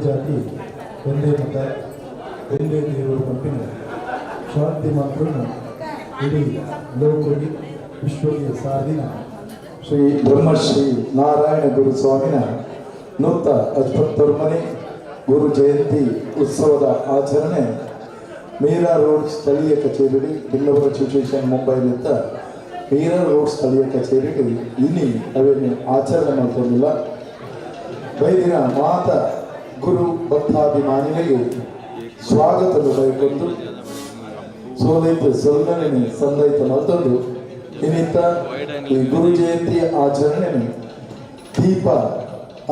ಜಾತಿ, ಒಂದೇ ಮತ, ಒಂದೇ ದೇವರು ಪನ್ಪಿನ ಶಾಂತಿ ಮಂತ್ರನು ಇಡೀ ಲೋಕಗೆ, ವಿಶ್ವಗೆ ಸಾರಿನ ಶ್ರೀ ಬ್ರಹ್ಮಶ್ರೀ ನಾರಾಯಣ ಗುರು ಸ್ವಾಮಿನ 159ನೇ ಗುರು ಜಯಂತಿ ಉತ್ಸವದ ಆಚರಣೆ ಮೀರಾ ರೋಡ್ ಸ್ಥಳೀಯ ಕಚೇರಿ, ಬಿಲ್ಲವರ ಅಸೋಸಿಯೇಷನ್ ಮುಂಬೈಲಿದ್ದ ಮೀರಾ ರೋಡ್ ಸ್ಥಳೀಯ ಕಚೇರಿ ಇನಿ ಅವೇನು ಆಚರಣೆ ಮಾಡ್ಕೊಂಡಿಲ್ಲ. ಬೈದಿನ ಮಾತ ಗುರು ಭಕ್ತಾಭಿಮಾನಿಗಳಿಗೆ ಸ್ವಾಗತ ಬಯಕೊಂಡು, ಸೋಲೈತ ಸೊಲ್ಲನೆ ಸಂದೈತ ಮಲ್ತೊಂದು, ಇನ್ನಿತ್ತ ಈ ಗುರು ಜಯಂತಿ ಆಚರಣೆ ದೀಪ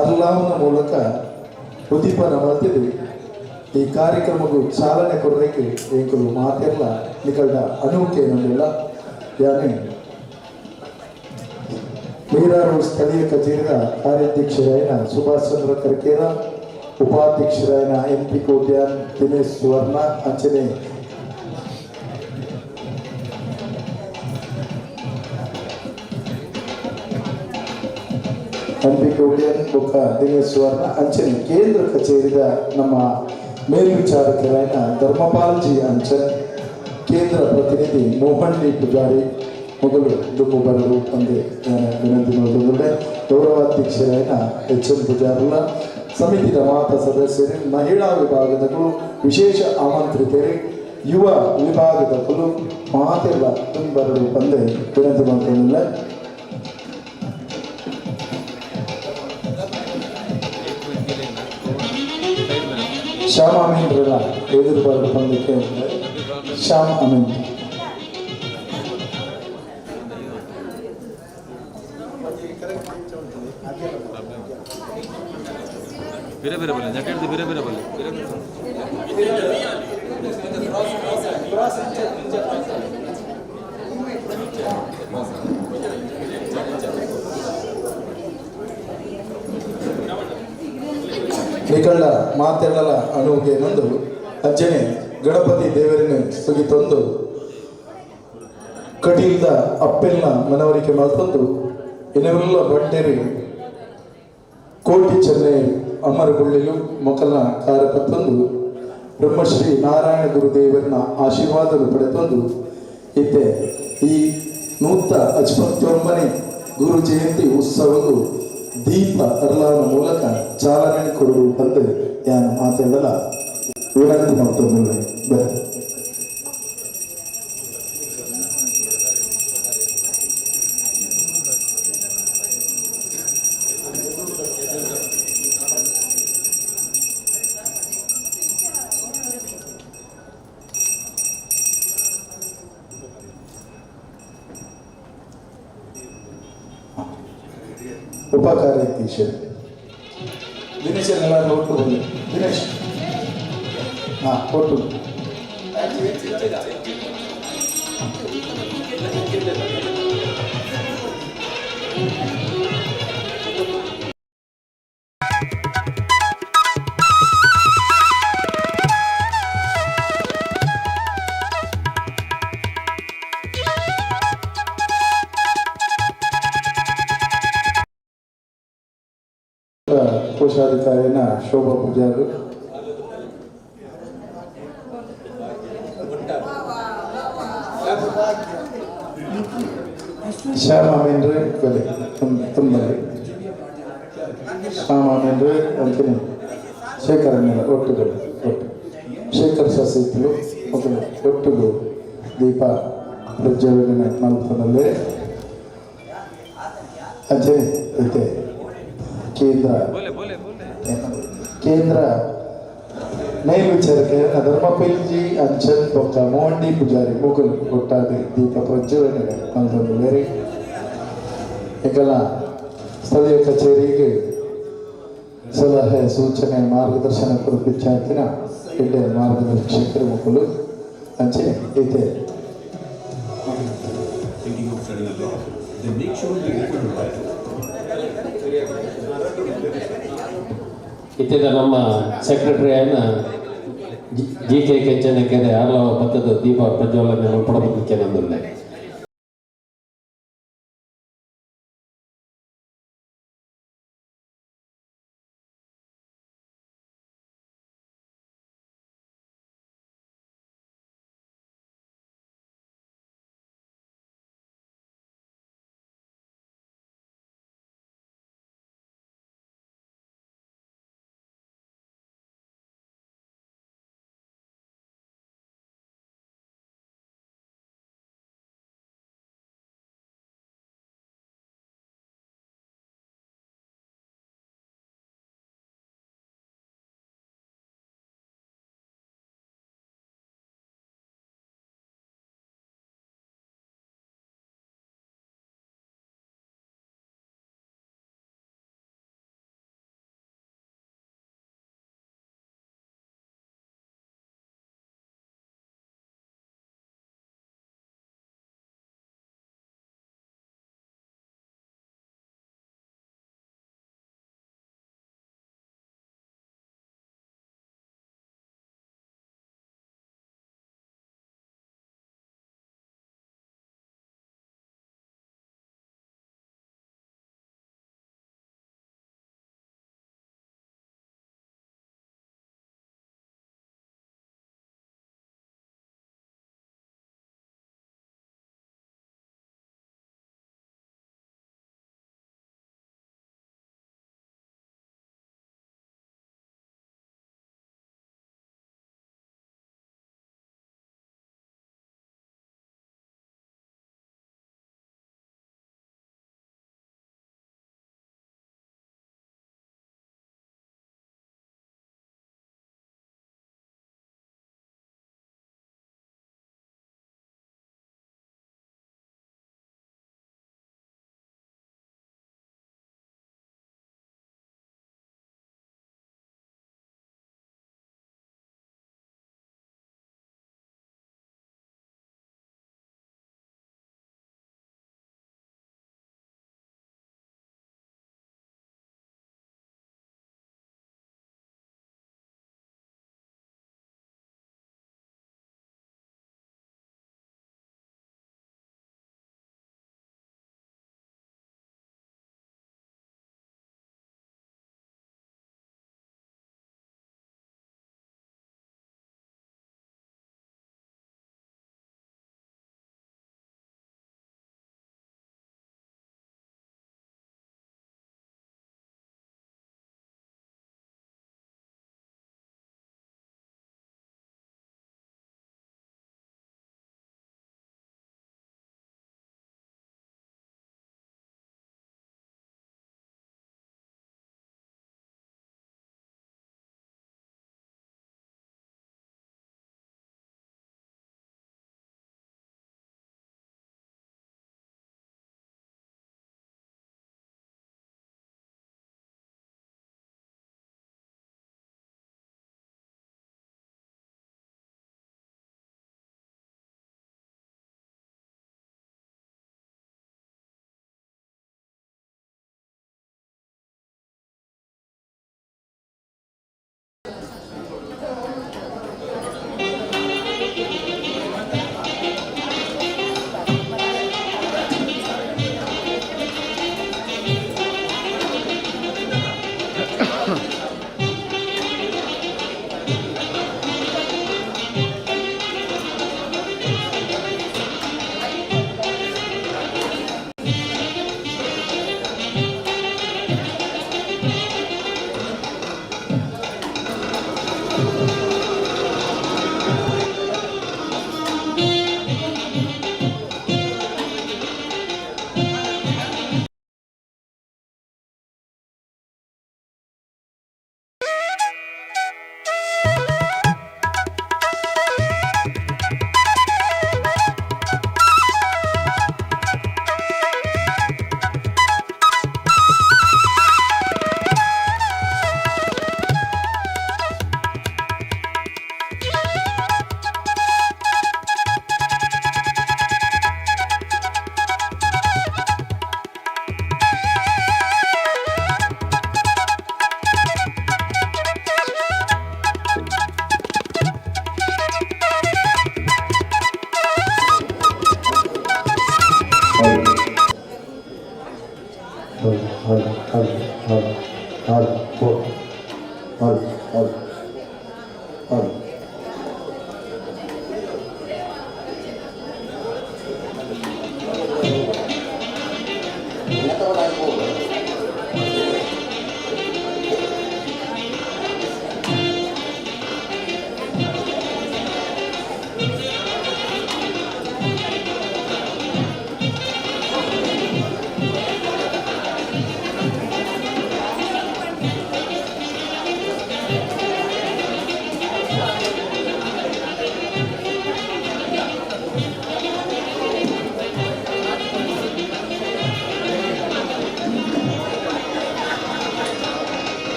ಅರ್ಲಾವನ ಮೂಲಕ ಉದ್ದೀಪನ ಮಲ್ತಿದೆ. ಈ ಕಾರ್ಯಕ್ರಮಕ್ಕೂ ಚಾಲನೆ ಕೊಡಲಿಕ್ಕೆ ಎಂಕುಲು ಮಾತೆಲ್ಲ ನಿಕಲ್ಡ ಅನುಕೇನೊಂದಿಲ್ಲ. ಯಾನೆ ಮೀರಾ ರೋಡ್ ಸ್ಥಳೀಯ ಕಚೇರಿಯ ಕಾರ್ಯಾಧ್ಯಕ್ಷರಾಯನ ಸುಭಾಷ್ ಚಂದ್ರ ಕರ್ಕೇರ, ಉಪಾಧ್ಯಕ್ಷರಾಯನ ಎಂ ಪಿ ಕೋಟ್ಯಾನ್, ದಿನೇಶ್ ಸುವರ್ಣ ಅಂಚನೆ ಎಂ ಪಿ ಕೋಟ್ಯಾನ್ ಬೊಕ್ಕ ದಿನೇಶ್ ಸುವರ್ಣ ಅಂಚನೆ ಕೇಂದ್ರ ಕಚೇರಿದ ನಮ್ಮ ಮೇಲ್ವಿಚಾರಕರಾಯನ ಧರ್ಮಪಾಲ್ ಜಿ ಅಂಚನ್, ಕೇಂದ್ರ ಪ್ರತಿನಿಧಿ ಮೋಹನ್ ಡಿ ಪೂಜಾರಿ ಮೊದಲು ದುಂಬು ಬರಲು ಒಂದೇ ನಾನು ವಿನಂತಿ ಮಾಡುತ್ತಿದ್ದೆ. ಗೌರವಾಧ್ಯಕ್ಷರಾಯನ ಎಚ್ ಎಂ ಪೂಜಾರಲ್ಲ, ಸಮಿತಿಯ ಮಾತ ಸದಸ್ಯರು, ಮಹಿಳಾ ವಿಭಾಗದಗಳು, ವಿಶೇಷ ಆಮಂತ್ರಿತರು, ಯುವ ವಿಭಾಗದಕ್ಕಲು ಮಾತೆಲ್ಲ ತುಂಬರಲು ಬಂದೆ ವಿನಂತಿ ಮಾಡ್ತಿಲ್ಲ. ಶ್ಯಾಮ ಅಮೀನ್ರಲ್ಲ ಎದುರು ಬರಲು ಬಂದಕ್ಕೆ. ಶ್ಯಾಮ್ ಅಮೀನ್. ಬೇರೆ ಬೇರೆ ಬಲ್ಲೆ ಜಕೆಟ್, ಬೇರೆ ಬೇರೆ ಬಲ್ಲೆ, ಬೇರೆ ಬೇರೆ. ನಿಕಳ್ಳ ಮಾತೆಲ್ಲಲ ಅನುಗೆ ನೊಂದು ಅಜ್ಜನೆ ಗಣಪತಿ ದೇವರನ್ನು ಸುಗಿತೊಂದು, ಕಟೀಲ್ದ ಅಪ್ಪೆಲ್ನ ಮನವರಿಕೆ ಮಲ್ತೊಂದು, ಇನೆಲ್ಲ ಬಂಟೆರಿ ಕೋಟಿ ಚೆನ್ನೈ ಅಮರ ಗುಳ್ಳಿಲು ಮೊಕಲ್ನ ಕಾರ್ಯಪತ್ತೊಂದು, ಬ್ರಹ್ಮಶ್ರೀ ನಾರಾಯಣ ಗುರುದೇವರನ್ನ ಆಶೀರ್ವಾದಗಳು ಪಡೆತೊಂದು, ಇತ್ತೆ ಈ 159ನೇ ಗುರು ಜಯಂತಿ ಉತ್ಸವವು ದೀಪ ಅರ್ಲಾನ ಮೂಲಕ ಚಾಲನೆ ಕೊಡುವ ಬಂದು ಯಾನು ಮಾತಾಡಲ್ಲ ವಿನಂತಿ ಮಾಡ್ತೊಂದು. ಬನ್ನಿ. ಉಪಕಾರ್ಯಾಧ್ಯಕ್ಷರು ದಿನೇಶ್ ಎಲ್ಲ ಒಟ್ಟು ಬನ್ನಿ. ದಿನೇಶ್, ಹಾಂ, ಒಟ್ಟು. ಕೋಶಾಧಿಕಾರಿನ ಶೋಭಾ ಪೂಜಾರು. ಶ್ಯಾಮ ಅಮೀನ್ರೆ ಬೆಲೆ ತುಂಬಲ್ಲಿ ಶ್ಯಾಮ ಅಮೀನ್ರೆ ಅಂತೀನಿ. ಶೇಖರ್ ಅಣ್ಣ ಒಟ್ಟುಗಳು, ಒಟ್ಟು ಶೇಖರ್ ಸಸಿತ್ಲು ಮೊದಲು ಒಟ್ಟುಗಳು ದೀಪ ಪ್ರಜ್ವಲನೆ ಮಲ್ಪನಲ್ಲಿ. ಅಜಯ್ ಐತೆ. ಕೇಂದ್ರ ಬೋಲೆ ಬೋಲೆ ಬೋಲೆ. ಕೇಂದ್ರ ಮೇಲ್ವಿಚಾರಕ ಧರ್ಮಪಿಲ್ಜಿ ಅಂಚನ್ ಬೊಕ್ಕ ಮೋಹಂಡಿ ಪೂಜಾರಿ ಮೊಗಲ್ ಒಟ್ಟಾದ ದೀಪ ಪ್ರಜ್ವಲನೆ ಮಲ್ತೊಂದು. ಬೇರೆ ಎಂಕಲ್ನ ಸ್ಥಳೀಯ ಕಚೇರಿಗೆ ಸಲಹೆ, ಸೂಚನೆ, ಮಾರ್ಗದರ್ಶನ ಕೊರಪಿಚ್ಚಾತಿನ ಎಡ್ಡೆ ಮಾರ್ಗದರ್ಶಕರು ಮಕ್ಕಳು ಅಂಚೆ ಐತೆ. Thinking of studying abroad? Then make sure you open a right. ಇತ್ತಿದ ನಮ್ಮ ಸೆಕ್ರೆಟರಿ ಆಯ್ನ ಜಿ ಕೆ ಕೆಂಚನಕೆರೆ ಆರ್ಲವ ಪತ್ತದ ದೀಪ ಪ್ರಜ್ವಲನೆ ಮಲ್ಪಡಬೇಕೆ ನಂದುಲ್ಲೆ.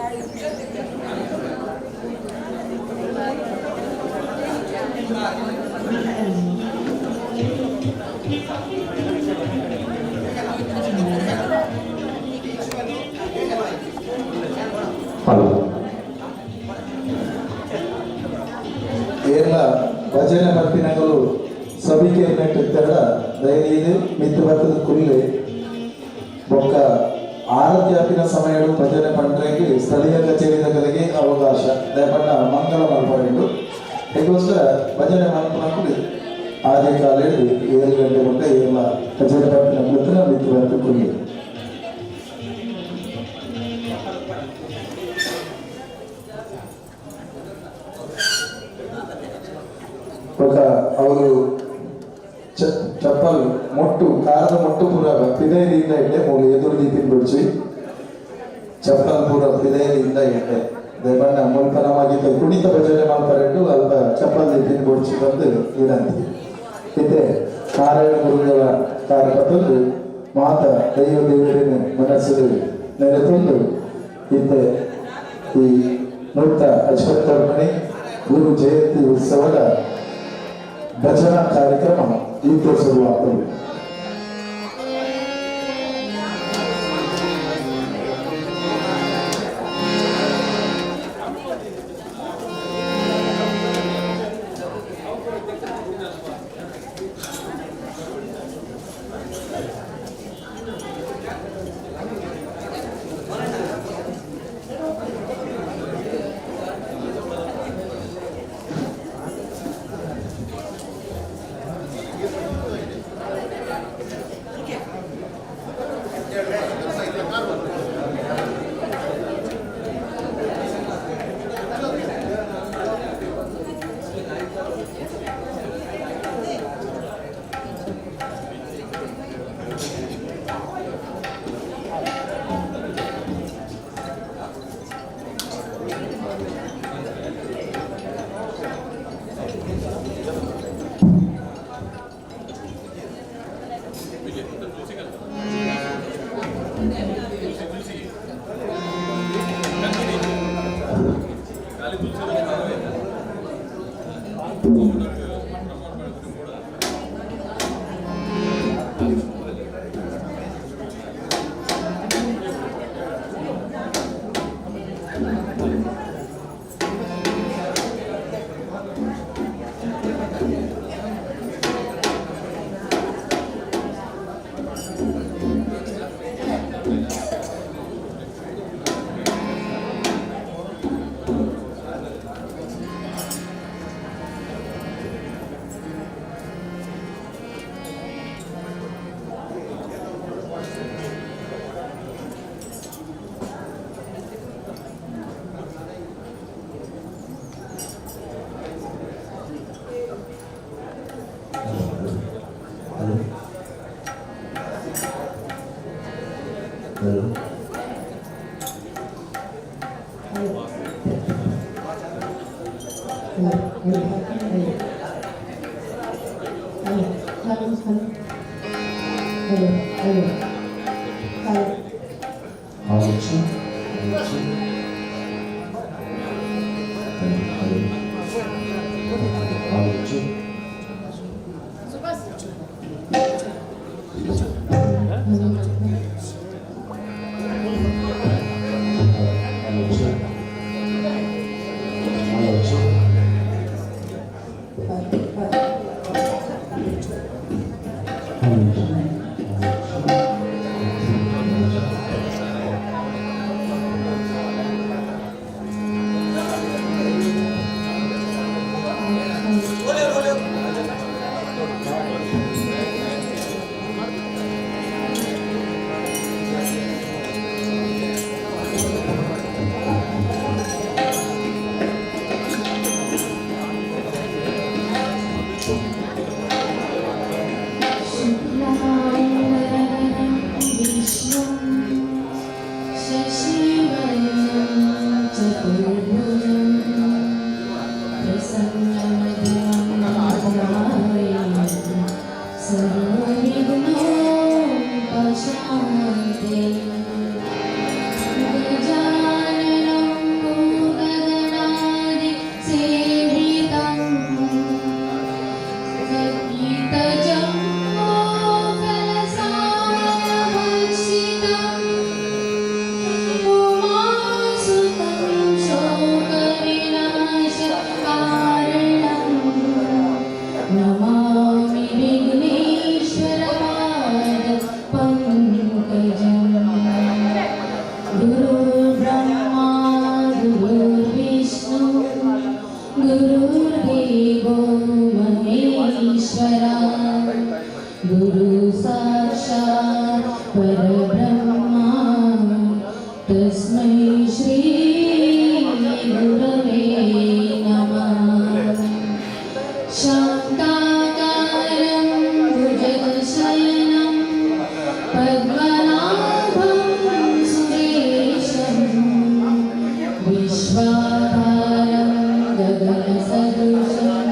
ಹಲೋ. ಏರ್ಲ ಭಜನೆ ಬರ್ಪಿನಗಳು ಸಭಿಕೆ ನೆಟ್ಟಿತ್ತೆರಡ ಧೈರ್ಯ ಮಿತ್ತು ಬತ್ತದ ಕುಲ್ಲೆ. ಬೊಕ್ಕ ಆರತಿ ಸಮಯಡು ಭಜನೆ ಪಂಡ್ರೆಗೆ ಸ್ಥಳೀಯ ಕಚೇರಿದಗಳಿಗೆ ಅವಕಾಶ ದಯಪಂಡ ಮಂಗಲ ಮಲ್ಪರೆಂಡು. ಇದಕ್ಕೋಸ್ಕರ ಭಜನೆ ಮಲ್ಪನಕ್ಕೂ ಆದಿ ಕಾಲ 7 ಗಂಟೆ ಮುಟ್ಟ ಏರ್ಲ ಕಚೇರಿ ಬರ್ಪಿನ ಕುಳಿತನ ಮಿತ್ತು ಬತ್ತು ಕುಲ್ಲೆ. ఒక ಅವರು ಚಪ್ಪಲ್ ಮೊಟ್ಟು ಕಾರದ ಮೊಟ್ಟು ಪೂರ ಪಿದೈದಿಂದ ಇಡ್ಡೆ ಮೂಲು ಎದುರು ದೀಪಿನ ಬಿಡ್ಸಿ ಚಪ್ಪಲ್ ಪೂರ ಪಿದೈದಿಂದ ಇಡ್ಡೆ. ದಯಮಣ್ಣ ಮುಲ್ಪ ನಮಾಗಿದ್ದ ಕುಣಿತ ಭಜನೆ ಮಲ್ಪರೆಂಡು ಅಲ್ಪ ಚಪ್ಪಲ್ ದೀಪಿನ ಬುಡ್ಚಿ ಬಂದು ವಿನಂತಿ. ಇತ್ತೆ ನಾರಾಯಣ ಗುರುಗಳ ಕಾರ್ಯಕರ್ತರು ಮಾತ ದೈವ ದೇವರಿನ ಮನಸ್ಸು ನೆರೆತೊಂದು ಇತ್ತೆ ಈ ನೂತ ಅಶ್ವತ್ಥಮಣಿ ಗುರು ಜಯಂತಿ ಉತ್ಸವದ ಭಜನಾ ಕಾರ್ಯಕ್ರಮ ಈಗ ಶುರುವಾಗ್ತದೆ. Hello. Hello, hello, hello. Hello, hello, hello. Hello, hello. Hello. ಆಲೋಚಿ ಆಲೋಚಿ. Hello, hello. ಆಲೋಚಿ. ಆಲೋಚಿ ಆಲೋಚಿ. Hello, hello. ಆಲೋಚಿ. शुक्लाम्बरधरं विष्णुं शशिवर्णं चतुर्भुजं प्रसन्नवदनं ध्यायेत् सर्वविघ्नोपशान्तये। गजाननं ಶ್ರೀ ಗುರವೇ ನಮಃ. ಶಾಂತಾಕಾರಂ ಭುಜಗಶಯನಂ ಪದ್ಮನಾಭಂ ಸುರೇಶಂ ವಿಶ್ವಾಧಾರಂ ಗಗನಸದೃಶಂ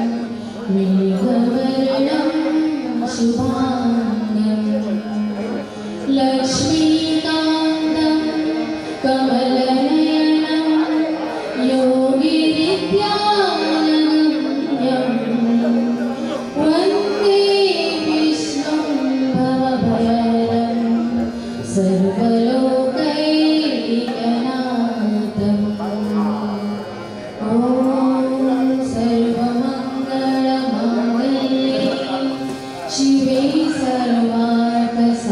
ಮೇಘವರ್ಣಂ ಶುಭಾಂಗಂ ಲಕ್ಷ್ಮೀಕಾಂತಂ ಕಮಲನಯನಂ ಯೋಗಿಹೃದ್ಧ್ಯಾನಗಮ್ಯಂ ವಂದೇ ವಿಷ್ಣುಂ ಭವಭಯಹರಂ ಸರ್ವಲೋಕೈಕನಾಥಂ. ॐ सर्वमङ्गलमाङ्गल्ये शिवे सर्वार्थसाधिके।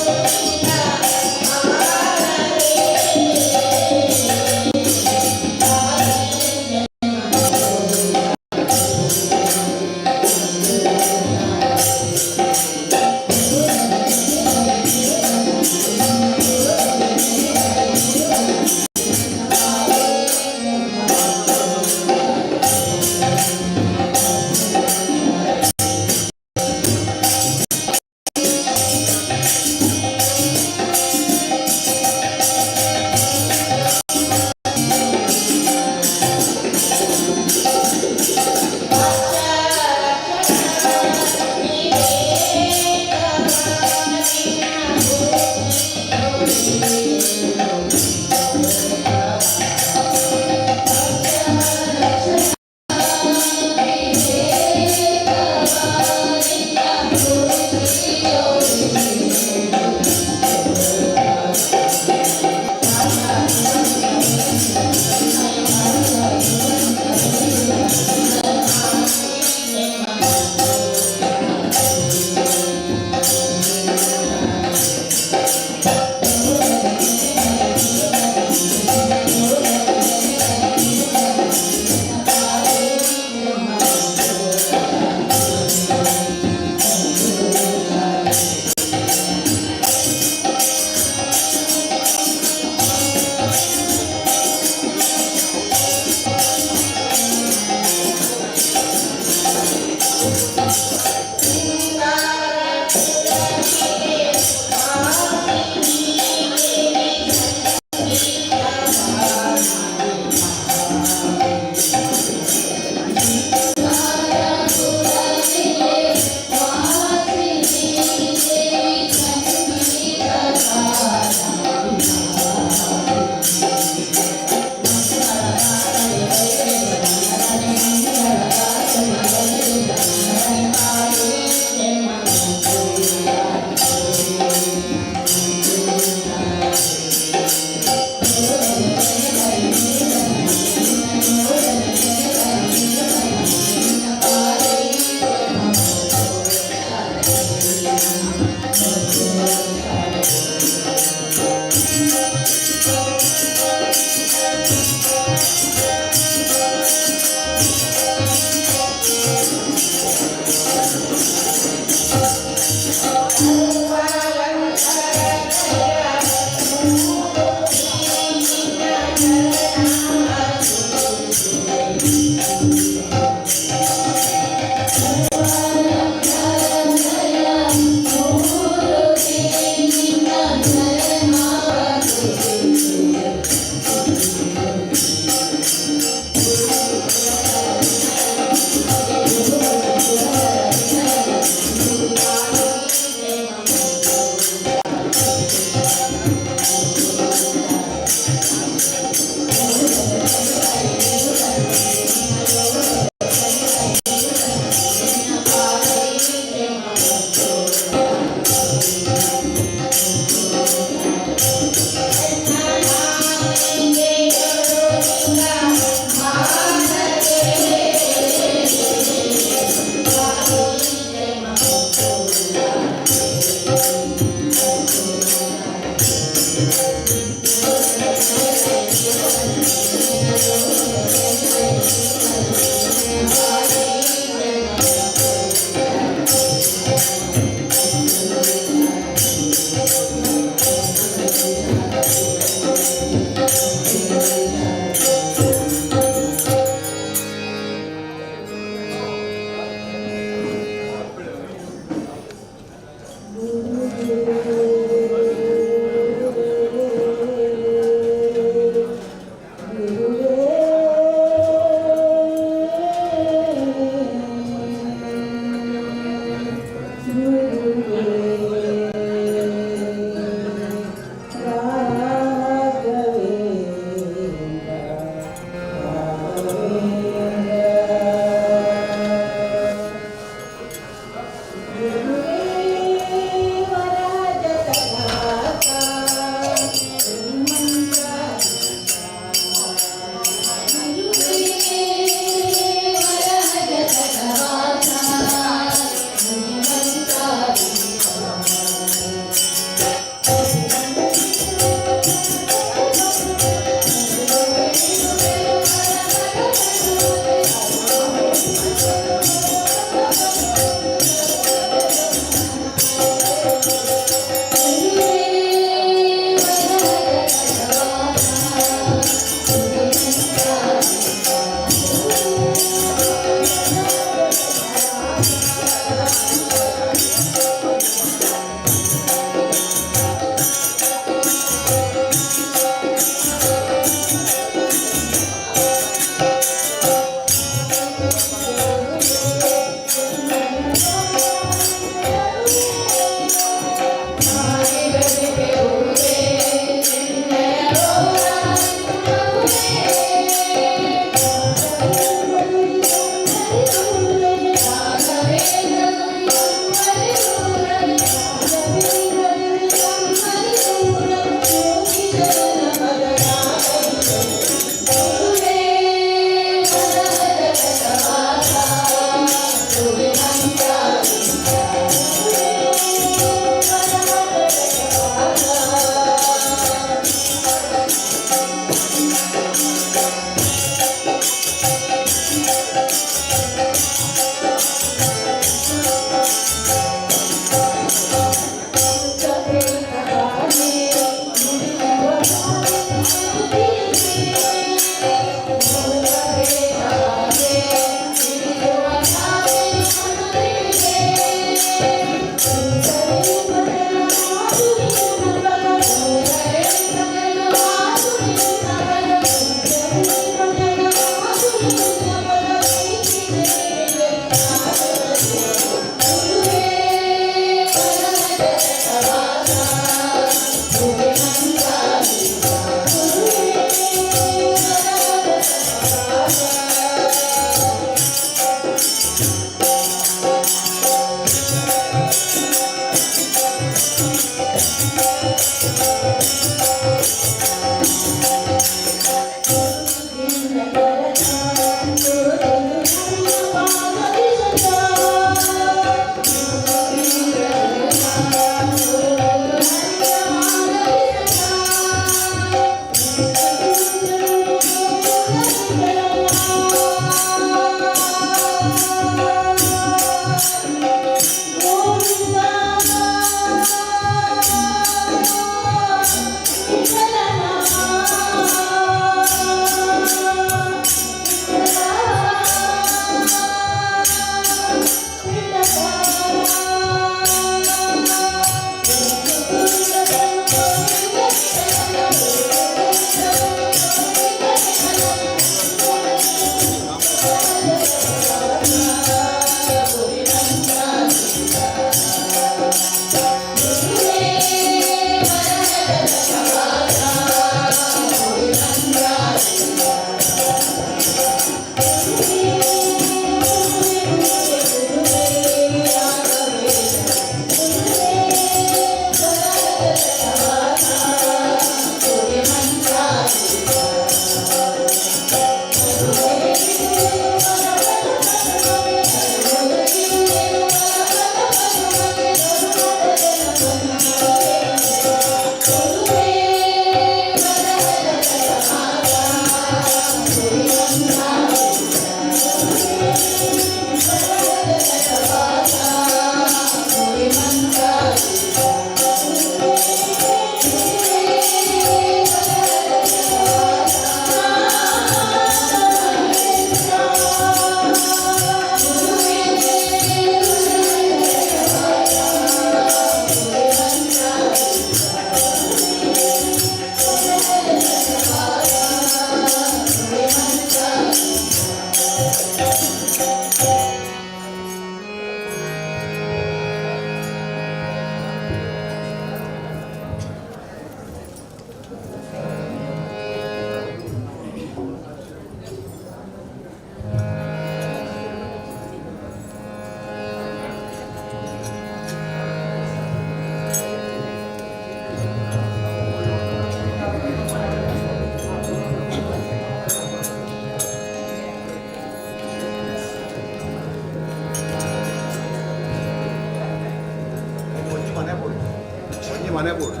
ಒಂಜಿ ಮನೆ ಬೋಡು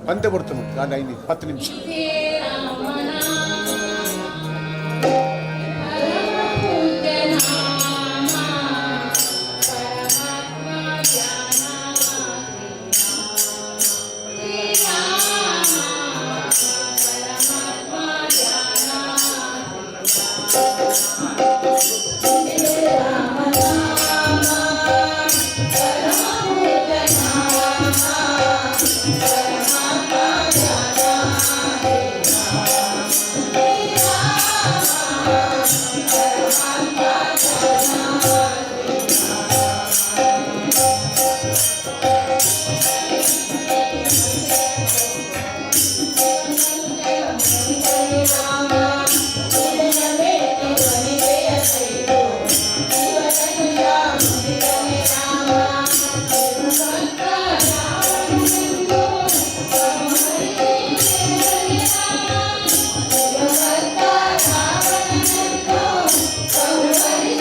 ಪಂತೆ ಬರ್ತುಂಡು ದಾದ ಐದು 10 ನಿಮಿಷ. Thank you.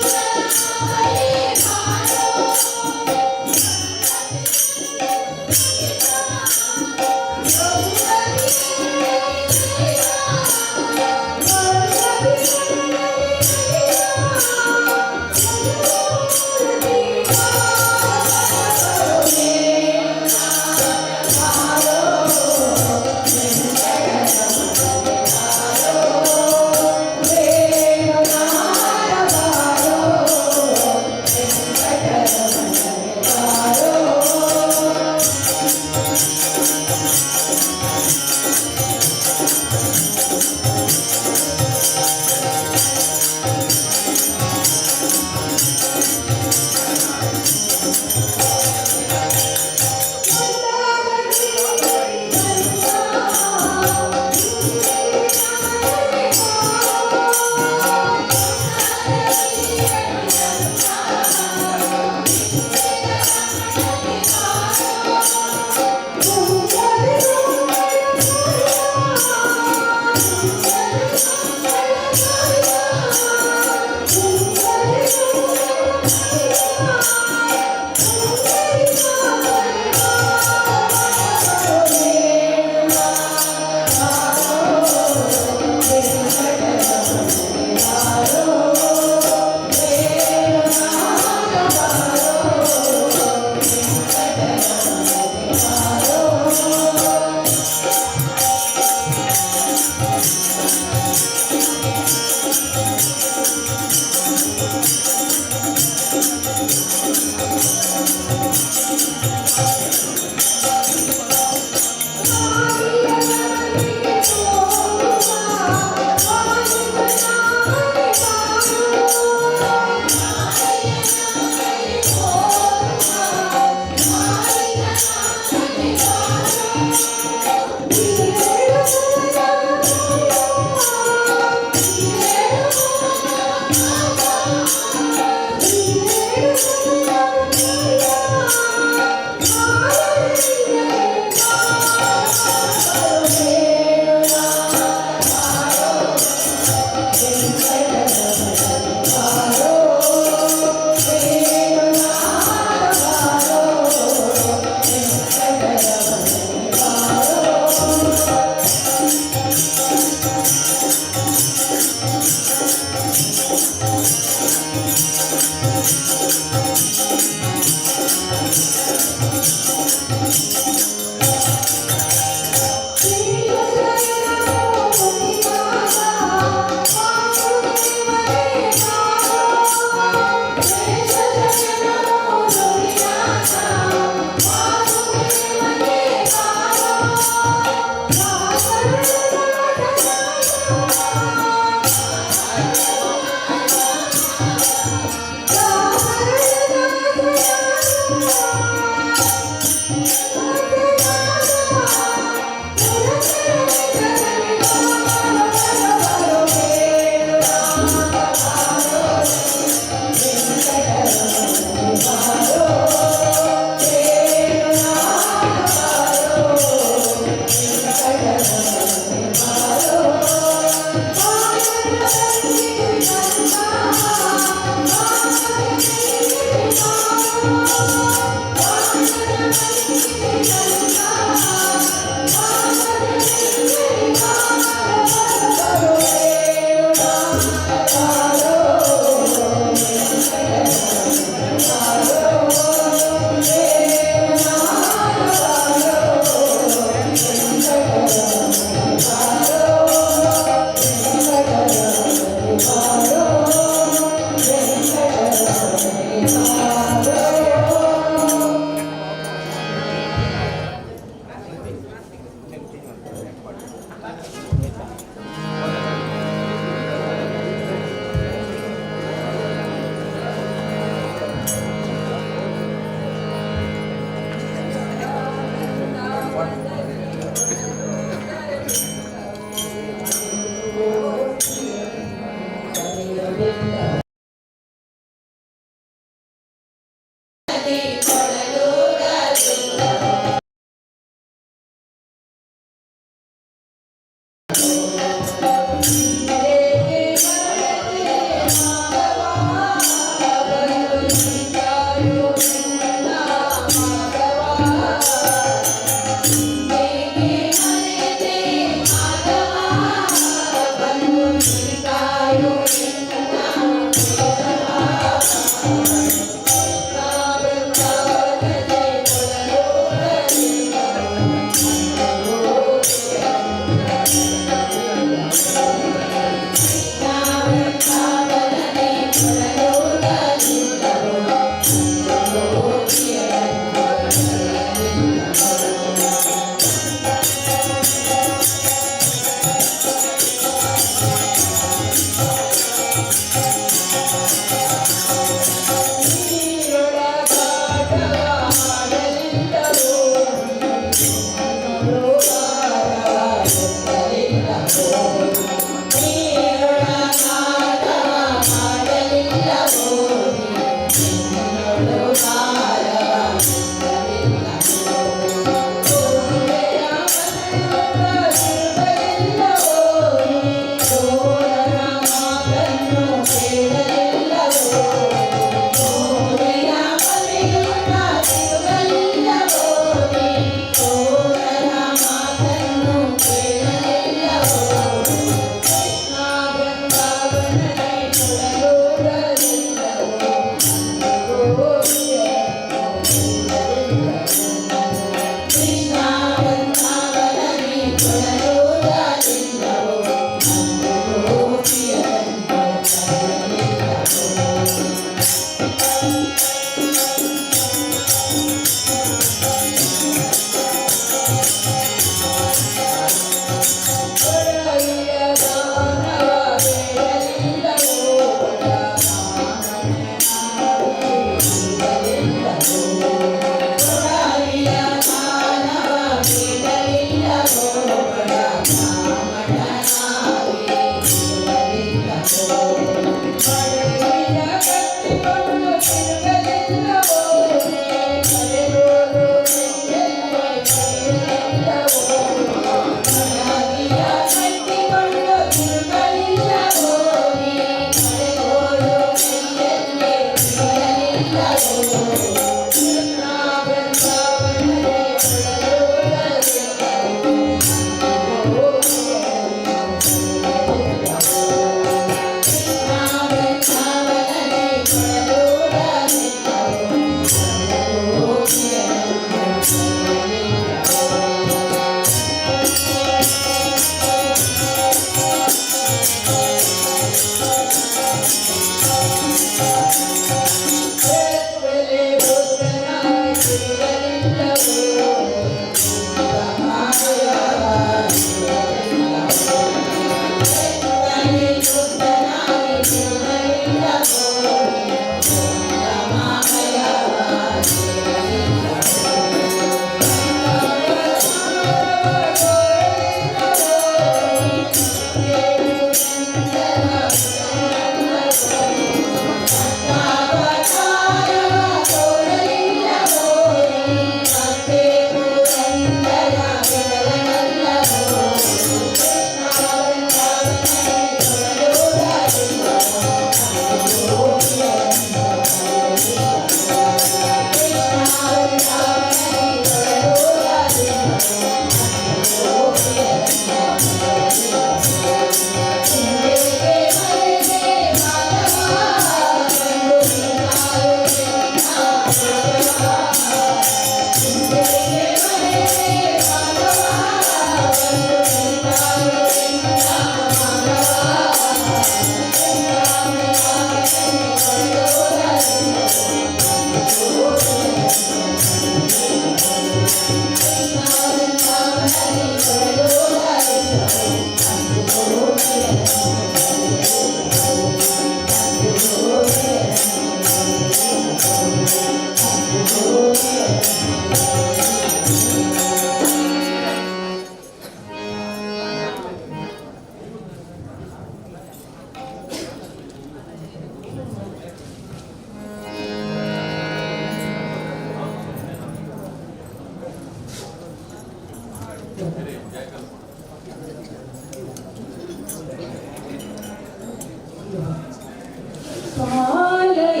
Hare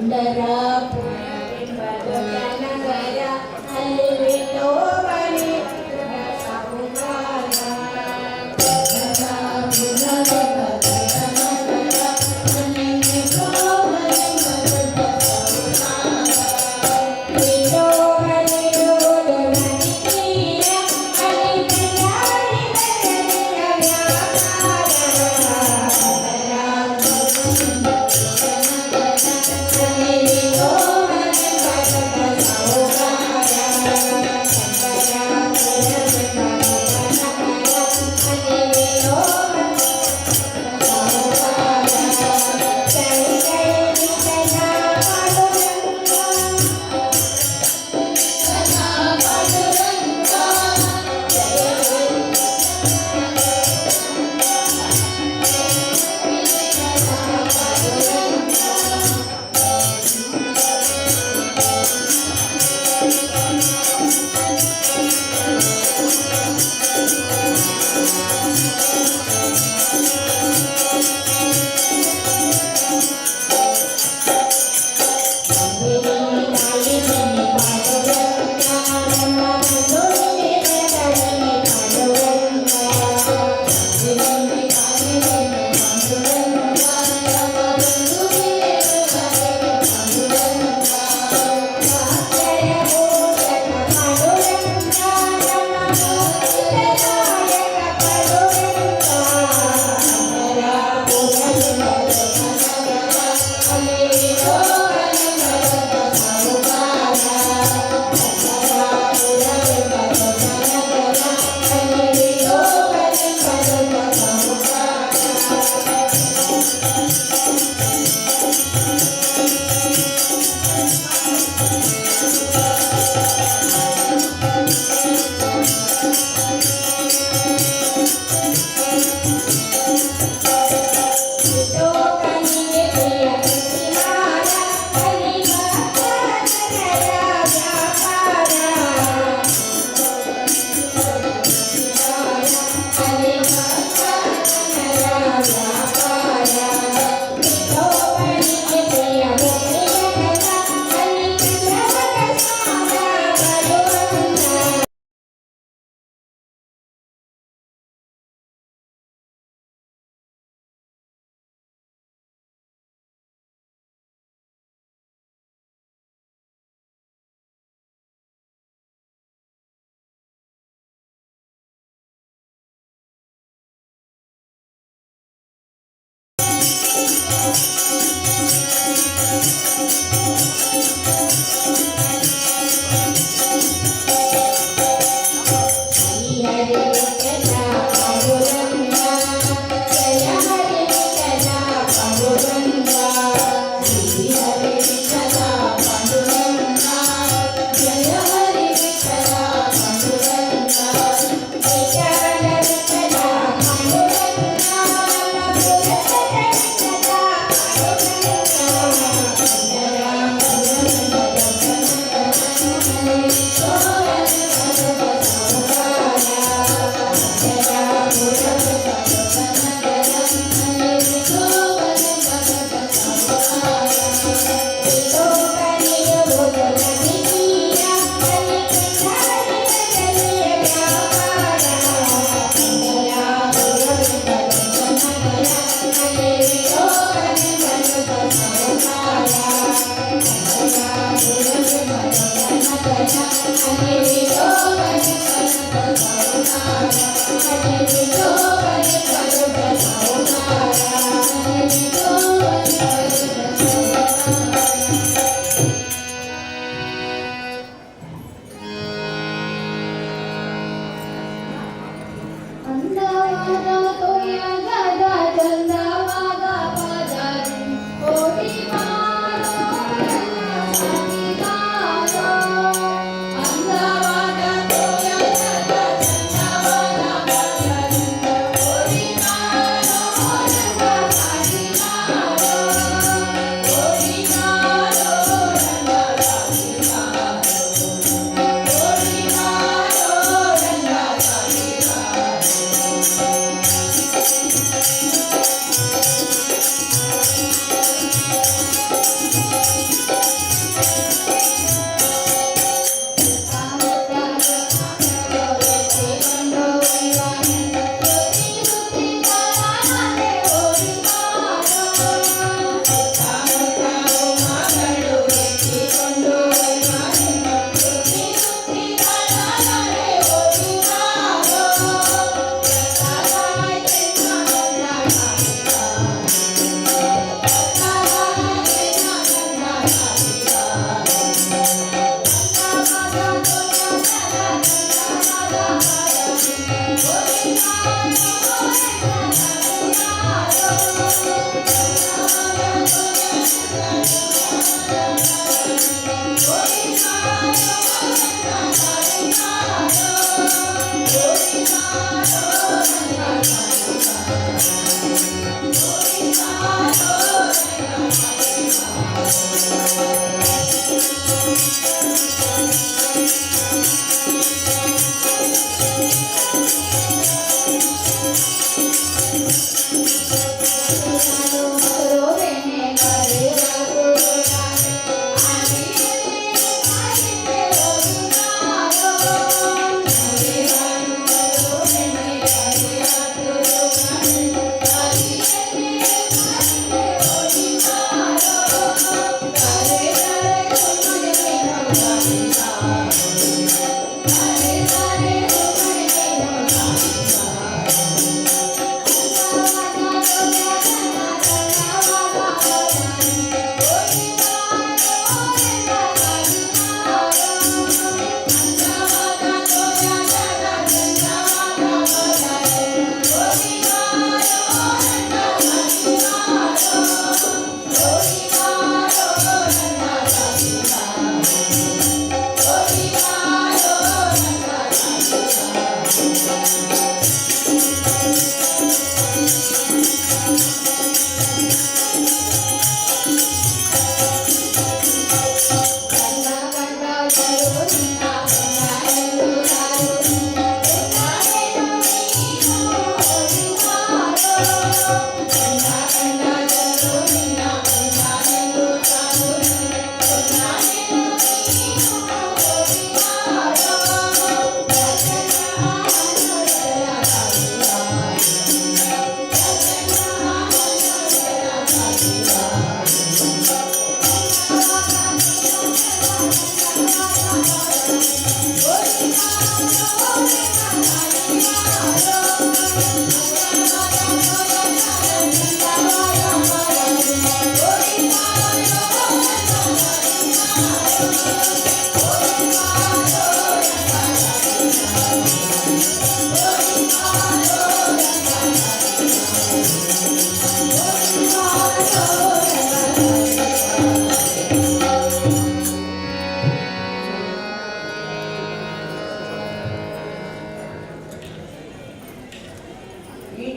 Thank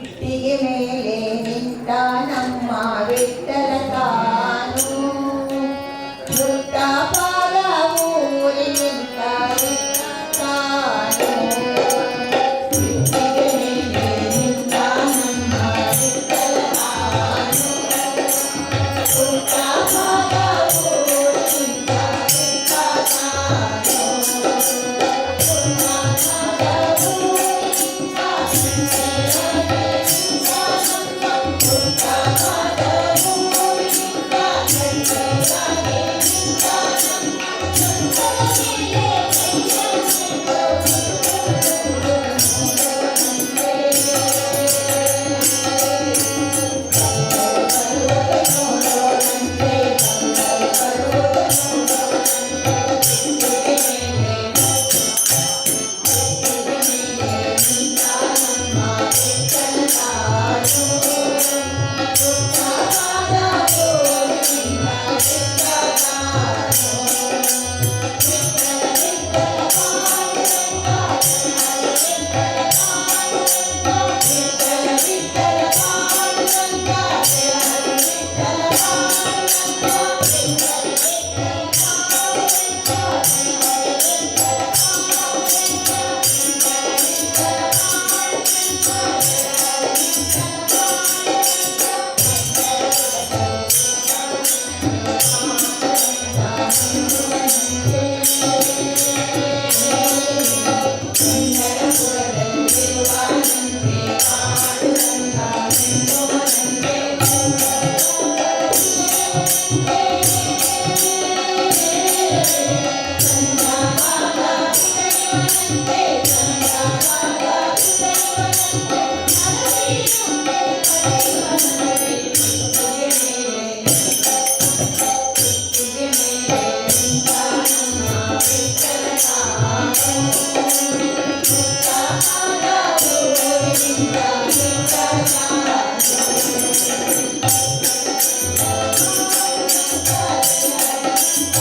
ಇಟ್ಟಿಗೆ ಮೇಲೆ ನಿಂತ ನಮ್ಮ ವಿಠಲ ತಾನು. ಪುಟ್ಟ ಪಾದ ಊರಿ ನಿಂತ ವಿಠಲ ತಾನು. ಇಟ್ಟಿಗೆ ಮೇಲೆ ನಿಂತ ನಮ್ಮ ವಿಠಲ ತಾನು. ಪುಟ್ಟ ಪಾದ ಊರಿ ನಿಂತ ವಿಠಲ ತಾನು. ಪುಟ್ಟ ಪಾದ ಊರಿ ನಿಂತ ಪುಟ್ಟ ಪಾದ ಊರಿ ನಿಂತ ಕಟ್ಟೆಯಾಗೆ ನಿಂತ ನಮ್ಮ ಸೊಂಟದ ಮೇಲೆ ಕೈಯ ನೆಟ್ಟು ನೋಡೋಣಂತೆ. ಬರುವುದು ನೋಡೋಣಂತೆ, ಬರುವುದು ನೋಡೋಣಂತೆ. ಇಟ್ಟಿಗೆ ಮೇಲೆ, ಇಟ್ಟಿಗೆ ಮೇಲೆ ನಿಂತ ನಮ್ಮ ವಿಠಲ ತಾನು. ಪುಟ್ಟ ಪಾದ ಊರಿ ನಿಂತ ವಿಠಲ ತಾನು. ವಿಠಲ ವಿಠಲ ಪಾಂಡುರಂಗ, ಹರಿ ವಿಠಲ ಪಾಂಡುರಂಗ. ವಿಠಲ ವಿಠಲ ಪಾಂಡುರಂಗ, ಹರಿ ವಿಠಲ ಪಾಂಡುರಂಗ. ವಿಠಲ ವಿಠಲ ಪಾಂಡುರಂಗ, ಹರಿ ವಿಠಲ ಪಾಂಡುರಂಗ. ವಿಠಲ ವಿಠಲ ಪಾಂಡುರಂಗ, ಹರಿ ವಿಠಲ ಪಾಂಡುರಂಗ. ಪಂಢರಪುರದಲ್ಲಿರುವನಂತೆ ಪಾಂಡುರಂಗ ಎಂಬುವನಂತೆ. ಚಂದವಾದ ಪುಟಯುವನಂತೆ, ಚಂದವಾದ ಪುಟಯುವನಂತೆ. ಹರಸಿಯುಂಡೆ ಪಡೆಯುವನಂತೆ. ಇಟ್ಟಿಗೆ ಮೇಲೆ, ಇಟ್ಟಿಗೆ ಮೇಲೆ ನಿಂತ ನಮ್ಮ ವಿಠಲ ತಾನು. ಪುಟ್ಟ ಪಾದ ಊರಿ ನಿಂತ ವಿಠಲ ತಾನು. ವಿಠಲ ಪಾಂಡುರಂಗ, ಹರಿ ವಿಠಲ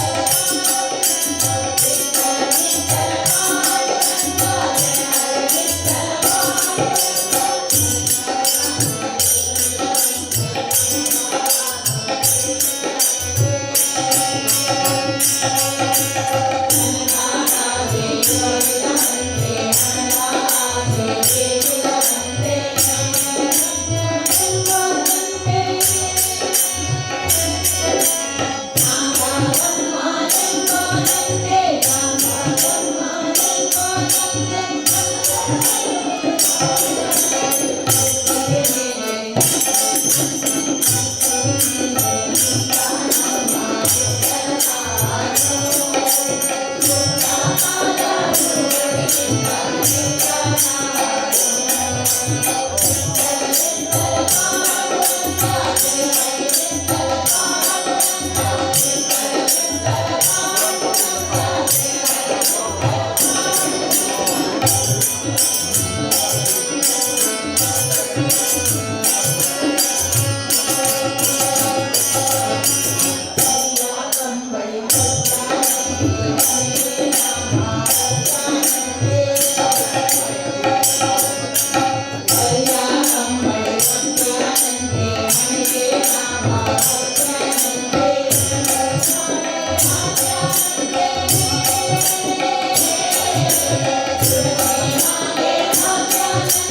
ಪಾಂಡುರಂಗ.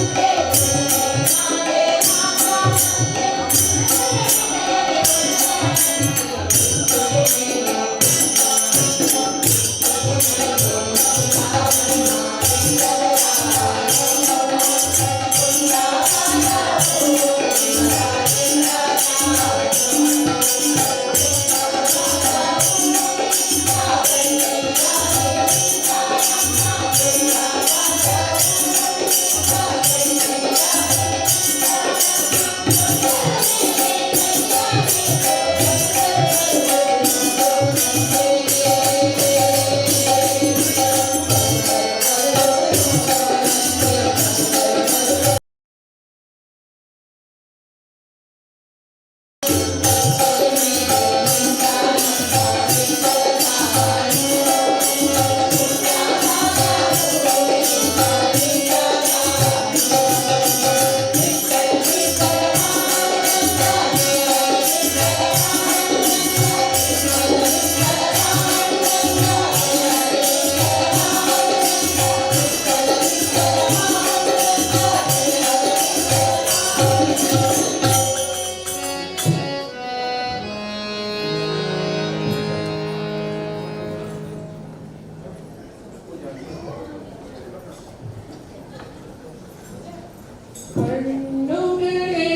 ಕಣ್ಣುಗಳೆರಡು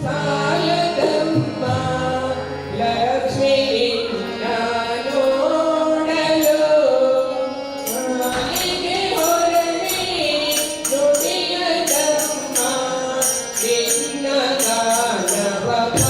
ಸಾಲದಮ್ಮ ಲಕ್ಷ್ಮೀ ನಿನ್ನ ನೋಡಲು, ನಾಲಿಗೆ ಹೊರಳಿ ನುಡಿಯದಮ್ಮ ನಿನ್ನ ಗಾನವ ಪಾಡ.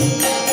देवा.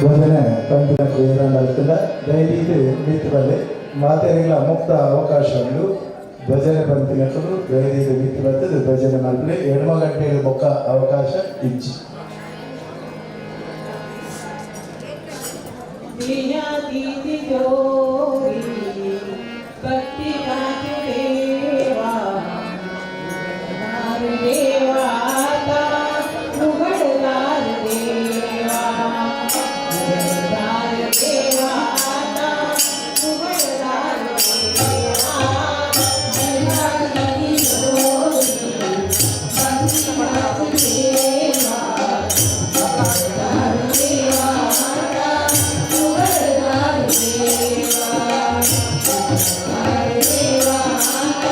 ಭಜನೆ ಪಂಪಿನ ಏರಂಡ ಧೈರ್ಯ ಮಿತ್ರಲೆ ಮಾತೆರೆಗಳ ಮುಕ್ತ ಅವಕಾಶ ಉಂಡು. ಭಜನೆ ಪಂಪಿನಕುಲು ಧೈರ್ಯ ಮಿತ್ರ ಬರ್ತದೆ. ಭಜನೆ ಮಲ್ಪಲೆ 7 ಗಂಟೆಗೆ ಬೊಕ್ಕ ಅವಕಾಶ ಇಜ್ಜಿ. तिजोरी भक्ती देवा देवा उघडदार देवा, उघडदार देवा, उघडदार देवा. देवा.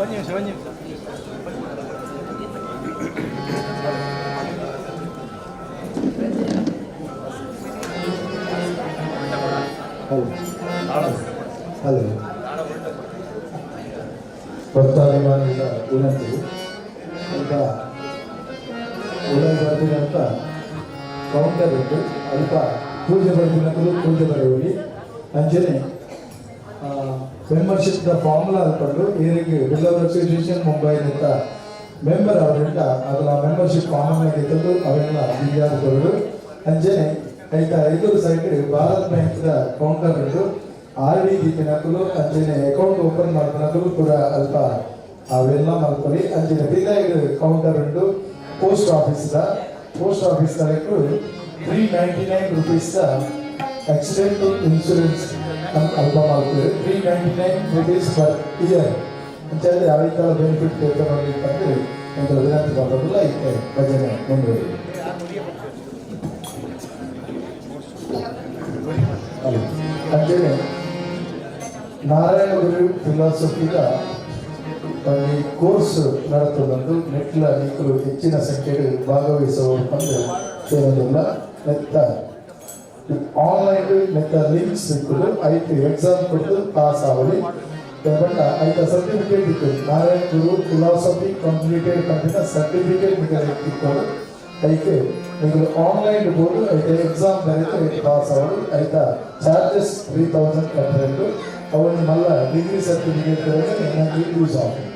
ಹಲೋ ಹಲೋ, ಭಕ್ತಾಭಿಮಾನಿಗಳ ವಿನಂತಿ, ಈಗ ಉಳಾಯಿ ಬರ್ದಿನಂತ ಕೌಂಟರ್ ಉಂಟು. ಅಲ್ಪ ಪೂಜೆ ಬರ್ದಿನಂತಲೂ ಪೂಜೆ ಬರೆಯುವಲ್ಲಿ. ಅಂಚನೆ ಮೆಂಬರ್ಶಿಪ್ ದ ಫಾರ್ಮುಲಾ ಅಲ್ಪಂಡು. ಏರಿಗೆ ಬಿಲ್ಲವರ್ ಅಸೋಸಿಯೇಷನ್ ಮುಂಬೈ ನಿಂತ ಮೆಂಬರ್ ಅವರಿಂದ ಅದರ ಮೆಂಬರ್ಶಿಪ್ ಫಾರ್ಮ್ ಆಗಿದ್ದದ್ದು ಅವೆಲ್ಲ ವಿದ್ಯಾರ್ಥಿಗಳು. ಅಂಚನೆ ಐತ ಎದುರು side Bharat bank the counter ಉಂಟು. ಆರ್ ಡಿ ದೀಪಿನಕುಲು ಅಂಚನೆ ಅಕೌಂಟ್ ಓಪನ್ ಮಾಡ್ತಿನಕುಲು ಕೂಡ ಅಲ್ಪ ಅವೆಲ್ಲ ಮಲ್ಪಲಿ. ಅಂಚನೆ ಪಿದಾಯಿಡ್ ಕೌಂಟರ್ ಉಂಟು post office the. Post office ₹399 accidental insurance ಅಲ್ಪ ಮಾಡ್ತೇವೆ, ₹399 per year ಅಂತೇಳಿ. ಯಾವ ಥರ ಬೆನಿಫಿಟ್ ತಿಳ್ಕೊಂಡು ಅಂತಂದ್ರೆ ಎಂತ ವಿನಂತಿ ಮಾಡೋದಿಲ್ಲ. ಐತೆ ಭಜನೆ ಮುಂದುವರಿದೆ. ಅಂಚನೆ ನಾರಾಯಣ ಗುರು ಫಿಲಾಸಫಿದ ಈ ಕೋರ್ಸ್ ನಡತದಂದು ನೆಟ್ಲ ನಿಕುಲು ಹೆಚ್ಚಿನ ಸಂಖ್ಯೆಡ್ ಭಾಗವಹಿಸುವ ಪಂದ್ ಕೇಳೋದಿಲ್ಲ. ನೆತ್ತ ಆನ್ಲೈನ್ ನೆತ್ತ ಲಿಂಕ್ಸ್ ಸಿಕ್ಕುದು. ಐತೆ ಎಕ್ಸಾಮ್ ಕೊಡ್ದು ಪಾಸ್ ಆವಲಿ ಬಟ್ ಐತ ಸರ್ಟಿಫಿಕೇಟ್ ಇತ್ತು. ನಾರಾಯಣ ಗುರು ಫಿಲಾಸಫಿ ಕಂಪ್ಲೀಟೆಡ್ ಪಂಪಿನ ಸರ್ಟಿಫಿಕೇಟ್ ನಿಗಲ ತಿಕ್ಕೋಡು. ಐಕೆ ನೀವು ಆನ್ಲೈನ್ ಬೋರ್ಡು ಐತೆ ಎಕ್ಸಾಮ್ ಬರೆದು ಪಾಸ್ ಆವಡು. ಐತ ಚಾರ್ಜಸ್ 3000 ಕಟ್ಟಬೇಕು. ಅವನು ಮಲ್ಲ ಡಿಗ್ರಿ ಸರ್ಟಿಫಿಕೇಟ್ ನನಗೆ ಯೂಸ್ ಆಗುತ್ತೆ.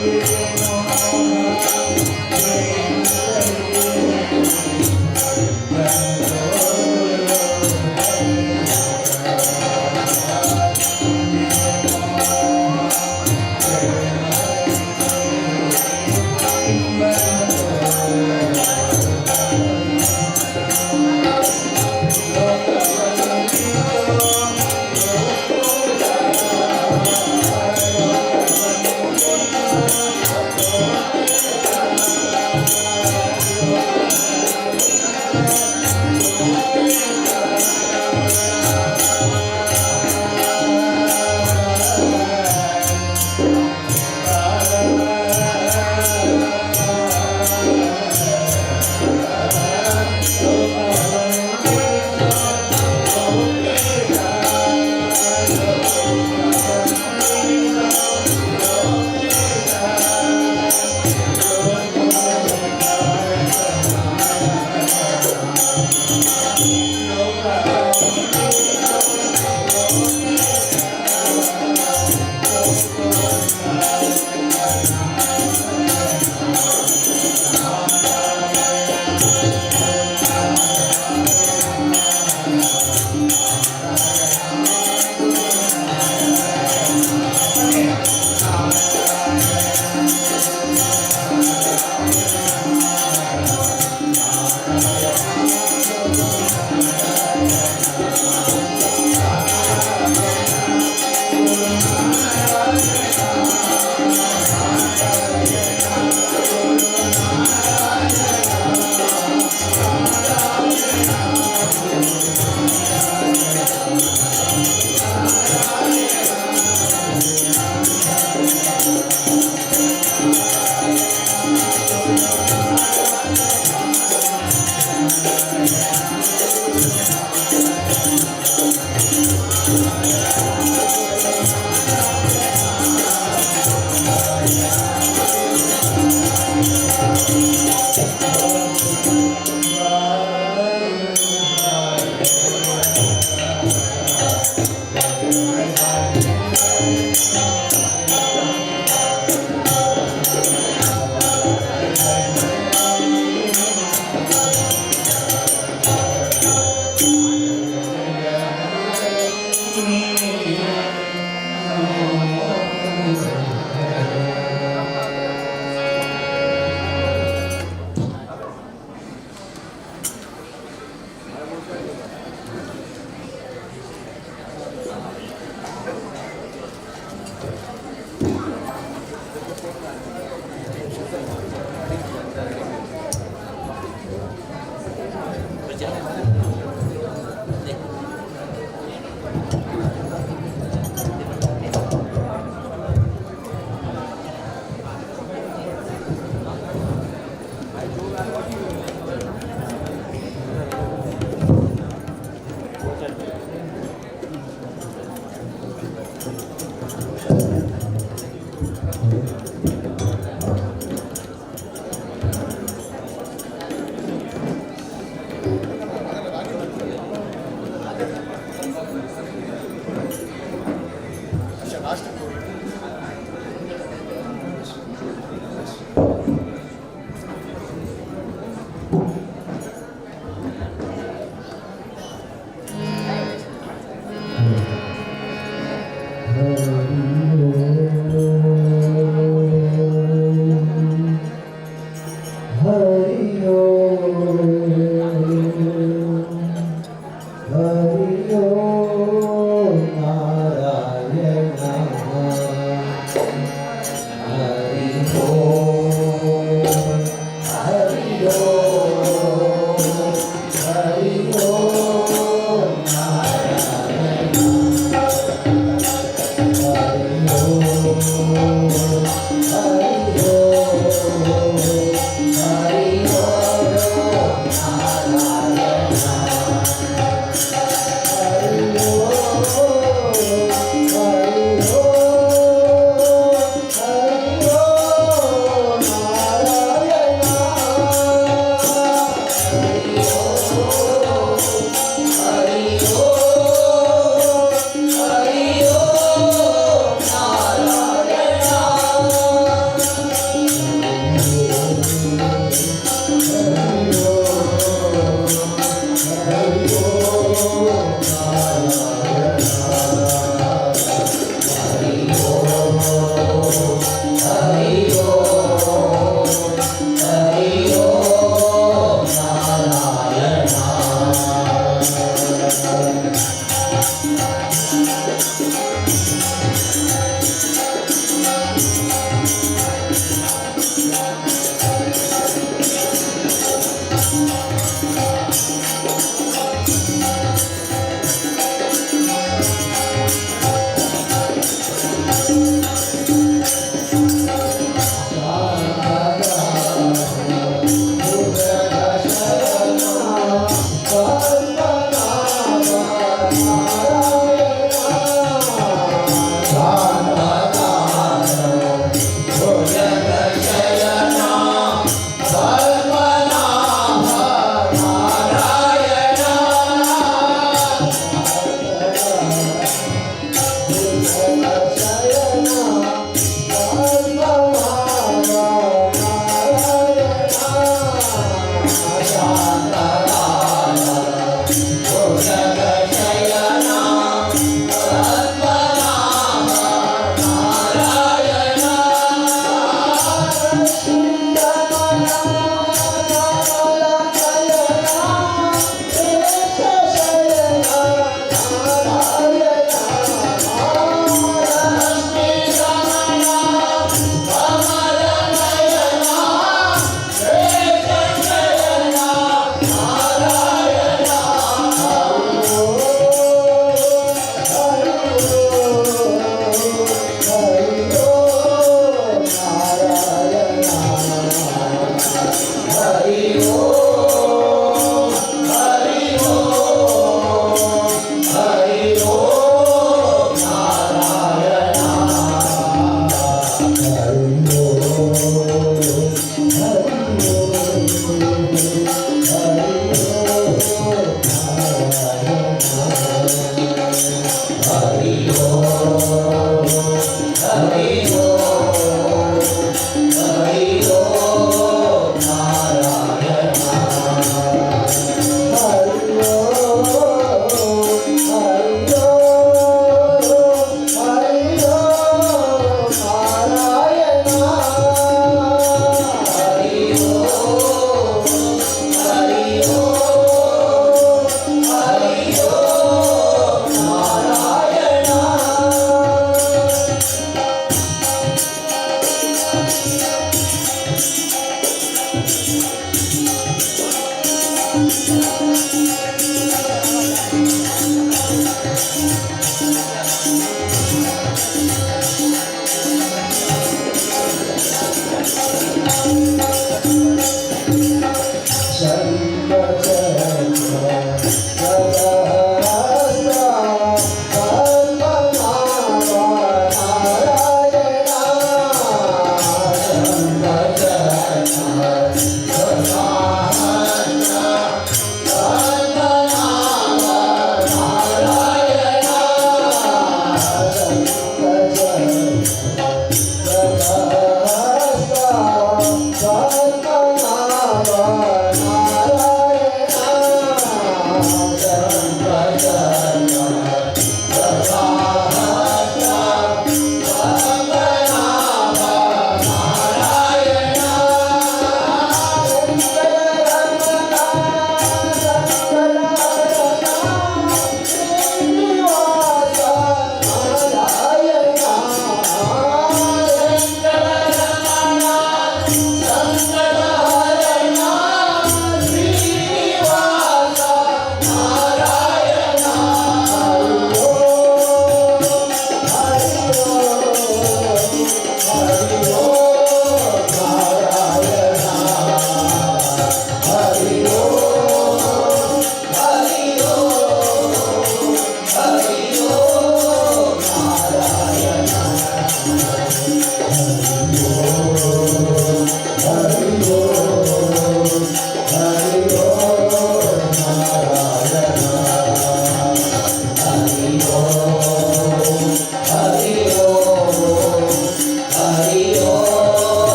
Hari.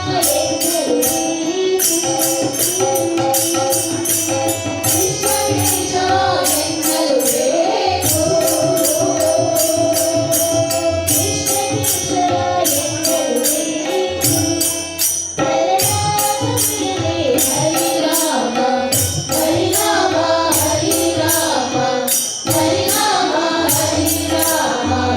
Hare Rama.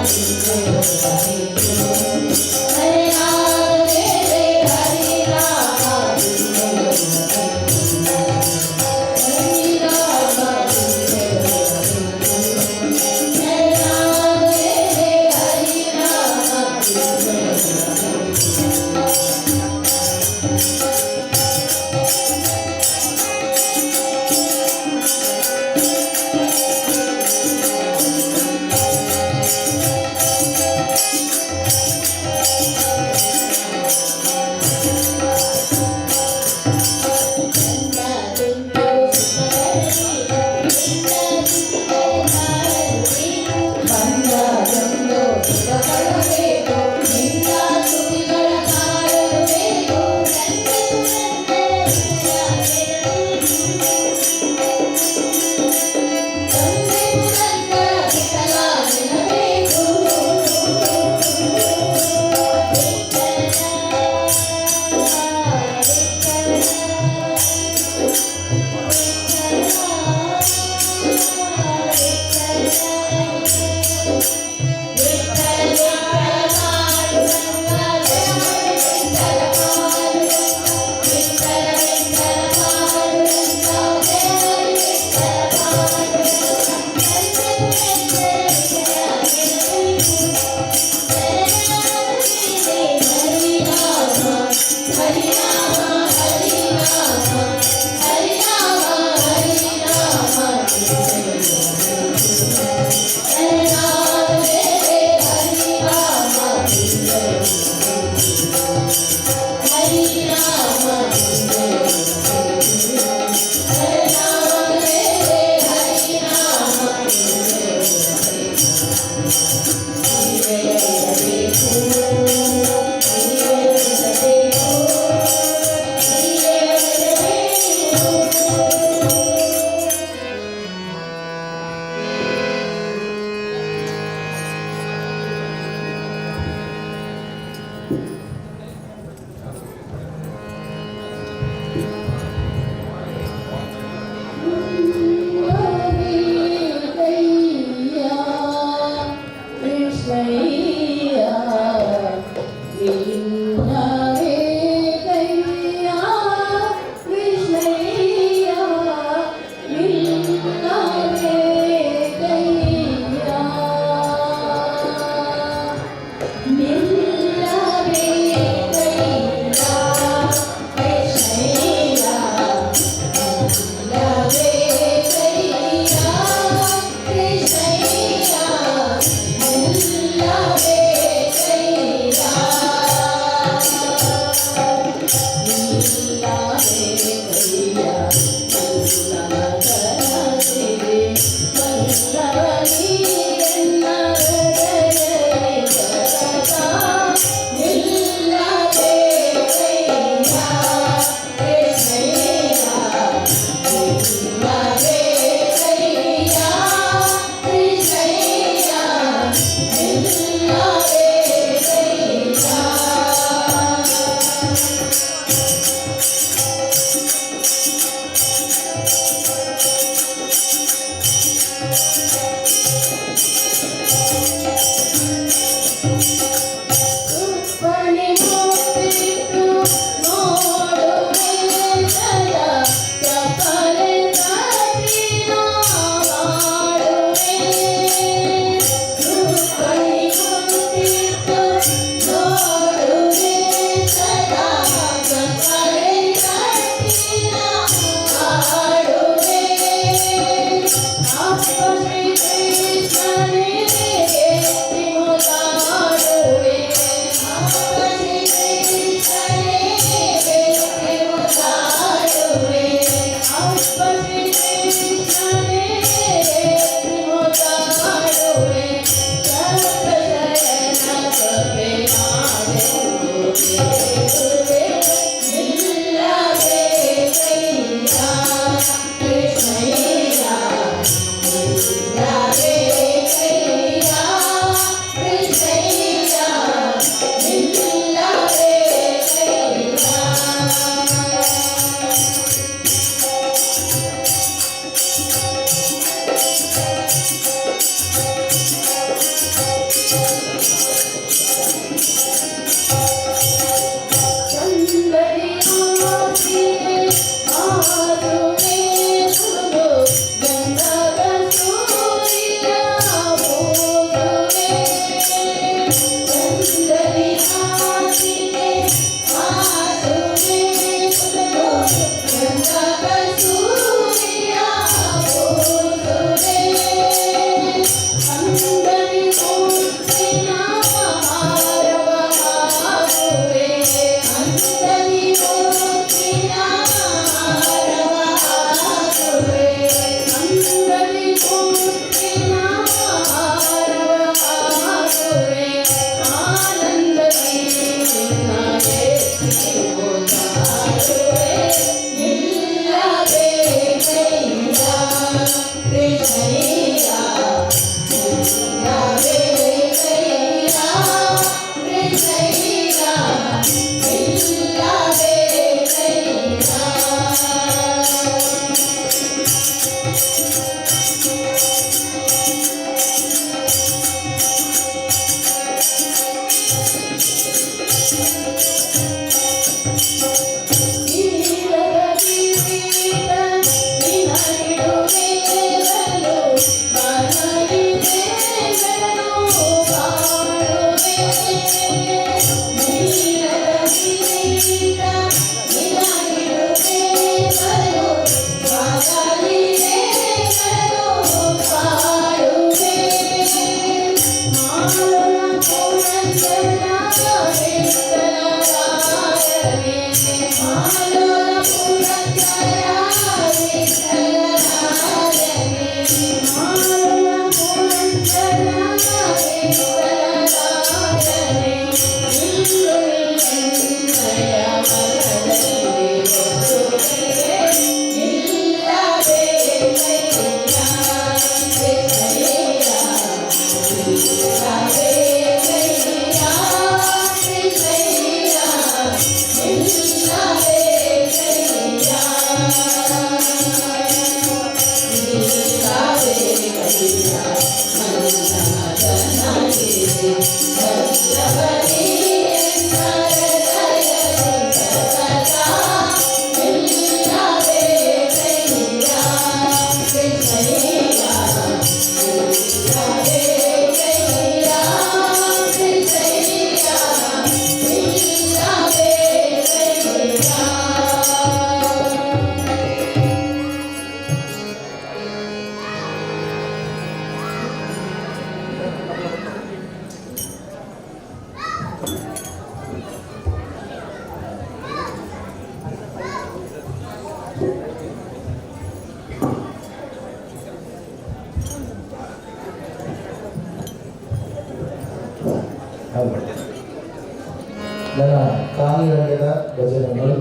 ನನ್ನ ಕಾಲಿಗಂಟೆದ ಭಜನೆಗಳು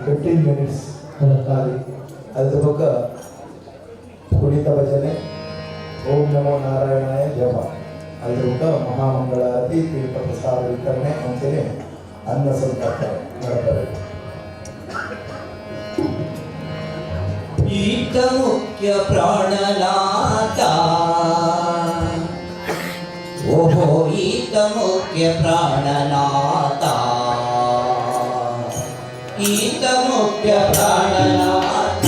15 ಮಿನಿಟ್ಸ್ ಖಾಲಿ. ಅದ್ರ ಬೊಕ್ಕ ಕುಣಿತ ಭಜನೆ, ಓಂ ನಮೋ ನಾರಾಯಣಾಯ ಜಪ, ಅದ್ರ ಬೊಕ್ಕ ಮಹಾಮಂಗಳಾರತಿ, ತೀರ್ಥ ಪ್ರಸಾದ ವಿತರಣೆ, ಅಂಚನೆ ಅನ್ನ ಸಂತರ್ಪಣೆ ನಡಪರೆ. ಈತ ಮುಖ್ಯ ಪ್ರಾಣನಾಥ, ಓಹೋ ಈತ ಮುಖ್ಯ ಪ್ರಾಣನಾಥ, ಈತ ಮುಖ್ಯ ಪ್ರಾಣನಾಥ,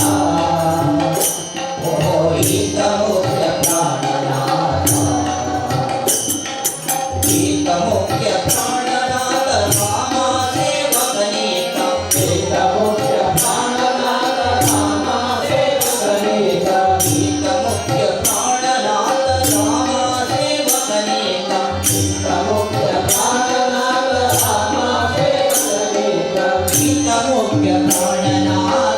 ಓಹೋ ಈತ ಮುಖ್ಯ ಪ್ರಾಣನಾಥ, ಈತ ಮುಖ್ಯ ಪ್ರಾಣನಾಥ ರಾಮ ಸೇವಕನೀತ, ಈತ ಮುಖ್ಯ ಪ್ರಾಣನಾಥ ರಾಮ ಸೇವಕನೀತ, ಈತ ಮುಖ್ಯ ಪ್ರಾಣನಾಥ ರಾಮ ಸೇವಕನೀತ, ಈತ ಮುಖ್ಯ ಪ್ರಾಣನಾಥ ರಾಮ ಸೇವಕನೀತ, ಈತ ಮುಖ್ಯ ಪ್ರಾಣನಾಥ.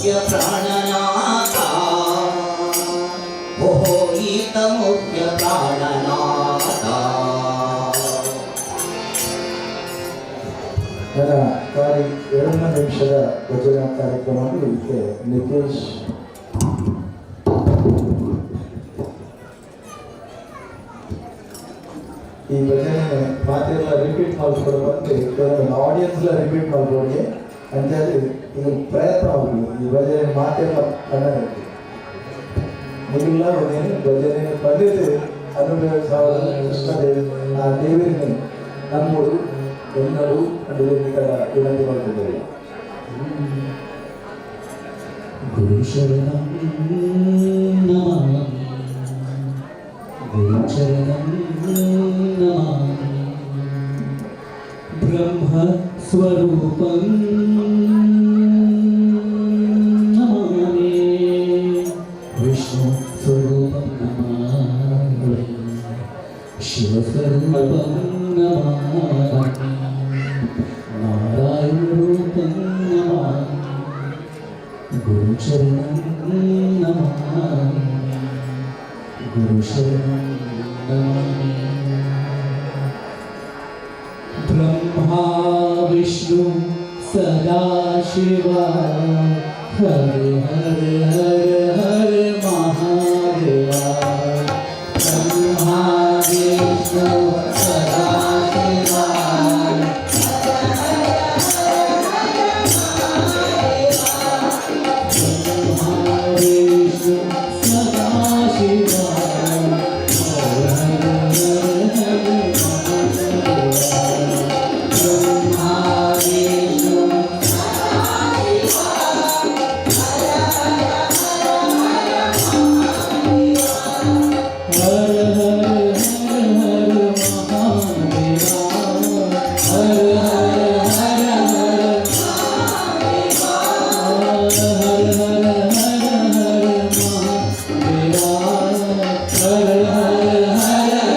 ಮುಖ್ಯ ಪ್ರಾಣನಾಥ, ಓ ಈತ ಮುಖ್ಯ ಪ್ರಾಣನಾಥ. ನನ್ನ ಕಾರ್ಯ 2 ನಿಮಿಷದ ಭಜನಾ ಕಾರ್ಯಕ್ರಮ ಇದಕ್ಕೆ ನಿತೇಶ್ ಈ ಭಜನೆ ಮಾತೆಲ್ಲ ರಿಪೀಟ್ ಮಾಡ್ಕೊಡು ಬಂದು ಕೆಲವೊಂದು ಆಡಿಯನ್ಸ್ಲ ರಿಪೀಟ್ ಮಾಡ್ಕೊಡಿ ಅಂತೇಳಿ ಇದು ಪ್ರಯತ್ನ ಮಾಡ್ತೀವಿ. ಈ ಭಜನೆ ಮಾತೆಲ್ಲ ಕನ್ನಡ ನಿಲ್ಲ ಒಂದೇನು ಭಜನೆ ಬಂದಿದ್ದು ಅನುಭವ ಸಾವಿರದ ಕೃಷ್ಣದೇವಿ ಆ ದೇವರಿನ ನಮ್ಮೂರು ಎಲ್ಲರೂ ಕಂಡು ವಿನಂತಿ ಮಾಡ್ತಿದ್ದೇವೆ. ಗುರು ಶರಣಂ ನಮಾಮಿ, ಗುರು ಶರಣಂ ನಮಾಮಿ, ಬ್ರಹ್ಮ ಸ್ವರೂಪಂ ನಮಾಮಿ, ವಿಷ್ಣು ಸ್ವರೂಪಂ ನಮಾಮಿ, ಶಿವಸ್ವರೂಪಂ ನಮಾಮಿ, ನಾರಾಯಣ ರೂಪಂ ನಮಾಮಿ, ಗುರುಚರಣಂ ನಮಾಮಿ, ಗುರುಶರಣಂ ನಮಾಮಿ. ಬ್ರಹ್ಮಾ ವಿಷ್ಣು ಸದಾಶಿವ ಹರ ಹರ ಹರ ಹರ ಮಹಾದೇವ. ಬ್ರಹ್ಮಾ ವಿಷ್ಣು ಸದಾಶಿವ ವಿಷ್ಣು ಸದಾಶಿವ ಹರ ಹರ ಹರ ಹರ ಮಹಾದೇವ. ಬ್ರಹ್ಮಾ ವಿಷ್ಣು ಹರ ಹರ ಹರ ಹರ ಮಹಾದೇವ, ಹರ ಹರ ಹರ ಹರ ಹರ ಹರ ಹರ ಹರ ಮಹಾದೇವ, ಹರ ಹರ ಹರ ಹರ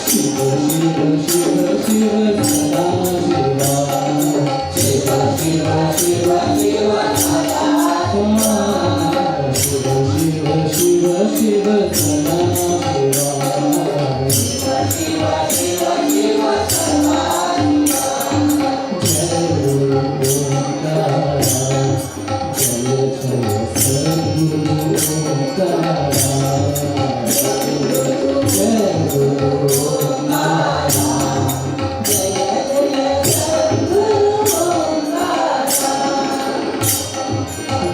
ಶಿವ ಶಿವ ಶಿವ ಶಿವ ಸದಾ ಶಿವ, ಶಿವ ಶಿವ ಶಿವ ಶಿವ ಶಿವ ಶಿವ ಶಿವ ಶಿವ ಸದಾ ಶಿವ, ಜಯ ಗುರು ಓಂಕಾರ, ಜಯ ಜಯ ಸದ್ಗುರು ಓಂಕಾರ,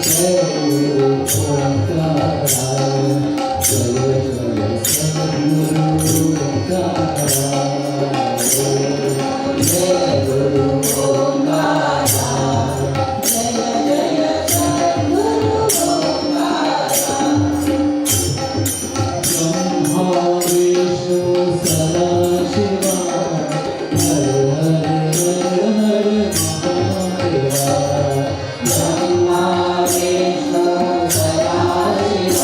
ಜಯ ಗುರು ಓಂಕಾರ, ಜಯ ಗುರು ಓಂಕಾರ, ಜಯ ಜಯ ಸದ್ಗುರು ಓಂಕಾರ, ಜಯ ಗುರು ಓಂಕಾರ, ಜಯ ಜಯ ಸದ್ಗುರು ಓಂಕಾರ. ಬ್ರಹ್ಮಾ ವಿಷ್ಣು ಸದಾಶಿವ ಹರ ಹರ ಹರ ಹರ ಮಹಾದೇವ. ಬ್ರಹ್ಮಾ ವಿಷ್ಣು ಸದಾಶಿವ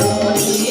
ನೋಡಿರೆ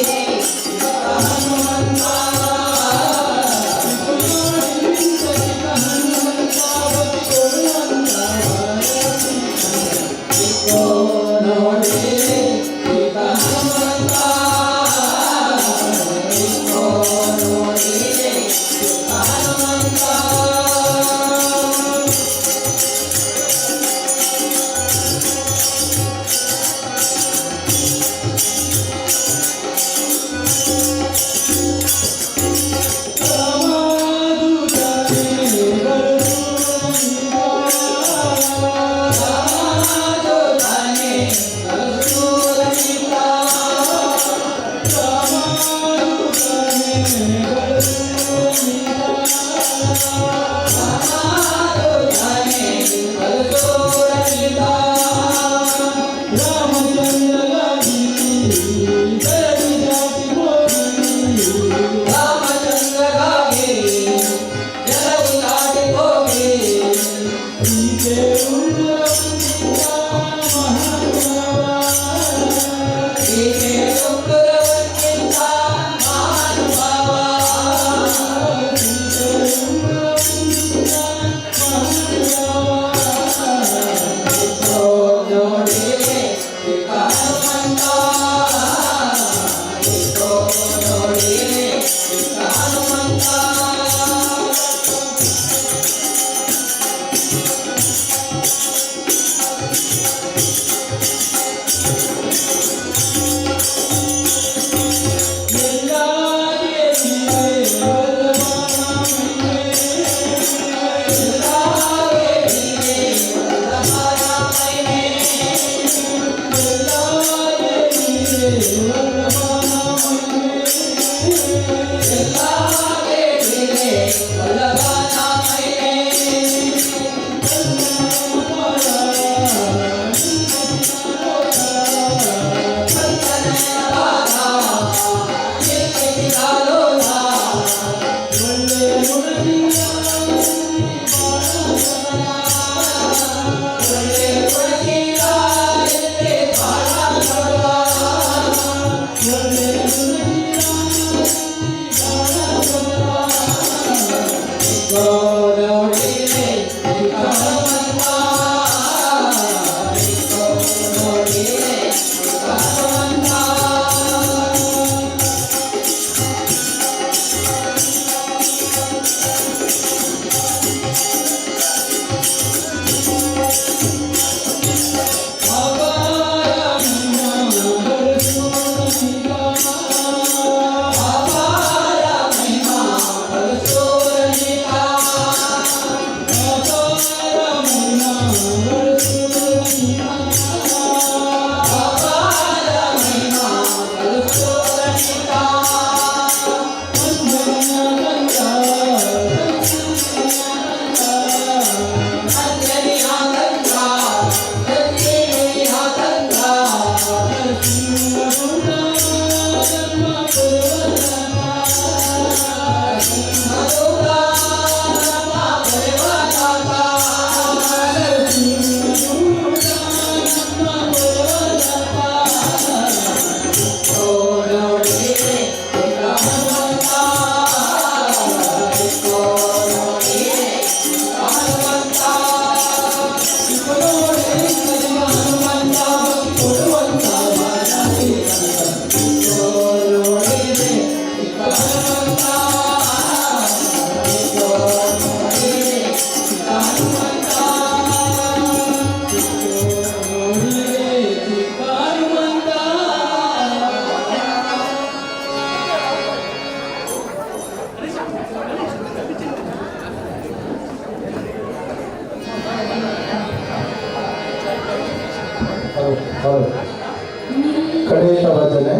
ಕಡೇತ ಭಜನೆ,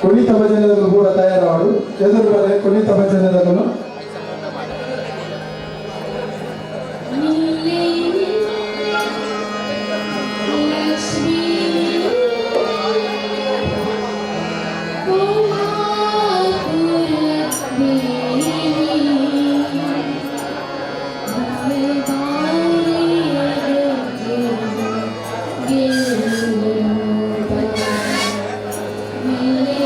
ಕುಣಿತ ಭಜನೆದಲ್ಲೂ ಕೂಡ ತಯಾರಾಡು. ಎದುರು ಬರೆ ಕುಣಿತ ಭಜನೆದಲ್ಲೂ. ನಿಲ್ಲೆ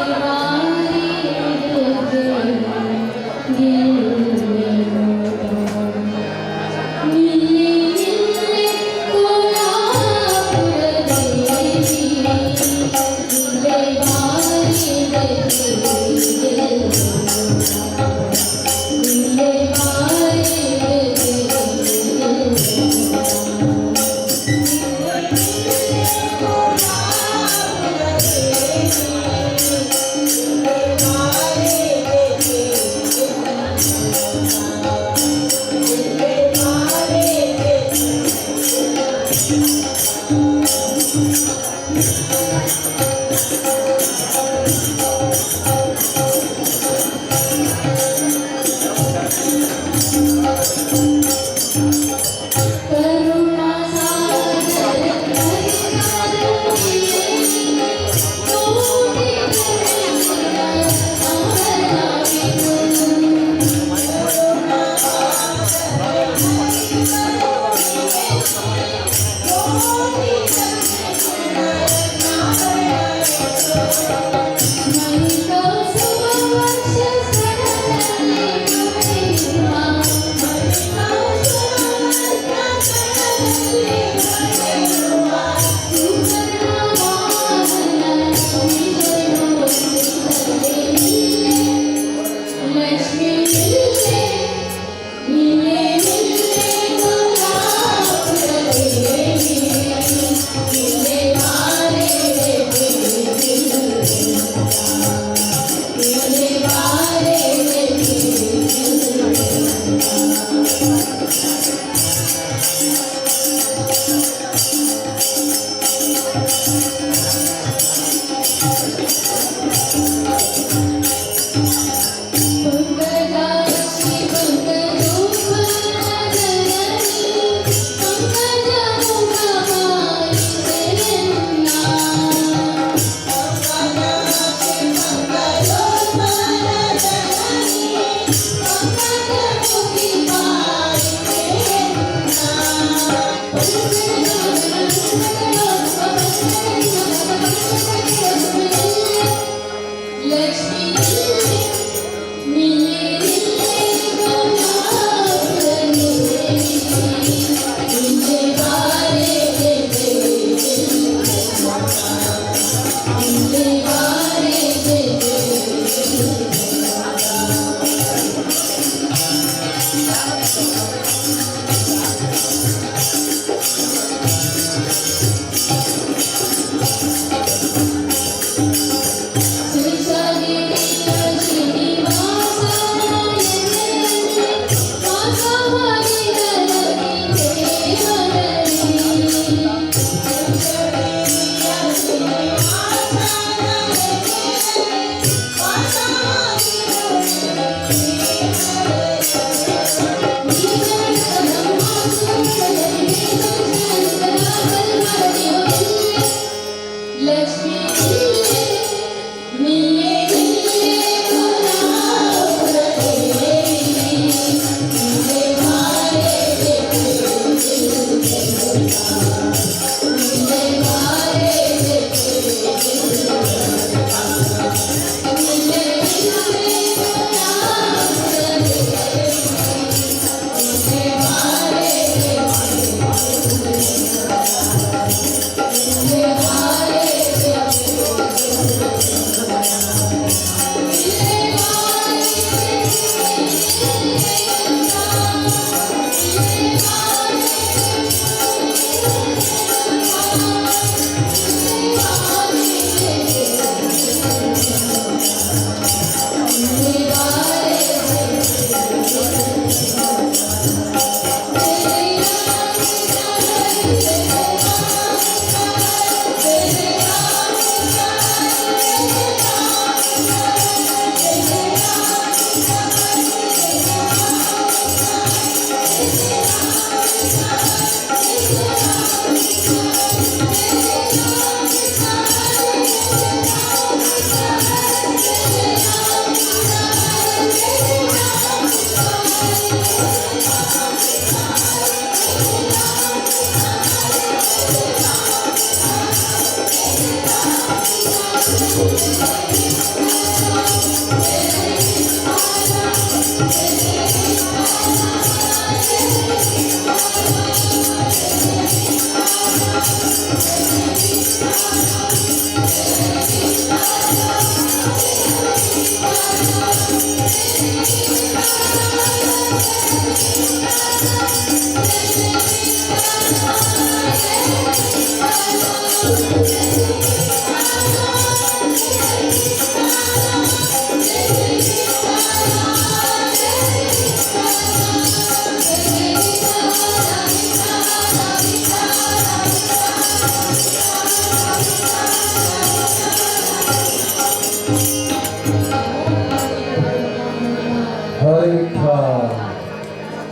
ಲಕ್ಷ್ಮೀ ಕೊಲ್ಹಾಪುರ ದೇವಿ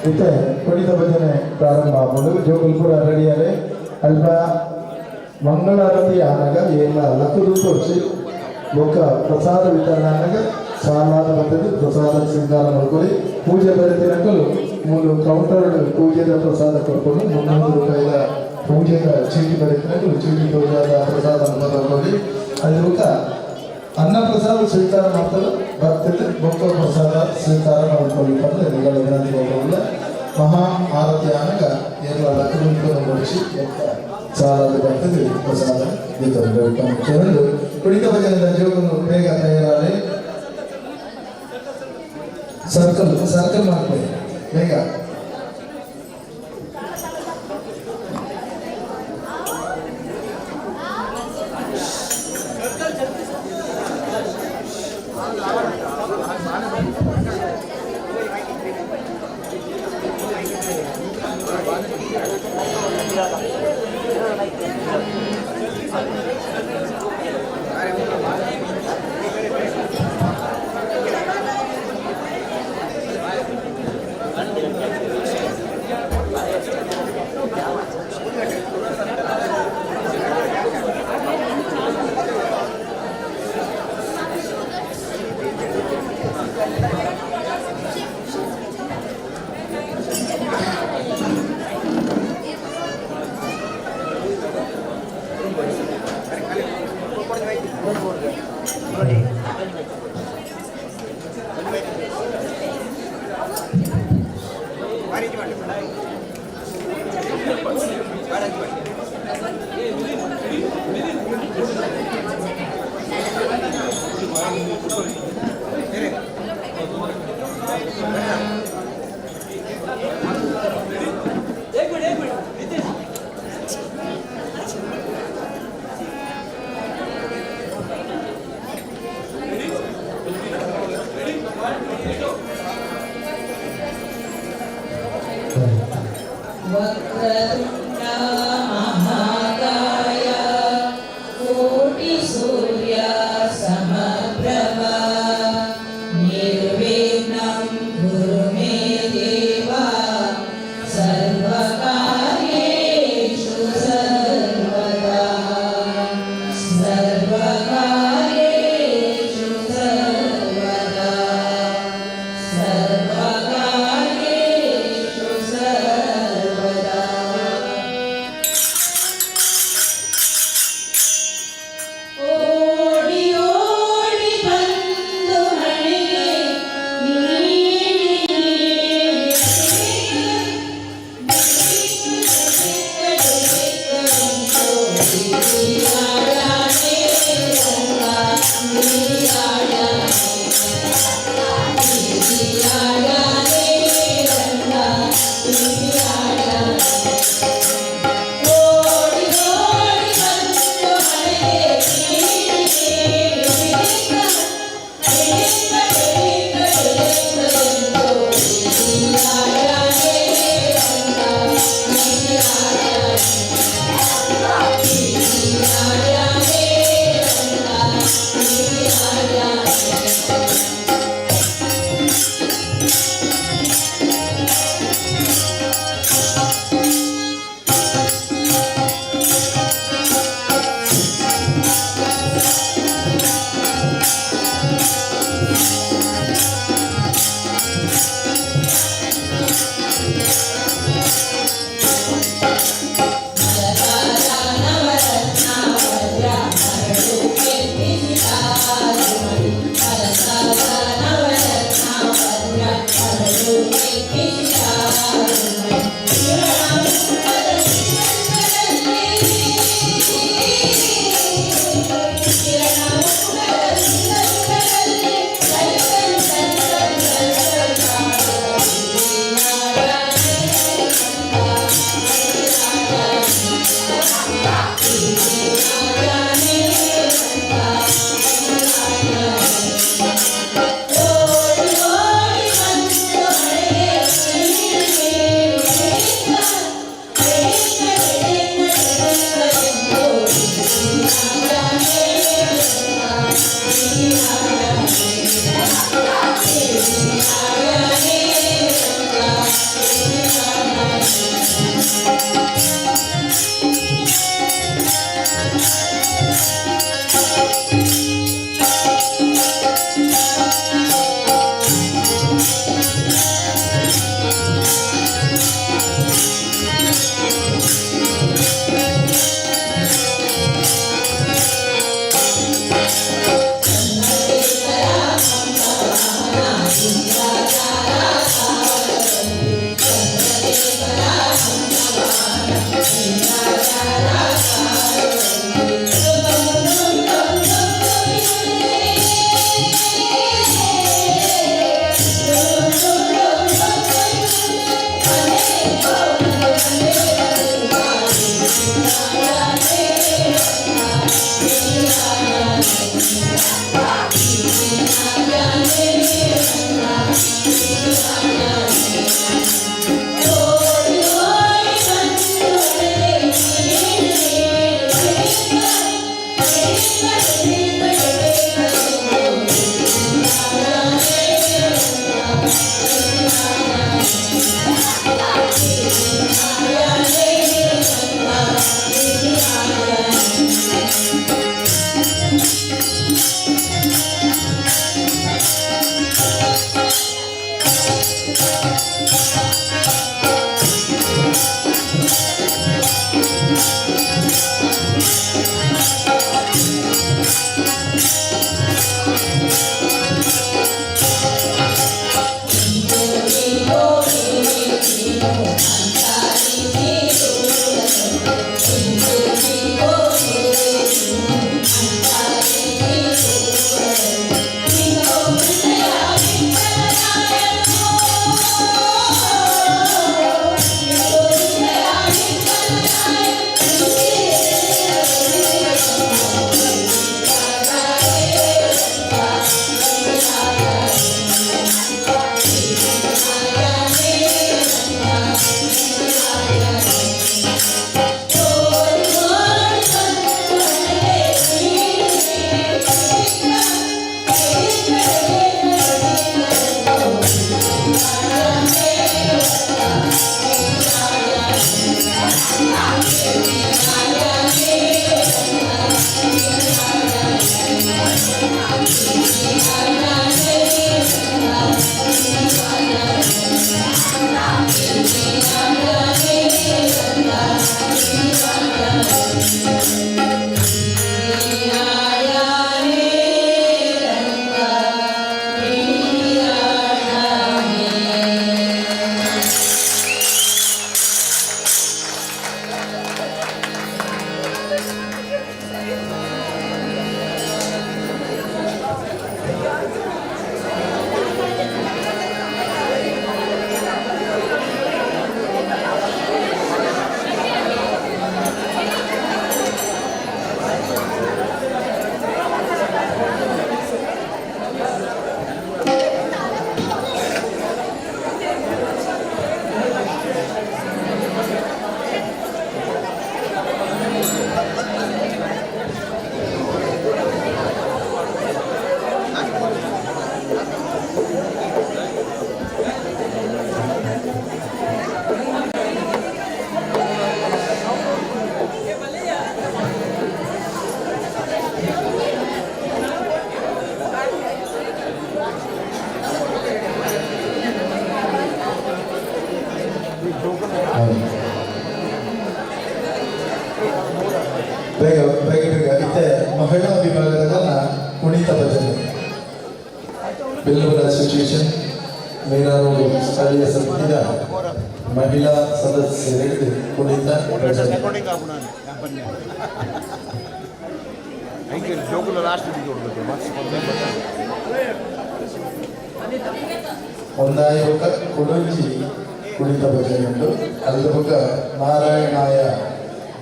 ಇತ್ತೆ ಕೊಡಿತ ಭಜನೆ ಪ್ರಾರಂಭ ಆಪುಂಡು. ಜೋಕುಲು ರೆಡಿಯಾರೆ. ಅಲ್ಪ ಮಂಗಳಾರತಿ ಆನಗ ಏನ ಲಕ್ಕುದು ತೋರ್ಚಿ. ಬೊಕ್ಕ ಪ್ರಸಾದ ವಿತರಣೆ ಆನಗ ಸಾಲಾದ ಬತ್ತದು ಪ್ರಸಾದ ಸ್ವೀಕಾರ ಮಲ್ಕೊಲಿ. ಪೂಜೆ ಬರೆತಿನಕಲು ಮೂಲು ಕೌಂಟರ್ ಪೂಜೆದ ಪ್ರಸಾದ ಕೊಡ್ಕೊಂಡು 300 ರೂಪಾಯಿದ ಪೂಜೆದ ಚೀಟಿ ಬರೆತಿನಕಲು ಚೀಟಿ ಪೂಜಾದ ಪ್ರಸಾದ ತಗೊಳ್ಳಿ. ಅದು ಬೊಕ್ಕ ಅನ್ನ ಪ್ರಸಾದ ಸ್ವೀಕಾರ ಮಾಡ್ತಾರೆ ಭಕ್ತರು. ಬೊಕ್ಕ ಪ್ರಸಾದ ಸ್ವೀಕಾರ ಮಾಡ್ಕೊಳ್ಳಿ ಪಂದ್ ನಿಗಳ ವಿನಂತಿ ಮಲ್ಪೊಂದುಲ್ಲೆ. ಮಹಾ ಆರತಿ ಆನಗ ಏರ್ಲ ಲಕ್ಕುದು ಮುಡಿಸಿ ಬೊಕ್ಕ ಸಾಲಾದ ಬರ್ತದೆ ಪ್ರಸಾದ ವಿತರಣೆ. ಕುಡಿತ ಭಜನೆದ ಜೋಕುಲು ಬೇಗ ತಯಾರಾಲೆ. ಸರ್ಕಲ್ ಸರ್ಕಲ್ ಮಾಡ್ಕೊಳ್ಳಿ ಬೇಗ. वक्रतुण्ड महाकाय, कोटिसूर्य समप्रभ, निर्विघ्नं कुरु मे देव, सर्वकार्येषु सर्वदा, सर्वकार्येषु सर्वदा, सर्वकार्येषु सर्वदा। ಓಡಿ ಓಡಿ ಬಂದು ಹಣೆಗೆ ನೀಡಿ ಓಡಿ ಓಡಿ ಬಂದು ಹಣೆಗೆ ನೀಡಿ ಬೇಗ ಬೇಗ ಬೇಗ. ಇತ್ತೆ ಮಹಿಳಾ ವಿಭಾಗದ ಕುಣಿತ ಭಜನೆ. ಬಿಲ್ಲವರ ಅಸೋಸಿಯೇಷನ್ ಮೀರಾ ರೋಡ್ ಸ್ಥಳೀಯ ಸಮಿತಿಯ ಮಹಿಳಾ ಸದಸ್ಯರಿಗೆ ಕುಣಿತ ಭಜನೆ. ರೆಕಾರ್ಡಿಂಗ್ ಆಪುಣ ಐಕೆ ಜೋಕುಲ ಲಾಸ್ಟ್ ಕೊಡ್ಬೇಕು ಮತ್ತೆ. ಒಂದಾಯ ಬೊಕ್ಕ ಕೊಡೊಂಜಿ ಕುಣಿತ ಭಜನೆ ಉಂಟು. ಅಲ್ದ ಬೊಕ್ಕ ನಾರಾಯಣಾಯ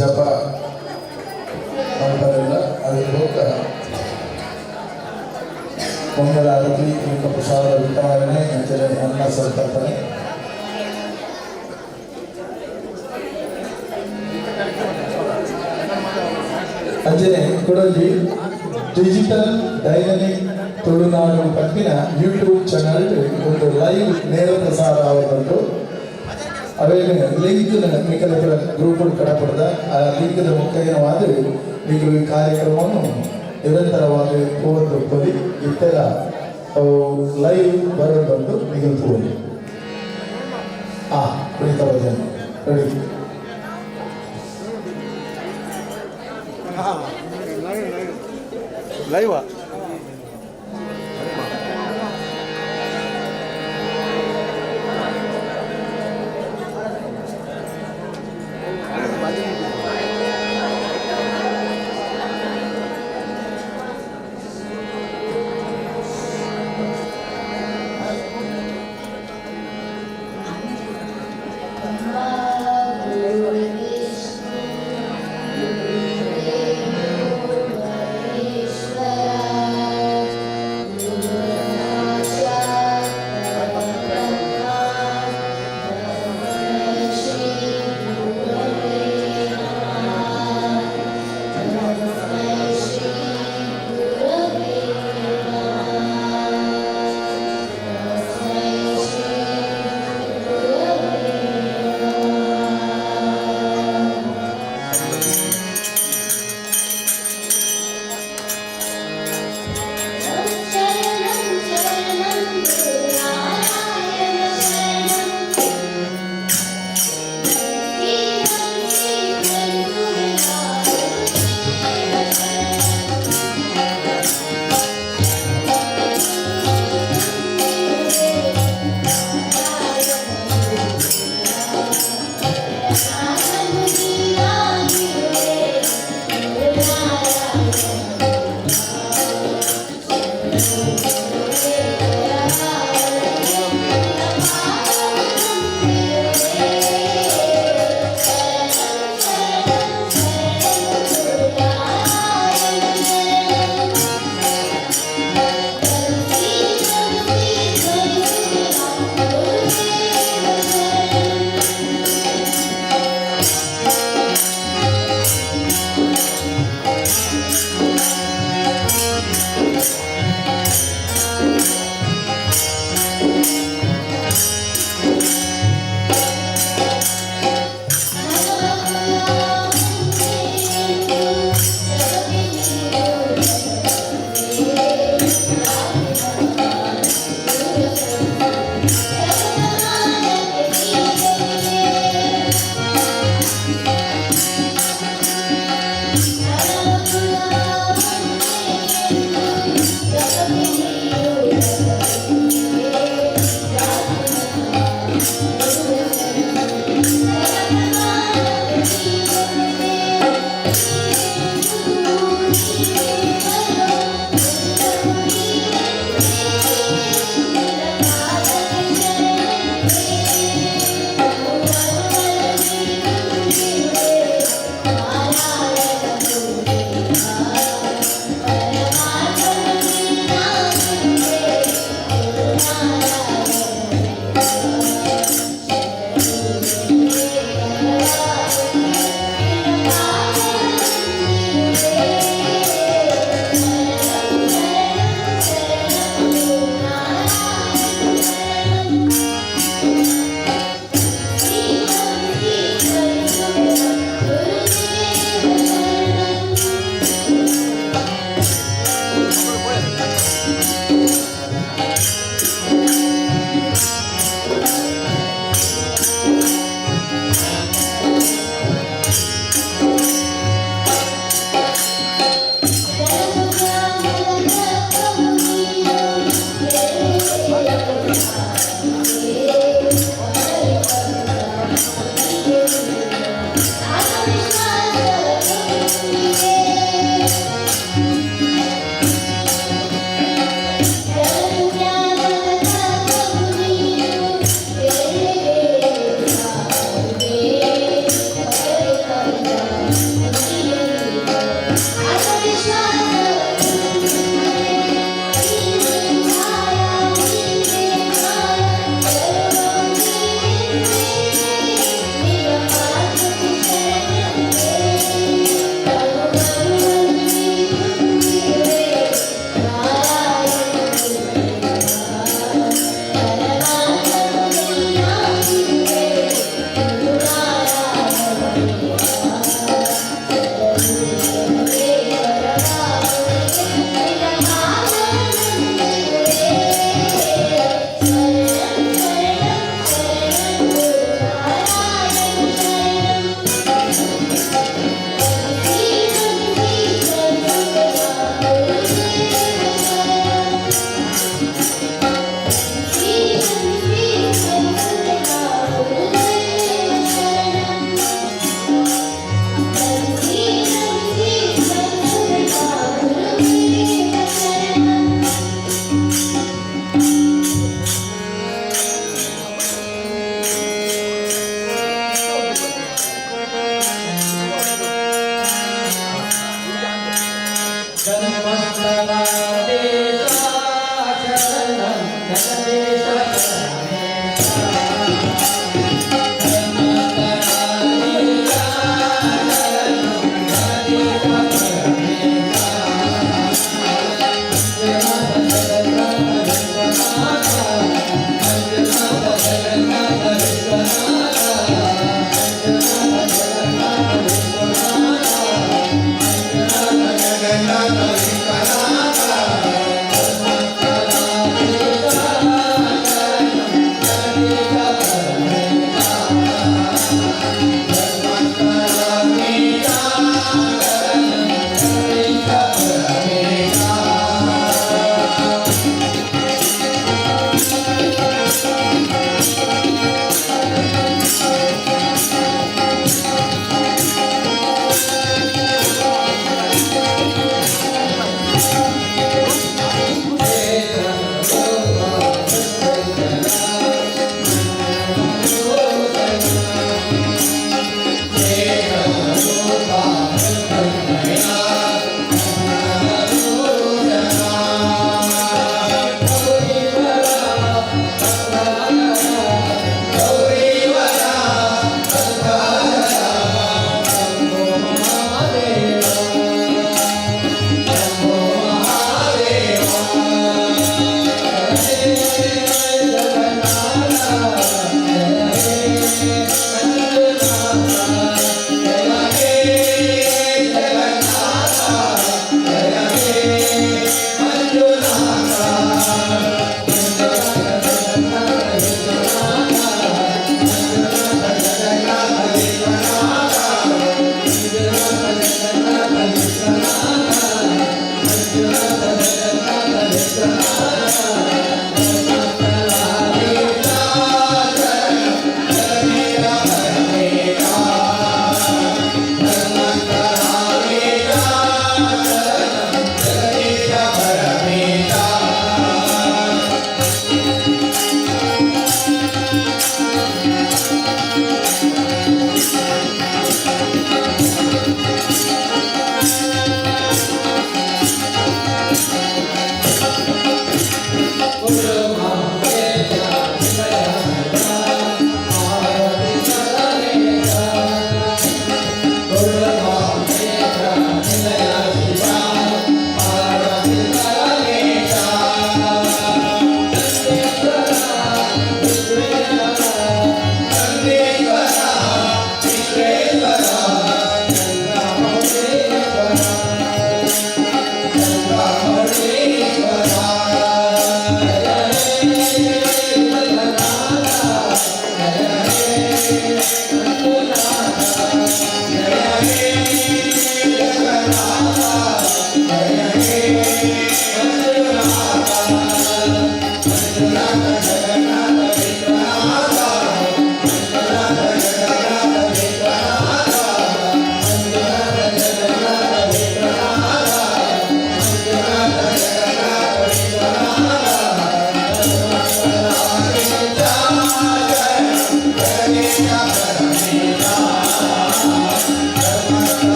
ಜಪ ಮಲ್ಪರೆಲ್ಲ. ಅದ್ರ ಬೊಕ್ಕ ಮಂಗಳಾರತಿ ಬೊಕ್ಕ ಪ್ರಸಾದ ವಿತರಣೆ ಅಂಚನೆ ಅನ್ನ ಸಂತರ್ಪಣೆ. ಅಂಚನೆ ಕೊಡೊಂಜಿ ಡಿಜಿಟಲ್ ಡೈನಮಿಕ್ ತುಳುನಾಡು ಪನ್ಪಿನ ಯೂಟ್ಯೂಬ್ ಚಾನಲ್ ಒಂದು ಲೈವ್ ನೇರ ಪ್ರಸಾರ ಆವೊಂದುಂಟು. ಅವೇನು ಲಿಂಕ್ ನಿಕಲ ಗ್ರೂಪ್ ಕಡಪಡ್ದ ಆ ಲಿಂಕ್ ಮುಖೇನವಾದ ನೀವು ಈ ಕಾರ್ಯಕ್ರಮವನ್ನು ನಿರಂತರವಾಗಿ ತೂವೊಂದು ಪೊಲಿ. ಇತ್ತೆಲ ಅವು ಲೈವ್ ಬರೋದುಂಟು, ನಿಗಲ್ ತೂವೊಲಿ. ಆ ಕುಣಿತ ಭಜನೆ ರೆಡಿ. ಲೈವ್. गुरुर्विष्णु गुरुर्देवो महेश्वरा। Thank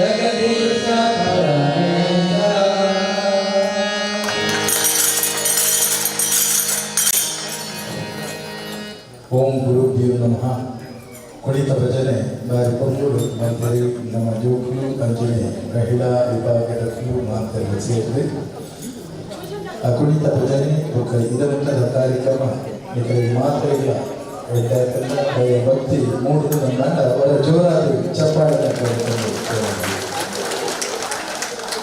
ಜಗದೀಶ ಪರಮೇಶ. ಓಂ ಗುರುಭ್ಯೋ ನಮಃ. ಕುಣಿತ ಭಜನೆ ಬಾರಿ ಪೊಂಗುಡು ಮಂತ್ರಿ ನಮ್ಮ ಜೋಕುಲು ಅಂಚನೆ ಮಹಿಳಾ ವಿಭಾಗದ ಕ್ಯೂ ಮಾತೆಲ್ಲ ಸೇರಿದೆ. ಆ ಕುಣಿತ ಭಜನೆ ಬೊಕ್ಕ ಇದರಂತದ ಕಾರ್ಯಕ್ರಮ ನಿಕಲಿಗೆ ಮಾತ್ರ ಇಲ್ಲ ಎಡ್ಡೆ ಭಕ್ತಿ ಮೂಡುದು ನನ್ನ ಅವರ ಜೋರಾದ ಚಪ್ಪಾಳೆ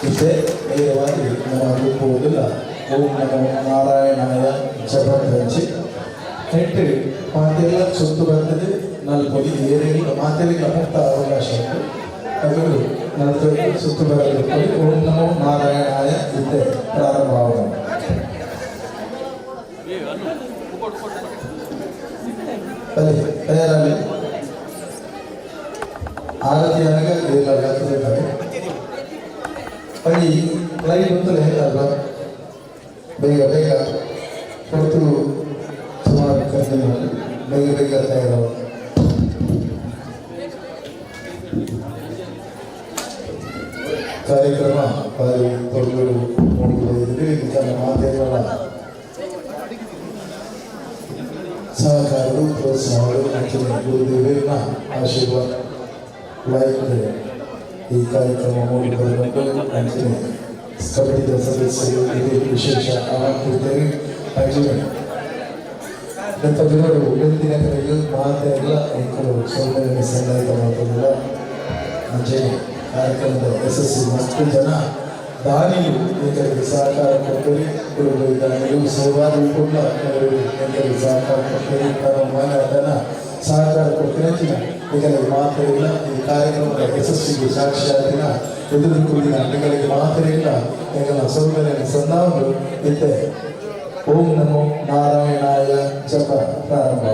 ಇತ್ತೆ ನೇರವಾಗಿ ನಮ್ಮ ರೂಪುವುದಿಲ್ಲ. ಓಂ ನಮೋ ನಾರಾಯಣಾಯ ಜಪದಂಚಿ ನೆಟ್ಟು ಮಾತೆಲ್ಲ ಸುತ್ತು ಬರ್ತದೆ. ನಲ್ಪೊಲಿ ಏರಿಲ್ಲ ಮಾತೆಲ್ಲ ಮುಕ್ತ ಅವಕಾಶ ಉಂಟು. ಅದು ನಂತರ ಸುತ್ತು ಬರಬೇಕು. ಓಂ ನಮೋ ನಾರಾಯಣಾಯ ಇತ್ತೆ ಪ್ರಾರಂಭ. ಬನ್ನಿ, ತಯಾರಾಗಲಿ. ಆರತಿ ಅನಗ ಇಲ್ಲ ಬರ್ತದೆ. ಬನ್ನಿ, ಲೈಟ್ ಅಂತಲೇ ಅಲ್ವಾ? ಬೇಗ ಬೇಗ ಹೊರತು ಸುಮಾರು ಕರೆದು ಬೇಗ ಬೇಗ ತಯಾರು. ಕಾರ್ಯಕ್ರಮ ಬಾರಿ ತೊಡಗಲು ನೋಡಿಕೊಂಡಿದ್ದೀವಿ. ತನ್ನ ಮಾಧ್ಯಮಗಳ ಸಹಕಾರರು, ಪ್ರೋತ್ಸಾಹಗಳು ಅಂಚನೆ ಗುರುದೇವರ ಆಶೀರ್ವಾದ ಲೈಕ್ ಈ ಕಾರ್ಯಕ್ರಮ ಮೂಡಿಬರುವಂತೆ ಅಂಚನೆ ಕಮಿಟಿಯ ಸದಸ್ಯರು ಇದೇ ವಿಶೇಷ ಆಮಂತ್ರಿತರು ಅಂಚನೆ ದತ್ತವರು ಬೆಂದಿನ ಕಡೆಗೆ ಮಾತೆಲ್ಲ ಎಂಕಲು ಸೌಮ್ಯ ಸಂಗಾಯಿತ ಮಾತಲ್ಲ. ಅಂಚನೆ ಕಾರ್ಯಕ್ರಮದ ಯಶಸ್ಸು ಮಸ್ತು ಜನ ದಾನಿಲು ಎಂಕಲಿಗೆ ಸಹಕಾರ ಕೊಡ್ತಾರೆ. ಕುರುಬ ದಾನಿಲು ಸೇವಾದಿ ಕೂಡ ಎಂಕಲಿಗೆ ಸಹಕಾರ ಕೊಡ್ತಾರೆ. ತನ್ನ ಮನ ಧನ ಸಹಕಾರ ಕೊಡ್ತಾರೆ. ಎಂಕಲಿಗೆ ಮಾತ್ರ ಇಲ್ಲ, ಈ ಕಾರ್ಯಕ್ರಮದ ಯಶಸ್ಸಿಗೆ ಸಾಕ್ಷಿಯಾದಿನ ಎದುರು ಕೂಡಿನ ಎಂಕಲಿಗೆ ಮಾತ್ರ ಇಲ್ಲ ಎಂಕಲ ಸೌಮ್ಯನ ಸಂದಾವರು. ಇತ್ತೆ ಓಂ ನಮೋ ನಾರಾಯಣಾಯ ಜಪ ಪ್ರಾರಂಭ.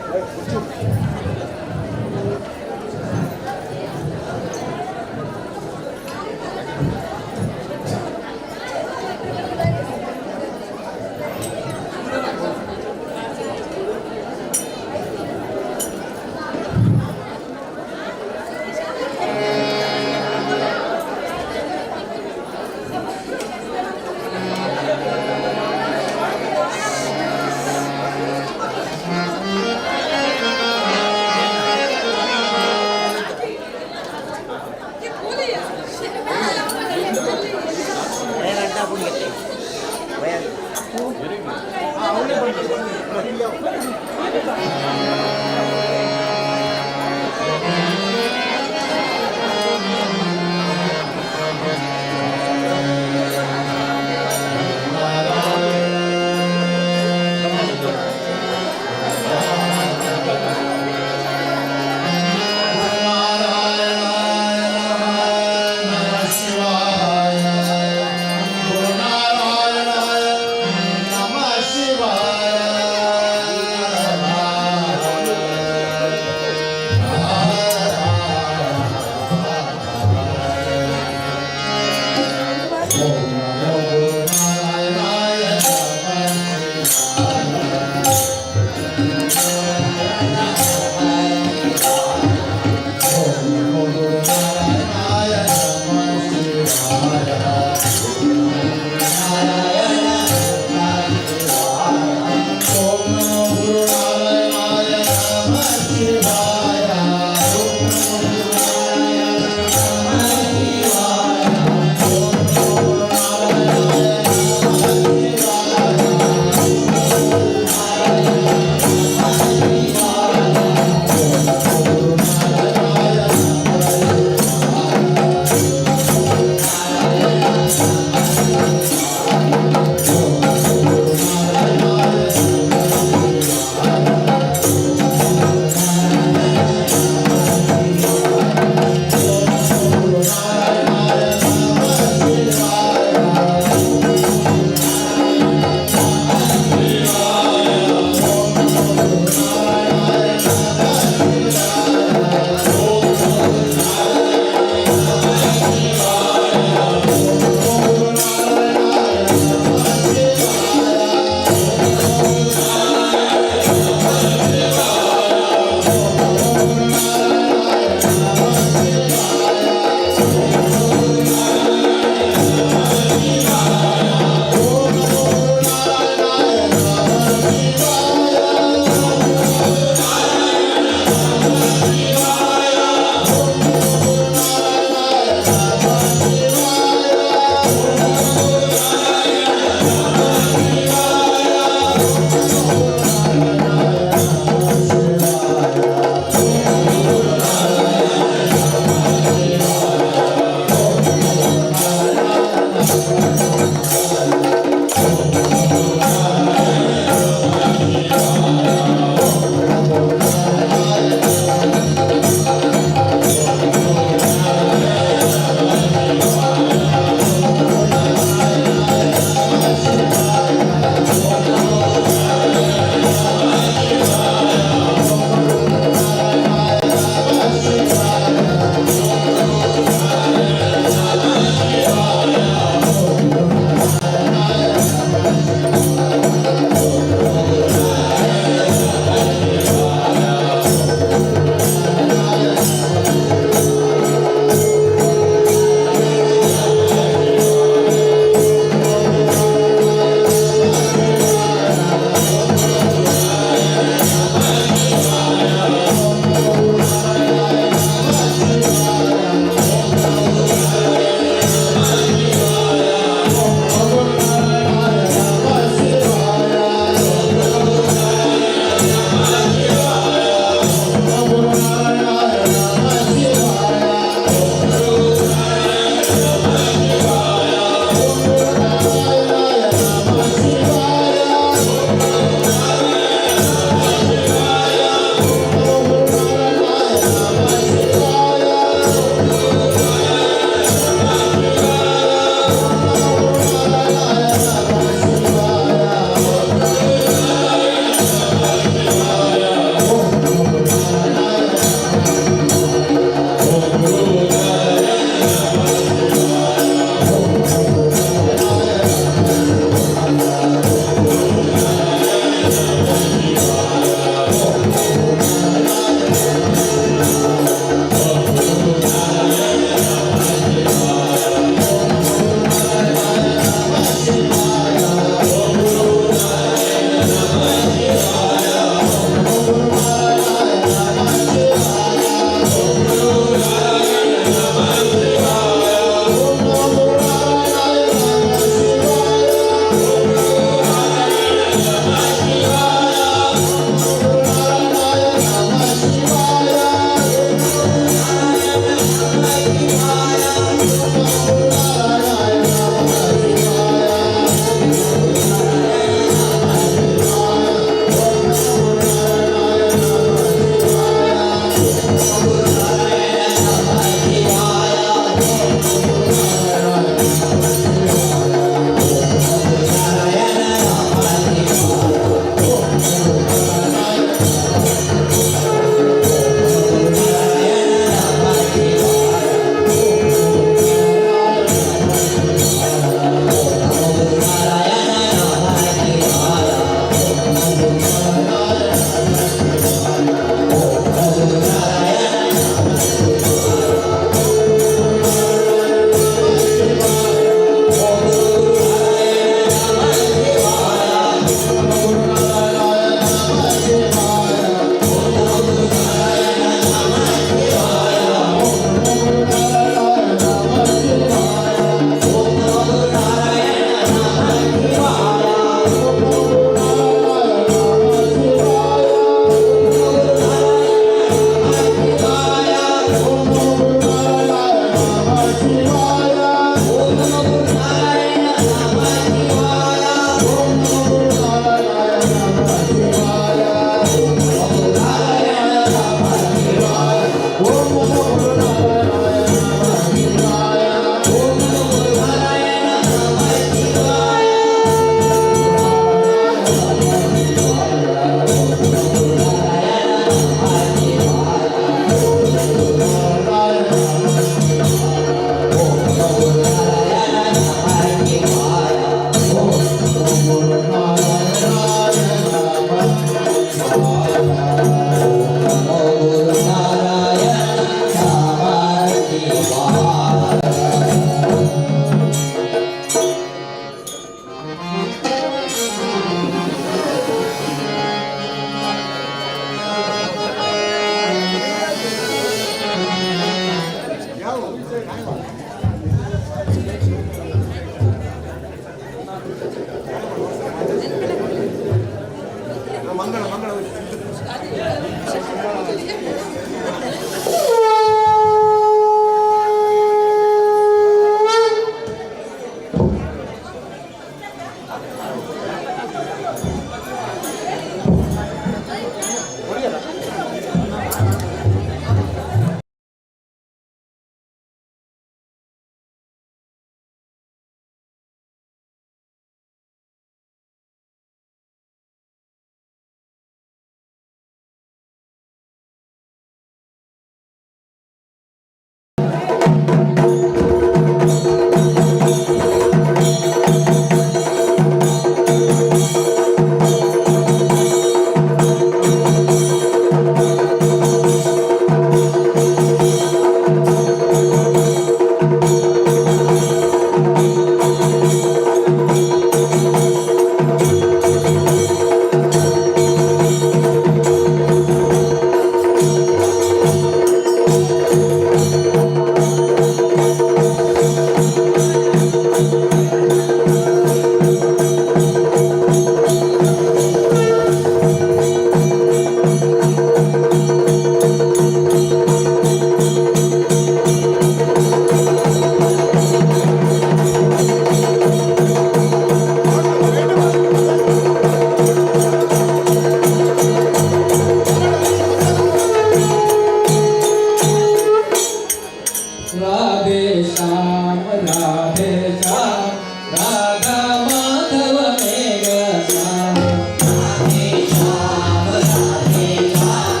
श्याम, राधा माधव मेरा श्याम। राधे श्याम राधे श्याम,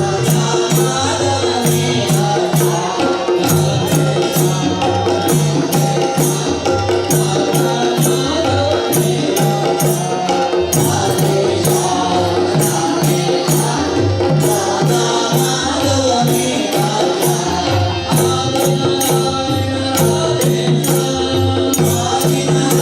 राधा माधव मेरा श्याम। राधे श्याम राधे श्याम, राधा माधव मेरा श्याम। राधे श्याम राधे श्याम, राधा माधव मेरा श्याम। आदि नारायण राधे श्याम, आदि नारायण।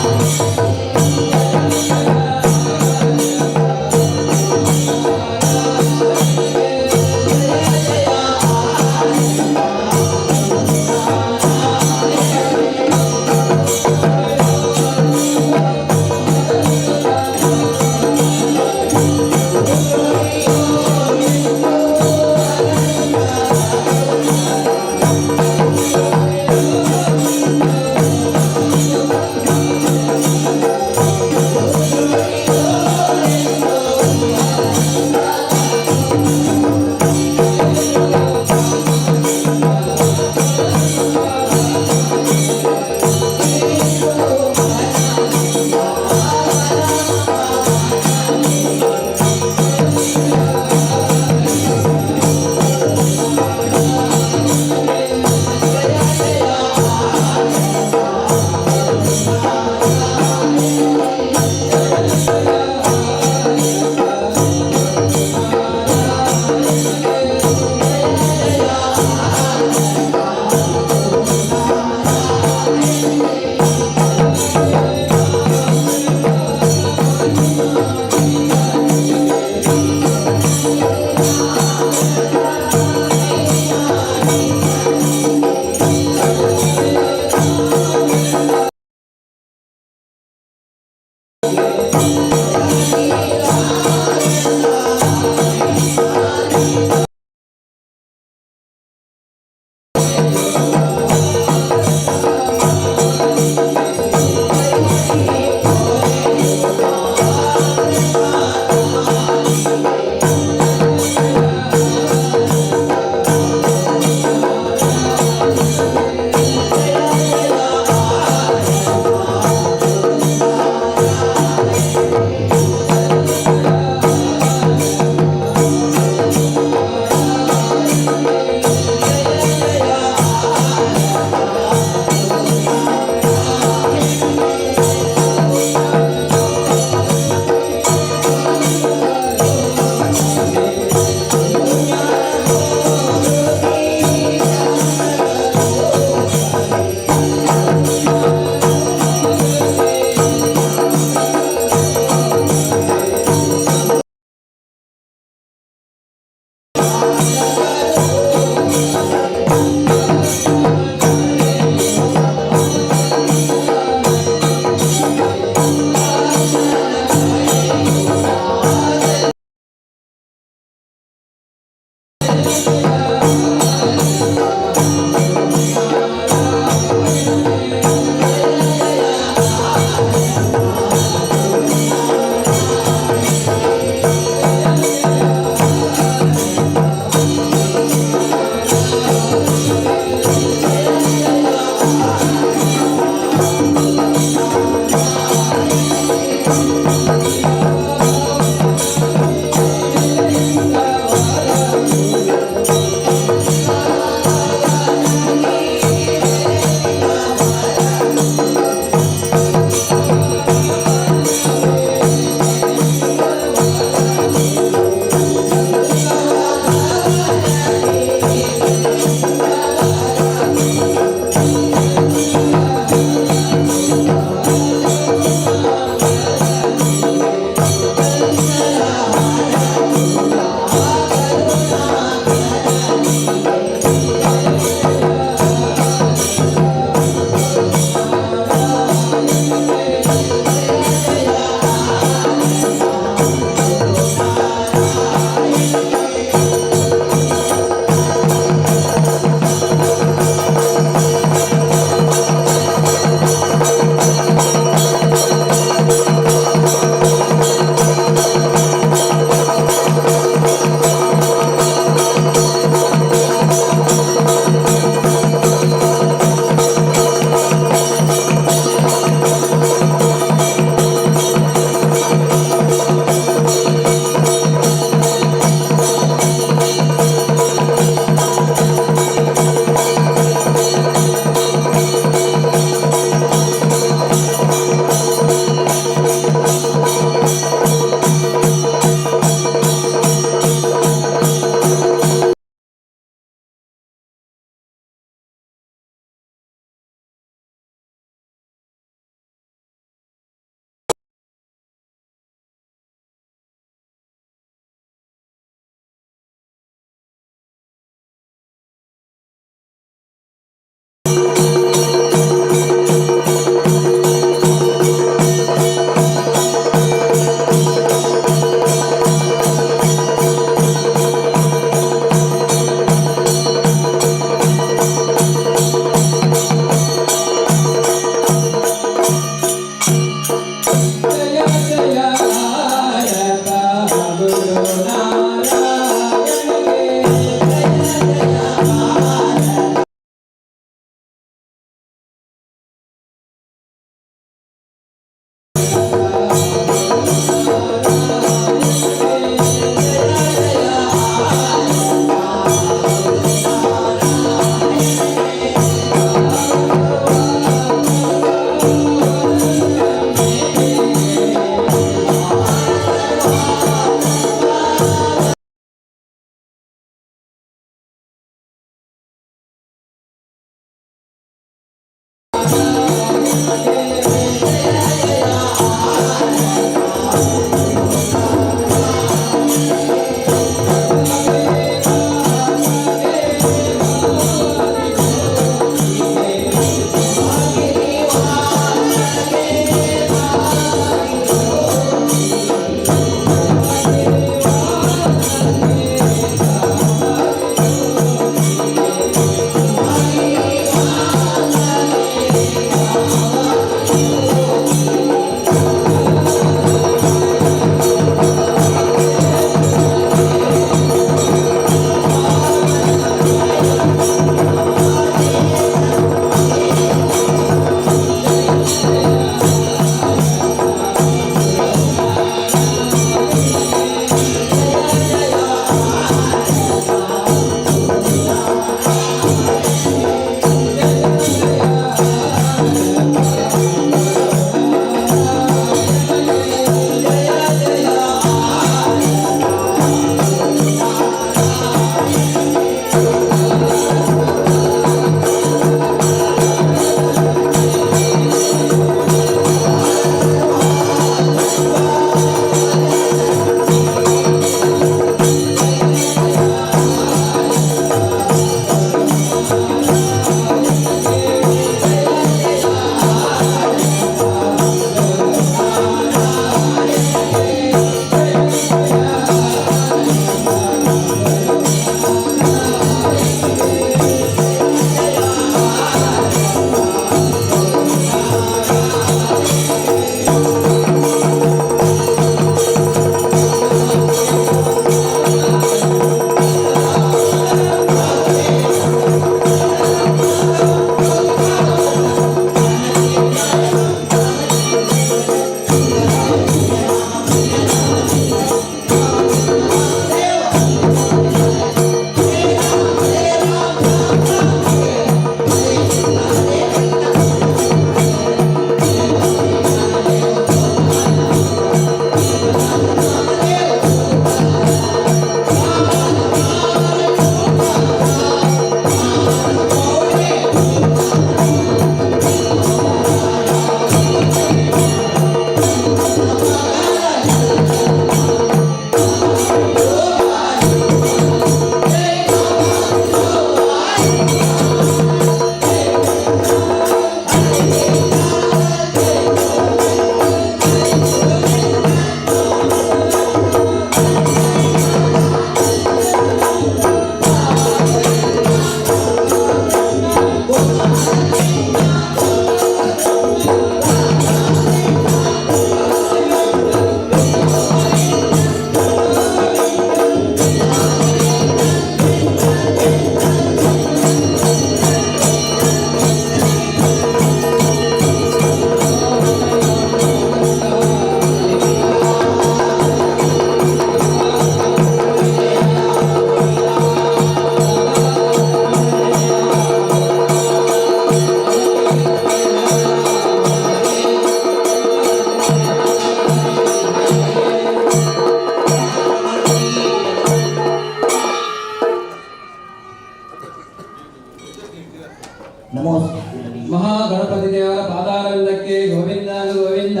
ಮಹಾಗಣಪತಿ ದೇವರ ಪಾದಾರವಿಂದಕ್ಕೆ ಗೋವಿಂದ ಗೋವಿಂದ.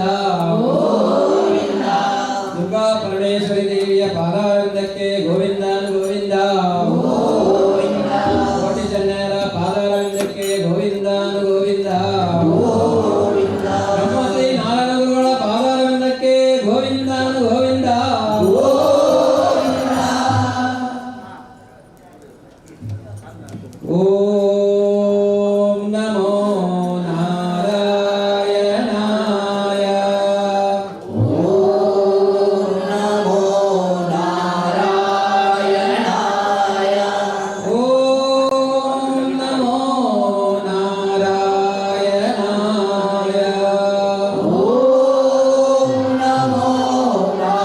ದುರ್ಗಾ ಪರಮೇಶ್ವರಿ ದೇವಿಯ ಪಾದಾರವಿಂದಕ್ಕೆ ಗೋವಿಂದ ಗೋವಿಂದ. ಕೋಟಿ ಚೆನ್ನಯರ ಪಾದಾರವಿಂದಕ್ಕೆ ಗೋವಿಂದ ಗೋವಿಂದ. ಬ್ರಹ್ಮಶ್ರೀ ನಾರಾಯಣ ಗುರುಗಳ ಪಾದಾರವಿಂದಕ್ಕೆ ಗೋವಿಂದ ಗೋವಿಂದ. ಓಂ ನಮೋ ನಾರಾಯಣಾಯ. ಓಂ ನಮೋ ನಾರಾಯಣಾಯ. ಓಂ ನಮೋ ನಾರಾಯಣಾಯ. ಓಂ ನಮೋ ನಾರಾಯಣಾಯ. ಓಂ ನಮೋ ನಾರಾಯಣಾಯ.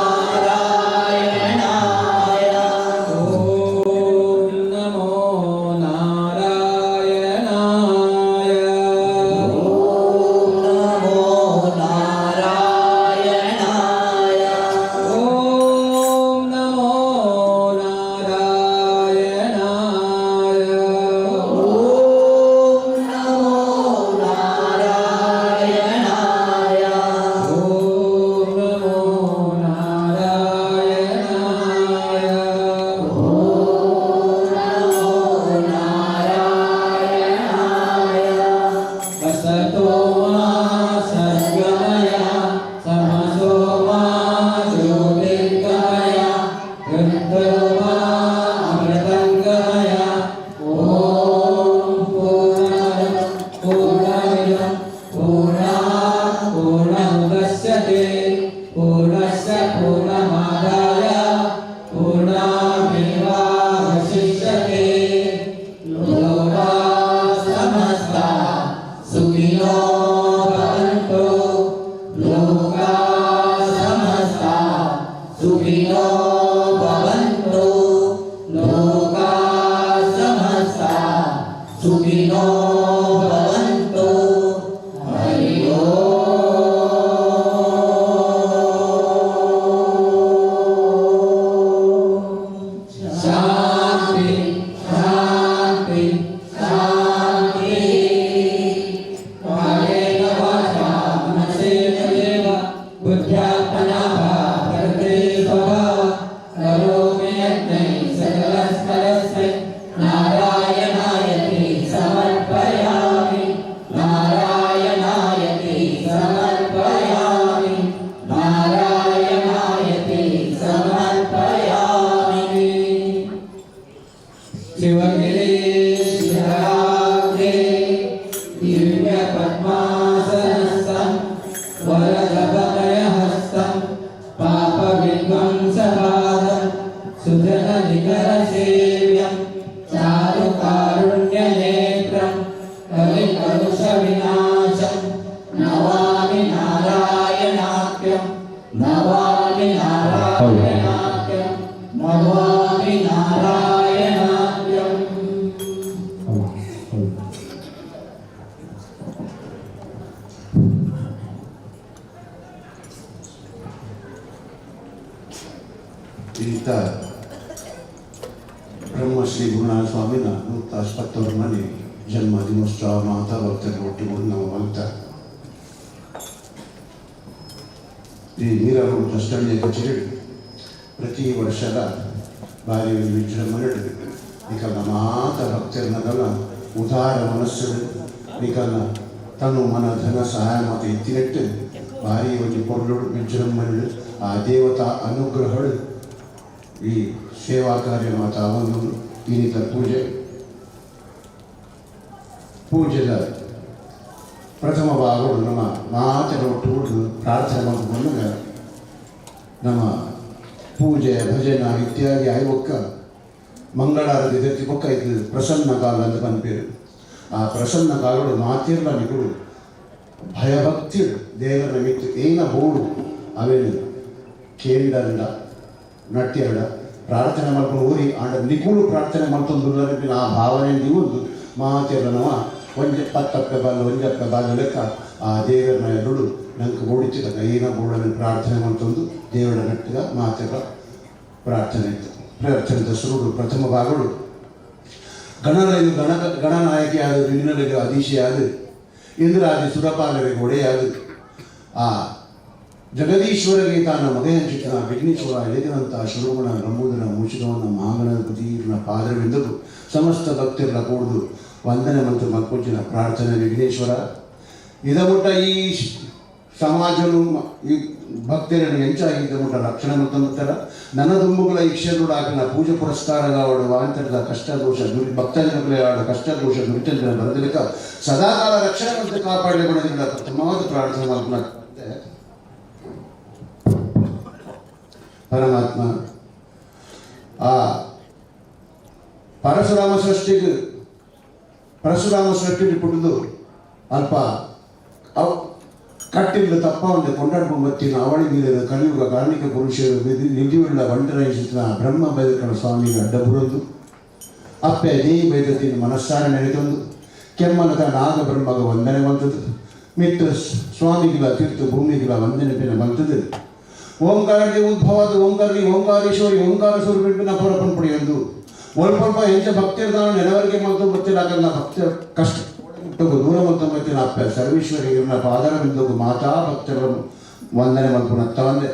असतो मा सद्गमय, तमसो मा ज्योतिर्गमय, मृत्योर्मा अमृतङ्गमय. ॐ पूर्णमदः पूर्णमिदं पूर्णात् पूर्णमुदच्यते, पूर्णस्य पूर्णमादाय पूर्णमेवावशिष्यते. लोकाः समस्ता सुखिनो भवन्तु. लोकाः समस्ता सुखिनो भवन्तु. लोकाः समस्ता सुखिनो भवन्तु. हरि ओम्. शान्ति शान्ति शान्ति. कायेन वाचा मनसेन्द्रियैर् बुद्ध्यात्मना वा प्रकृते स्वभावात् करोमि यद्यत् सकलं परस्मै नारायणायेति समर्पयामि. नारायणायेति समर्पयामि. नारायणायेति समर्पयामि. शिवगिरी शिखराग्रे दिव्यपद्मासनस्थं वरदभयहस्तं पापविध्वंसपादं सुजननिकरसेव्यं चारुकारुण्यनेत्रं कलिकलुषविनाशं नमामि नारायणाख्यं, नमामि नारायणाख्यं, नमामि नारायणाख्यम्. ಈತ ಬ್ರಹ್ಮಶ್ರೀ ಗುರುನಾಥ ಸ್ವಾಮಿನ 121ನೇ ಜನ್ಮ ದಿನೋತ್ಸವ ಮಾತಾ ಭಕ್ತರ ಒಟ್ಟುಗೂಡಿ ನಾವು ಮಲ್ತ. ಈ ಮೀರಾ ರೋಡ್ ಸ್ಥಳೀಯ ಕಚೇರಿ ಪ್ರತಿ ವರ್ಷದ ಬಾರಿ ವಿಜೃಂಭಣೆ. ನಿಕಲ್ನ ಮಾತ ಭಕ್ತರನ್ನಲ್ಲ ಉದಾರ ಮನಸ್ಸು ನಿಕಲ್ನ ತನು ಮನ ಧನ ಸಹಾಯ ಮಾತ ಎತ್ತಿನೆಟ್ಟು ಭಾರಿ ಒಂಜಿ ಪೊರ್ಲುಡು ವಿಜೃಂಭಣೆ ಆ ದೇವತಾ ಅನುಗ್ರಹಗಳು ಈ ಸೇವಾ ಕಾರ್ಯ ಮಾತ ಅವನು. ಇನ್ನಿತ ಪೂಜೆ ಪೂಜೆದ ಪ್ರಥಮ ಭಾಗಗಳು ನಮ್ಮ ಮಾತೆರ ಒಟ್ಟು ಪ್ರಾರ್ಥನೆ ಮಾಡಿಕೊಂಡು ನಮ್ಮ ಪೂಜೆ, ಭಜನ ಇತ್ಯಾದಿ ಆಯ್ಬೊಕ್ಕ ಮಂಗಳಾರತಿ ದತ್ತಿ ಬೊಕ್ಕ ಇದು ಪ್ರಸನ್ನ ಕಾಲ ಅಂತ ಪನ್ಪೇರು. ಆ ಪ್ರಸನ್ನ ಕಾಲಡು ಮಾತಿರ್ಲ ನಿಕುಲು ಭಯಭಕ್ತಿ ದೇವರ ಮಿತ್ತು ಏನ ಬೋಡು ಅವೇನು ಕೇಂದ್ರಂಡ ನಟ್ಯರಡ ಪ್ರಾರ್ಥನೆ ಮಲ್ಕೊಂಡು ಊರಿ ಆಂಡ ನಿಕುಲು ಪ್ರಾರ್ಥನೆ ಮಲ್ತೊಂದು ಆ ಭಾವನೆ ಒಂದು ಮಾತಿರ್ಲನವ ಒಂಜೆ ಪತ್ತಪ್ಪೆ ಬಲ್ಲ ಒಂಜಪ್ಪೆ ಬಾಲ ಲೆಕ್ಕ ಆ ದೇವರನ ಎದುರು ನಂಗೆ ಬೋಡಿಚ್ಚಿದ ಏನ ಬೋಡನ್ನು ಪ್ರಾರ್ಥನೆ ಮಲ್ತೊಂದು ದೇವರ ನಟ್ಟಿದ ಮಾತಿರ ಪ್ರಾರ್ಥನೆ ಇತ್ತು. ಪ್ರಾರ್ಥನೆ ಸುರುಡು ಪ್ರಥಮ ಭಾಗಗಳು ಗಣರೈದು ಗಣ ಗಣನಾಯಕಿಯಾದ ವಿಘ್ನರಿಗೆ ಅಧೀಶಿಯಾದ ಇಂದ್ರಾದಿ ಸುರಪಾಲರಿಗೆ ಒಡೆಯಾದ ಆ ಜಗದೀಶ್ವರಗೆ ತಾನ ಮಗಯಂಚಿತನ ವಿಘ್ನೇಶ್ವರ ಎಳೆದಿರಂಥ ಶಿರೋಮಣ ನಂಬುದನ ಮೂಷಿಕವನ್ನ ಮಹಾಗಣಪತಿನ ಪಾದವಿಂದಲು ಸಮಸ್ತ ಭಕ್ತರ ಕೂಡುದು ವಂದನೆ ಮತ್ತು ಮಕ್ಕುಂಚಿನ ಪ್ರಾರ್ಥನೆ. ವಿಘ್ನೇಶ್ವರ, ಇದ ಮುಟ್ಟ ಈ ಸಮಾಜನು ಈ ಭಕ್ತರನ್ನು ಎಂಚಾಗಿ ಇದ ಮುಟ್ಟ ರಕ್ಷಣೆ ಮತ್ತೊಂದರ ನನ್ನ ದುಂಬುಗಳ ಈ ಕ್ಷೇತ್ರೋಡು ಹಾಕಿನ ಪೂಜೆ ಪುರಸ್ಕಾರಗಾವಡು ವಾಂತರದ ಕಷ್ಟ ದೋಷ ದುರಿ ಭಕ್ತಜನಗಳೇ ಆಡು ಕಷ್ಟ ದೋಷ ದುರಿತಂತ್ರ ಬರದಲಿಕ ಸದಾಕಾಲ ರಕ್ಷಣೆ ಮತ್ತು ಕಾಪಾಡಲಿ ಬರೋದ್ರಿಂದ ಪ್ರಥಮವಾದ ಪ್ರಾರ್ಥನೆ ಮಾಡ್ತಾರೆ. ಪರಮಾತ್ಮ, ಆ ಪರಶುರಾಮ ಸೃಷ್ಟಿಗೆ ಪರಶುರಾಮ ಸೃಷ್ಟಿಗೆ ಪುಟ್ಟದು ಅಲ್ಪ ಅವು ಕಟ್ಟಿಲ್ಲ ತಪ್ಪ ಒಂದು ಕೊಂಡಾಡ್ಕೊಂಬತ್ತಿನ ಅವಳಿ ನೀರಿನ ಕಲಿಯುಗ ಕಾರ್ಮಿಕ ಪುರುಷರು ನಿಧಿಯುಳ್ಳ ಬಂಟರಹಿಸಿದ ಬ್ರಹ್ಮ ಬೈದಕಣ ಸ್ವಾಮಿಗೆ ಅಡ್ಡಬುರದು ಅಪ್ಪೆ ದೇಯಿ ಬೈದತಿನ ಮನಸ್ಸಾರ ನೆನೆತೊಂದು ಕೆಮ್ಮಲದ ನಾಗ ಬ್ರಹ್ಮಗ ವಂದನೆ ಬಂತದ್ದು ಮಿತ್ರ ಸ್ವಾಮಿಗಳ ತೀರ್ಥ ಭೂಮಿಗಳ ವಂದನೆ ಪಿನ ಬಂತದ್ದು ಓಂಕಾರಕ್ಕೆ ಉದ್ಭವದ ಓಂಕಾರಿ ಓಂಕಾರೇಶ್ವರಿ ಓಂಕಾರ ಸ್ವರೂಪಿನ ಪುರಪನ್ ಪಡೆಯೊಂದು ಒಲ್ಪ ಎಂಚ ಭಕ್ತಿರ್ದಾನ ನೆನವರಿಗೆ ಮತ್ತು ಗೊತ್ತಿಲ್ಲ ಭಕ್ತ ಕಷ್ಟ ದೂರ ಮತ್ತು ಮತ್ತಿನ ಅಪ್ಪ ಸರ್ವೇಶ್ವರಿ ಪಾದರಬಿಂದುಗು ಮಾತಾ ಭಕ್ತರ ವಂದನೆ ಮಲ್ಪುನತ್ತ ಒಂದೆ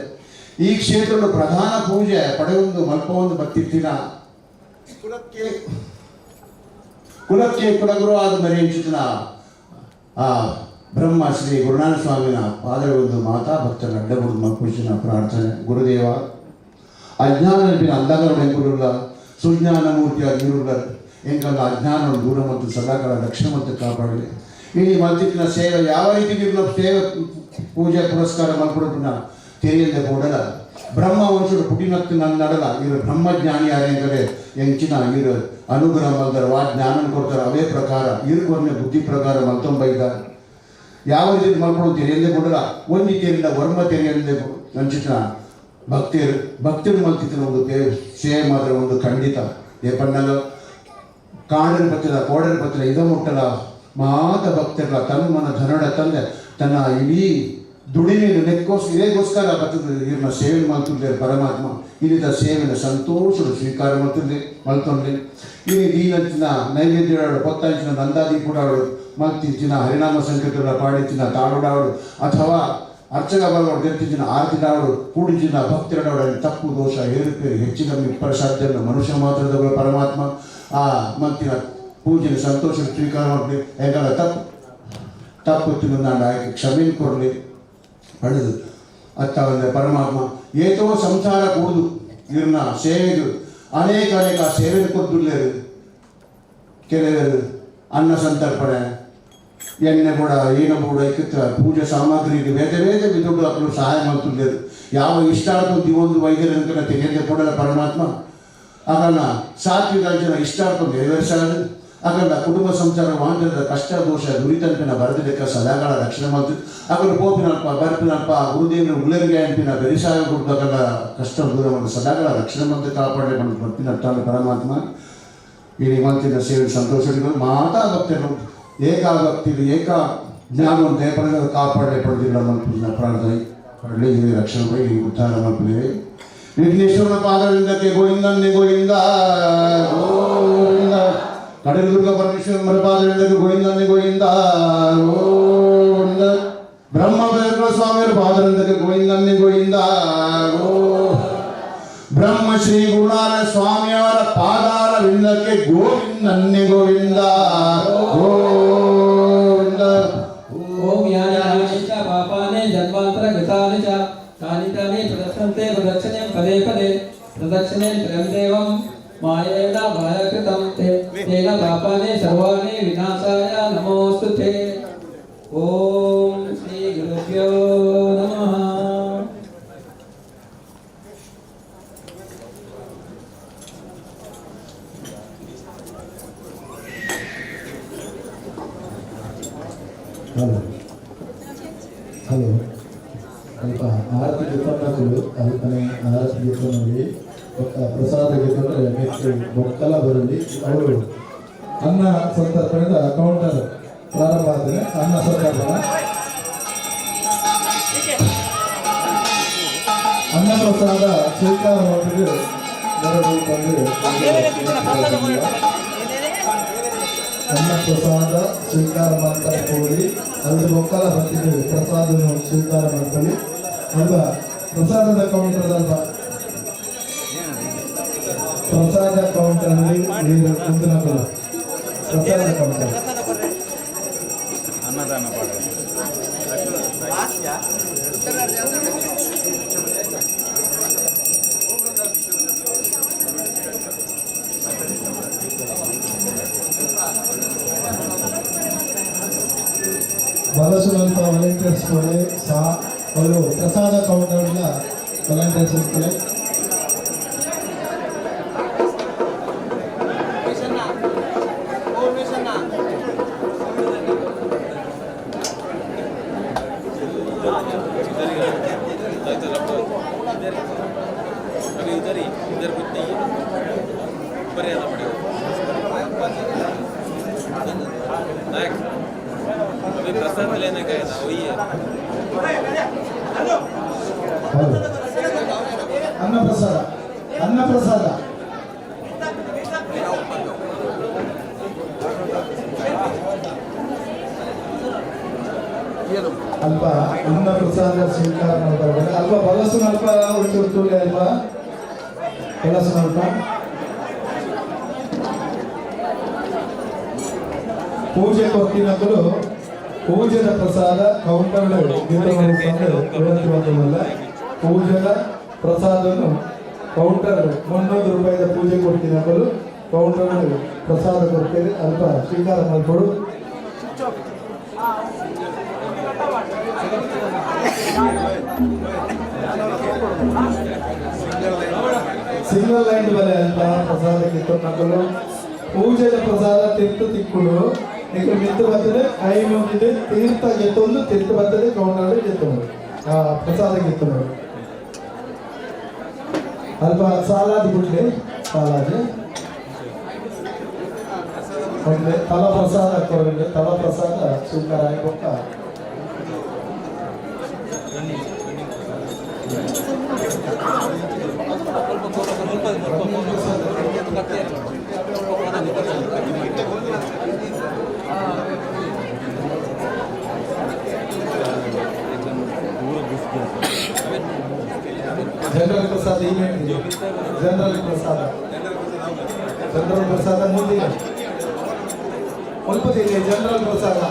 ಈ ಕ್ಷೇತ್ರದ ಪ್ರಧಾನ ಪೂಜೆ ಪಡೆಯೊಂದು ಮಲ್ಪೊಂದು ಬತ್ತಿತ್ತಿನ ಕುಲಕ್ಕೆ ಕುಲಕ್ಕೆ ಕುಲಗುರು ಆದ ಮರೆಯಂಚಿತನ ಆ ಬ್ರಹ್ಮ ಶ್ರೀ ಗುರುನಾಥ ಸ್ವಾಮಿನ ಪಾದರವಿಂದು ಮಾತಾ ಭಕ್ತರ ಅಡ್ಡಗುರು ಮಲ್ಪುಜಿನ ಪ್ರಾರ್ಥನೆ. ಗುರುದೇವ, ಅಜ್ಞಾನ ಅಂಧಗರುಡ ಎಂಕುರುಲ್ಲ ಸುಜ್ಞಾನ ಮೂರ್ತಿಯ ನೀರುಳ್ಳ ಎಂಕಲ್ಲ ಅಜ್ಞಾನ ದೂರ ಮತ್ತು ಸದಾಕಾಲ ರಕ್ಷಣೆ ಮತ್ತು ಕಾಪಾಡಲಿ. ಇಡೀ ಮಲ್ತಿತ್ತಿನ ಸೇವೆ ಯಾವ ರೀತಿ ನೀವು ಸೇವೆ ಪೂಜೆ ಪುರಸ್ಕಾರ ಮಲ್ಪುಡುಪಿನ ತೆರೆಯಂದೆ ಕೂಡಲ ಬ್ರಹ್ಮ ವಂಶದ ಪುಟಿನತ್ತು ನನ್ನ ನಡಲ ಇವರು ಬ್ರಹ್ಮಜ್ಞಾನಿ ಯಾರೆಂದರೆ ಎಂಚಿನ ಇರು ಅನುಗ್ರಹ ಮಲ್ದರ ವಾ ಜ್ಞಾನ ಕೊಡ್ತಾರೆ ಅವೇ ಪ್ರಕಾರ ಇರುಕೊನ್ನೆ ಬುದ್ಧಿ ಪ್ರಕಾರ ಮಲ್ತೊಂಬೈದ ಯಾವ ರೀತಿ ಮಲ್ಪಡು ತೆರೆಯಂದೆ ಕೊಡಲ ಒಂಜಿ ತೆರಿಂದ ವರ್ಮ ತೆರೆಯಂದೆ ಅಂಚಿನ ಭಕ್ತಿಯರು ಭಕ್ತಿರು ಮಲ್ತಿತ್ತಿನ ಒಂದು ಸೇವೆ ಮಾತ್ರ ಒಂದು ಖಂಡಿತ ಏಪಣ್ಣಗ ಕಾಡಿನ ಪತ್ತಿದ ಕೋಡನ ಪತ್ತಿದ ಇದ ಮುಟ್ಟಲ ಮಾತ ಭಕ್ತರ ತನ್ನ ಮನ ಧನಡ ತಂದೆ ತನ್ನ ಇಡೀ ದುಡಿಮೆಯನ್ನು ಇದೇಗೋಸ್ಕರ ಬರ್ತದೆ ಇವ್ರನ್ನ ಸೇವೆ ಮಾಡ್ತಿದ್ದಾರೆ. ಪರಮಾತ್ಮ ಇಲ್ಲಿದ್ದ ಸೇವೆನ ಸಂತೋಷದ ಸ್ವೀಕಾರ ಮಾಡ್ತಿದ್ದೆ ಮಲ್ತೊಂಡೆ ಇಲ್ಲಿ ದೀನಂಚಿನ ನೈವೇದ್ಯಡಾಡು ಪೊತ್ತಂಚಿನ ನಂದಾದೀಪುಡಾಡು ಮಲ್ತಿಂಚಿನ ಹರಿನಾಮ ಸಂಕೀರ್ತನ ಪಾಡಿಂಚಿನ ತಾಳುಡಾಡು ಅಥವಾ ಅರ್ಚಕ ಬಲವಾಡು ದೇರ್ತಿಂಚಿನ ಆರತಿಡಾಡು ಕೂಡಿಂಚಿನ ಭಕ್ತಿರಡಾಡು ತಪ್ಪು ದೋಷ ಏರುಪೇರು ಹೆಚ್ಚಿನ ಪ್ರಸಾದ್ಯನ ಮನುಷ್ಯ ಮಾತ್ರದ ಪರಮಾತ್ಮ ಆ ಮತ್ತಿನ ಪೂಜೆ ಸಂತೋಷ ಸ್ವೀಕಾರ ಮಾಡಲಿ. ಯಾಕಂದ್ರೆ ತಪ್ಪು ತಪ್ಪು ತಿನ್ನಂದಾಂಡ ಆಕೆ ಕ್ಷಮೆ ಕೊರಲಿ ಪಡೆದು ಅತ್ತ ಪರಮಾತ್ಮ ಏತೋ ಸಂಸಾರ ಕೂಡುದು ಇವ್ರನ್ನ ಸೇವೆಗೆ ಅನೇಕ ಅನೇಕ ಸೇವೆ ಕೊಡ್ದುಲ್ಲೇರು. ಕೆಲವರು ಅನ್ನ ಸಂತರ್ಪಣೆ, ಎಣ್ಣೆ ಬುಡ ಏನ ಬುಡ ಇಕ್ಕಿತ್ತ ಪೂಜೆ ಸಾಮಗ್ರಿಗೆ ಬೇರೆ ಬೇರೆ ವಿಧಗಳು ಅಕ್ಕಳು ಸಹಾಯ ಮಾಡ್ತಿದ್ದೇರು. ಯಾವ ಇಷ್ಟಾರ್ಥ ದಿವೊಂದು ವೈದ್ಯರ ಅಂತ ತೆಗೆದೇ ಕೊಡಲ್ಲ ಪರಮಾತ್ಮ. ಆಗಲ್ಲ ಸಾತ್ವಿಕ ಜನ ಇಷ್ಟಾರ್ಥ ನೆರವೇರಿಸಾದು ಆಗಲ್ಲ ಕುಟುಂಬ ಸಂಸಾರ ವಾಂತರದ ಕಷ್ಟ ದೋಷ ದುರಿತಂಪಿನ ಬರೆದಲೆಕ್ಕ ಸದಾಕಾಲ ರಕ್ಷಣೆ ಮಾಡ್ತು ಆಗಲ್ಲ ಪೋಪಿನಲ್ಪ ಬರ್ಪಿನಲ್ಪ ಗುರುದೇವನ ಉಳ್ಳರಿಗೆ ಅಂಪಿನ ಬೆರಿಸಾಗ ಕೊಡ್ಬೇಕಲ್ಲ ಕಷ್ಟ ದೂರ ಮಾಡಿ ಸದಾಕಾಲ ರಕ್ಷಣೆ ಮಾಡ್ತು ಕಾಪಾಡಲಿ ಬರ್ಪಿನ ಪರಮಾತ್ಮ. ಈ ಮಂತಿನ ಸೇವೆ ಸಂತೋಷ ಮಾತಾ ಭಕ್ತರು ಏಕಾಭಕ್ತಿ ಏಕ ಜ್ಞಾನವನ್ನು ದೇಪರದ ಕಾಪಾಡಲಿ ಪಡೆದಿಲ್ಲ ಮಲ್ಪುನ ಪ್ರಾರ್ಥನೆ ಪಡಲಿ ರಕ್ಷಣೆ ಈ ಉದ್ಧಾರ ಮಲ್ಪುದೇವೆ. ವಿಘ್ನೇಶ್ವರನ ಪಾದವಿಂದಕ್ಕೆ ಗೋವಿಂದನ್ನೇ ಗೋವಿಂದ ಗೋವಿಂದ. ಕಡಲದುರ್ಗ ಪರಮೇಶ್ವರನ ಪಾದವಿಂದಕ್ಕೆ ಗೋವಿಂದನ್ನೇ ಗೋವಿಂದ ಗೋವಿಂದ. ಬ್ರಹ್ಮ ಸ್ವಾಮಿಯರ ಪಾದವಿಂದಕ್ಕೆ ಗೋವಿಂದನ್ನೇ ಗೋವಿಂದ ಗೋ ಬ್ರಹ್ಮ ಶ್ರೀ ಗುರುನಾರಾಯಣ ಸ್ವಾಮಿಯವರ ಪಾದಾರವಿಂದಕ್ಕೆ ಗೋವಿಂದನ್ನೇ ಗೋವಿಂದ ಗೋವಿಂದ. ಓಂ ಯಾನಿ ಯಾನಿ ಚ ಪಾಪಾನಿ ಜನ್ಮಾಂತರ ಕೃತಾನಿ ಚ ತಾನಿ ತಾನಿ ಪ್ರದಕ್ಷಂತೆ ಪ್ರದಕ್ಷಿಣೆ ಪದೇ ಪದೇ ಪ್ರದಕ್ಷಿಣೆ ತ್ರಯಂ ದೇವಂ ಮಾಯೇನ ಮಾಯಕೃತಂ ತೇ ತೇನ ಪಾಪಾನಿ ಸರ್ವಾಣಿ ವಿನಾಶಾಯ ನಮೋಸ್ತು ತೇ. ಓಂ ಶ್ರೀ ಗುರುಭ್ಯೋ ನಮಃ. ಹಲೋ ಹಲೋ, ಅಲ್ಪ ಆರತಿ ಗೆತ್ತೊಂಡಕುಲು ಅಲ್ಪನೆ ಆರತಿ ಗೆತ್ತೊಂಡಿ ಬೊಕ್ಕ ಪ್ರಸಾದ ಗೆತ್ತೊಂಡ್ರೆ ಮೆತ್ತು ಬೊಕ್ಕಲ ಬರಲಿ. ಅವರು ಅನ್ನ ಸಂತರ್ಪಣೆದ ಕೌಂಟರ್ ಪ್ರಾರಂಭ ಆದರೆ ಅನ್ನ ಸಂತರ್ಪಣ, ಅನ್ನ ಪ್ರಸಾದ ಸ್ವೀಕಾರ ಮಾಡಿದ್ರೆ ಬರಲು ಬಂದು ಅನ್ನ ಪ್ರಸಾದ ಸ್ವೀಕಾರ ಮಾಡ್ತಾರೆ ಹೋಗಿ. ಅಲ್ಲಿ ಬೊಕ್ಕಲ ಬರ್ತಿದ್ದೀವಿ, ಪ್ರಸಾದವನ್ನು ಸ್ವೀಕಾರ ಮಾಡ್ಕೊಳ್ಳಿ ಅಲ್ವಾ. ಪ್ರಸಾದದ ಕೌಂಟರ್ ಅಲ್ವಾ, ಪ್ರಸಾದ ಕೌಂಟರ್ನಲ್ಲಿ ನೀರು ಕುಂದನಕುಲ ಪ್ರಸಾದ ಕೌಂಟರ್. ಅನ್ನದಾನ ಪಾಠ. ಬಲಸುವಂಥ ವಾಲಂಟಿಯರ್ಸ್ ಕೊಲೆ ಸಹ ಅವರು ಪ್ರಸಾದ ಕೌಂಟರ್ನ ವಾಲಂಟಿಯರ್ಸ್ ಇರ್ತಾರೆ. अभी उधर ही, इधर कुछ नहीं है, ऊपर ही आना पड़ेगा नायक। अभी प्रसाद लेने गए ना, वही है। ಹೌದು, ಅನ್ನಪ್ರಸಾದ, ಅನ್ನಪ್ರಸಾದ. ಅಲ್ಪ ಅನ್ನ ಪ್ರಸಾದ ಸ್ವೀಕಾರ ಮಾಡ್ತಾರೆ. ಅಲ್ಪ ಬಲಸುನ ಅಲ್ಪ ಒಂಚೂರು ತುಳಿ ಅಲ್ವಾ, ಬಲಸುನ ಅಲ್ಪ. ಪೂಜೆ ಕೊಟ್ಟಿನಕಲು ಪೂಜೆದ ಪ್ರಸಾದ ಕೌಂಟರ್ ವಿನಂತಿ. ಪೂಜೆದ ಪ್ರಸಾದವನ್ನು ಕೌಂಟರ್ 300 ರೂಪಾಯಿದ ಪೂಜೆ ಕೊಡ್ತಿನಕಲು ಕೌಂಟರ್ ಪ್ರಸಾದ ಕೊಡ್ತೇವೆ, ಅಲ್ಪ ಸ್ವೀಕಾರ ಮಾಡಿಕೊಡು. ಸಿಂಗಲ್ ಲೈನ್ ಬಲೆ ಅಲ್ಪ ಪ್ರಸಾದಕ್ಕೆ ತೊನ್ನಕಲು. ಪೂಜೆದ ಪ್ರಸಾದ ತೀರ್ಥ ತಿಕ್ಕುಡು ನಿಕ್ಕು ಮಿತ್ತು ಬರ್ತದೆ, ಕೈ ಮುಗಿದು ತೀರ್ಥ ಗೆತ್ತೊಂದು ತೀರ್ಥ ಬರ್ತದೆ, ಕೌಂಟರ್ ಗೆತ್ತೊಂದು ಪ್ರಸಾದ ಗೆತ್ತೊಂದು. ಅಲ್ಪ ಸಾಲಾದಿ ಬಿಡ್ಲಿ, ಸಾಲಾದಿ ಒಂದು ತಲ ಪ್ರಸಾದ ಕೊರಗಂಡೆ. ತಲ ಪ್ರಸಾದ ಸ್ವೀಕಾರ ಆಗಿ. ಜನರಲ್ ಪ್ರಸಾದ ಈವೆಂಟ್, ಜನರಲ್ ಪ್ರಸಾದ, ಜನರಲ್ ಪ್ರಸಾದ ಮುಂದಿನ ಮುಲ್ಪದಿದೆ ಜನರಲ್ ಪ್ರಸಾದ.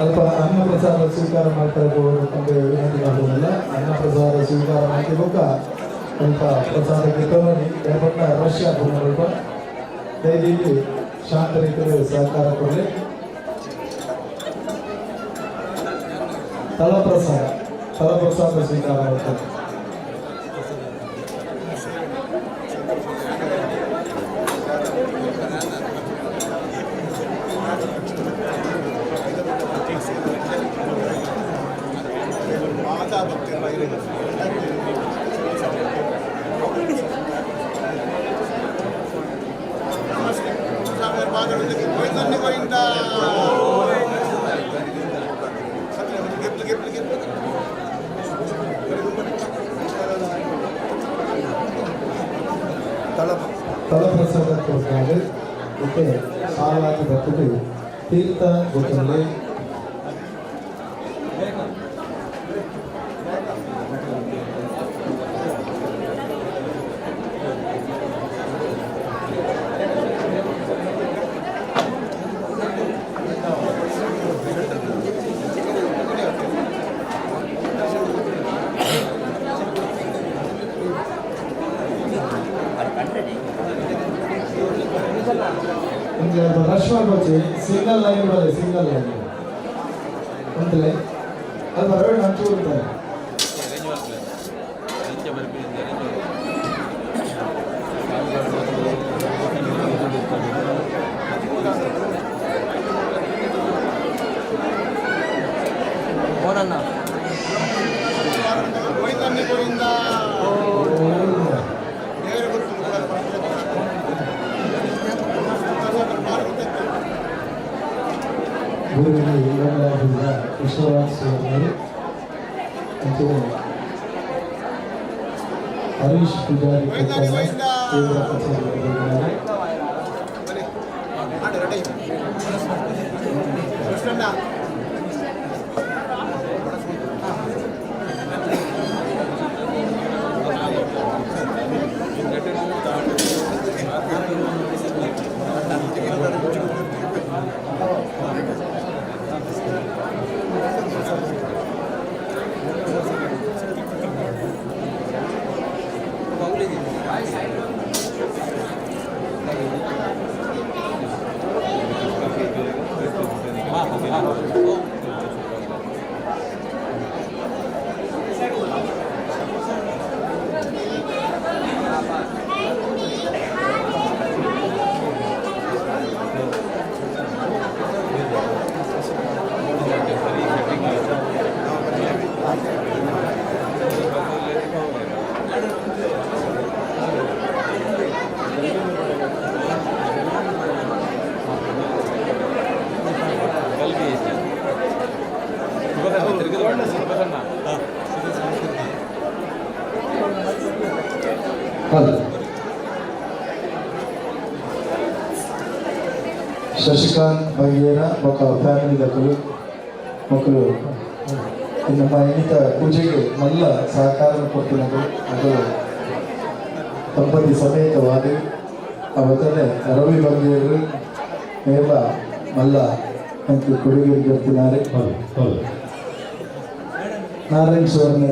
ಅಲ್ಪ ಅನ್ನ ಪ್ರಸಾದ ಸ್ವೀಕಾರ ಮಾಡ್ತಾರೆ ಅಂತ ವಿನಂತಿ ಮಾಡುವುದಿಲ್ಲ. ಅನ್ನ ಪ್ರಸಾದ ಸ್ವೀಕಾರ ಮಾಡಿ ಬೊಕ್ಕ ಸ್ವಲ್ಪ ಪ್ರಸಾದಕ್ಕೆ ತೊಗೊಂಡು ದಯಪಟ್ಟ ರಶ್ ಆಗುವ. ದಯವಿಟ್ಟು ಶಾಂತ ರೀತಿಯಲ್ಲಿ ಸಹಕಾರ ಕೊಡಲಿ. ತಲಪ್ರಸಾದ, ತಲಪ್ರಸಾದ ಸ್ವೀಕಾರ ಮಾಡ್ತಾರೆ. ತಲಪ್ರಸಾದ ಕೊಡ್ತಾರೆ ಮತ್ತೆ ಸಾಲಾಗಿ ಬರ್ತದೆ ತೀರ್ಥ ಗೊತ್ತಲ್ಲಿ. ರಶ್ ಮಾಡ್ಬೋಚಿ ಸಿಂಗಲ್ ಲೈನ್ ಬರಲಿ, ಸಿಂಗಲ್ ಲೈನ್ ಅಂತಲೇ ಅದು ಬರಬೇಡ ನಂಚು ಬಿಡ್ತಾರೆ. ಅರೇಂಜ್ ಮಾಡ್ತಾರೆ ಇಂಚ ಬರ್ಪಿ ಅರೇಂಜ್. ಗುರುವಿನ ಇಲ್ಲದ ವಿಶ್ವನಾಥ್ ಸ್ವಾಮಿ ಅಂಚನೆ ಹರೀಶ್ ಪೂಜಾರಿ ಕೊಪ್ಪಳ ಕೇಂದ್ರ ಕಚೇರಿಯಲ್ಲಿದ್ದಾರೆ. ಹಲೋ, ಶಶಿಕಾಂತ್ ಬಗೇರ ಬೊಕ ಫ್ಯಾಮಿಲಿ ದಕುಲು ಮಕ್ಕಳು ನಮ್ಮ ಇನ್ನಿತ ಪೂಜೆಗೆ ಮಲ್ಲ ಸಹಕಾರ ಕೊಡ್ತಿನದು. ಅದು ದಂಪತಿ ಸಮೇತವಾದ ಅವತ್ತನೆ ರವಿ ಬಂಗೇರು ಮೇಲ ಮಲ್ಲ ಅಂತ ಕೊಡುಗೆ ಕೊಡ್ತಿದ್ದಾರೆ. ನಾರಾಯಣ್ ಸುವರ್ಣ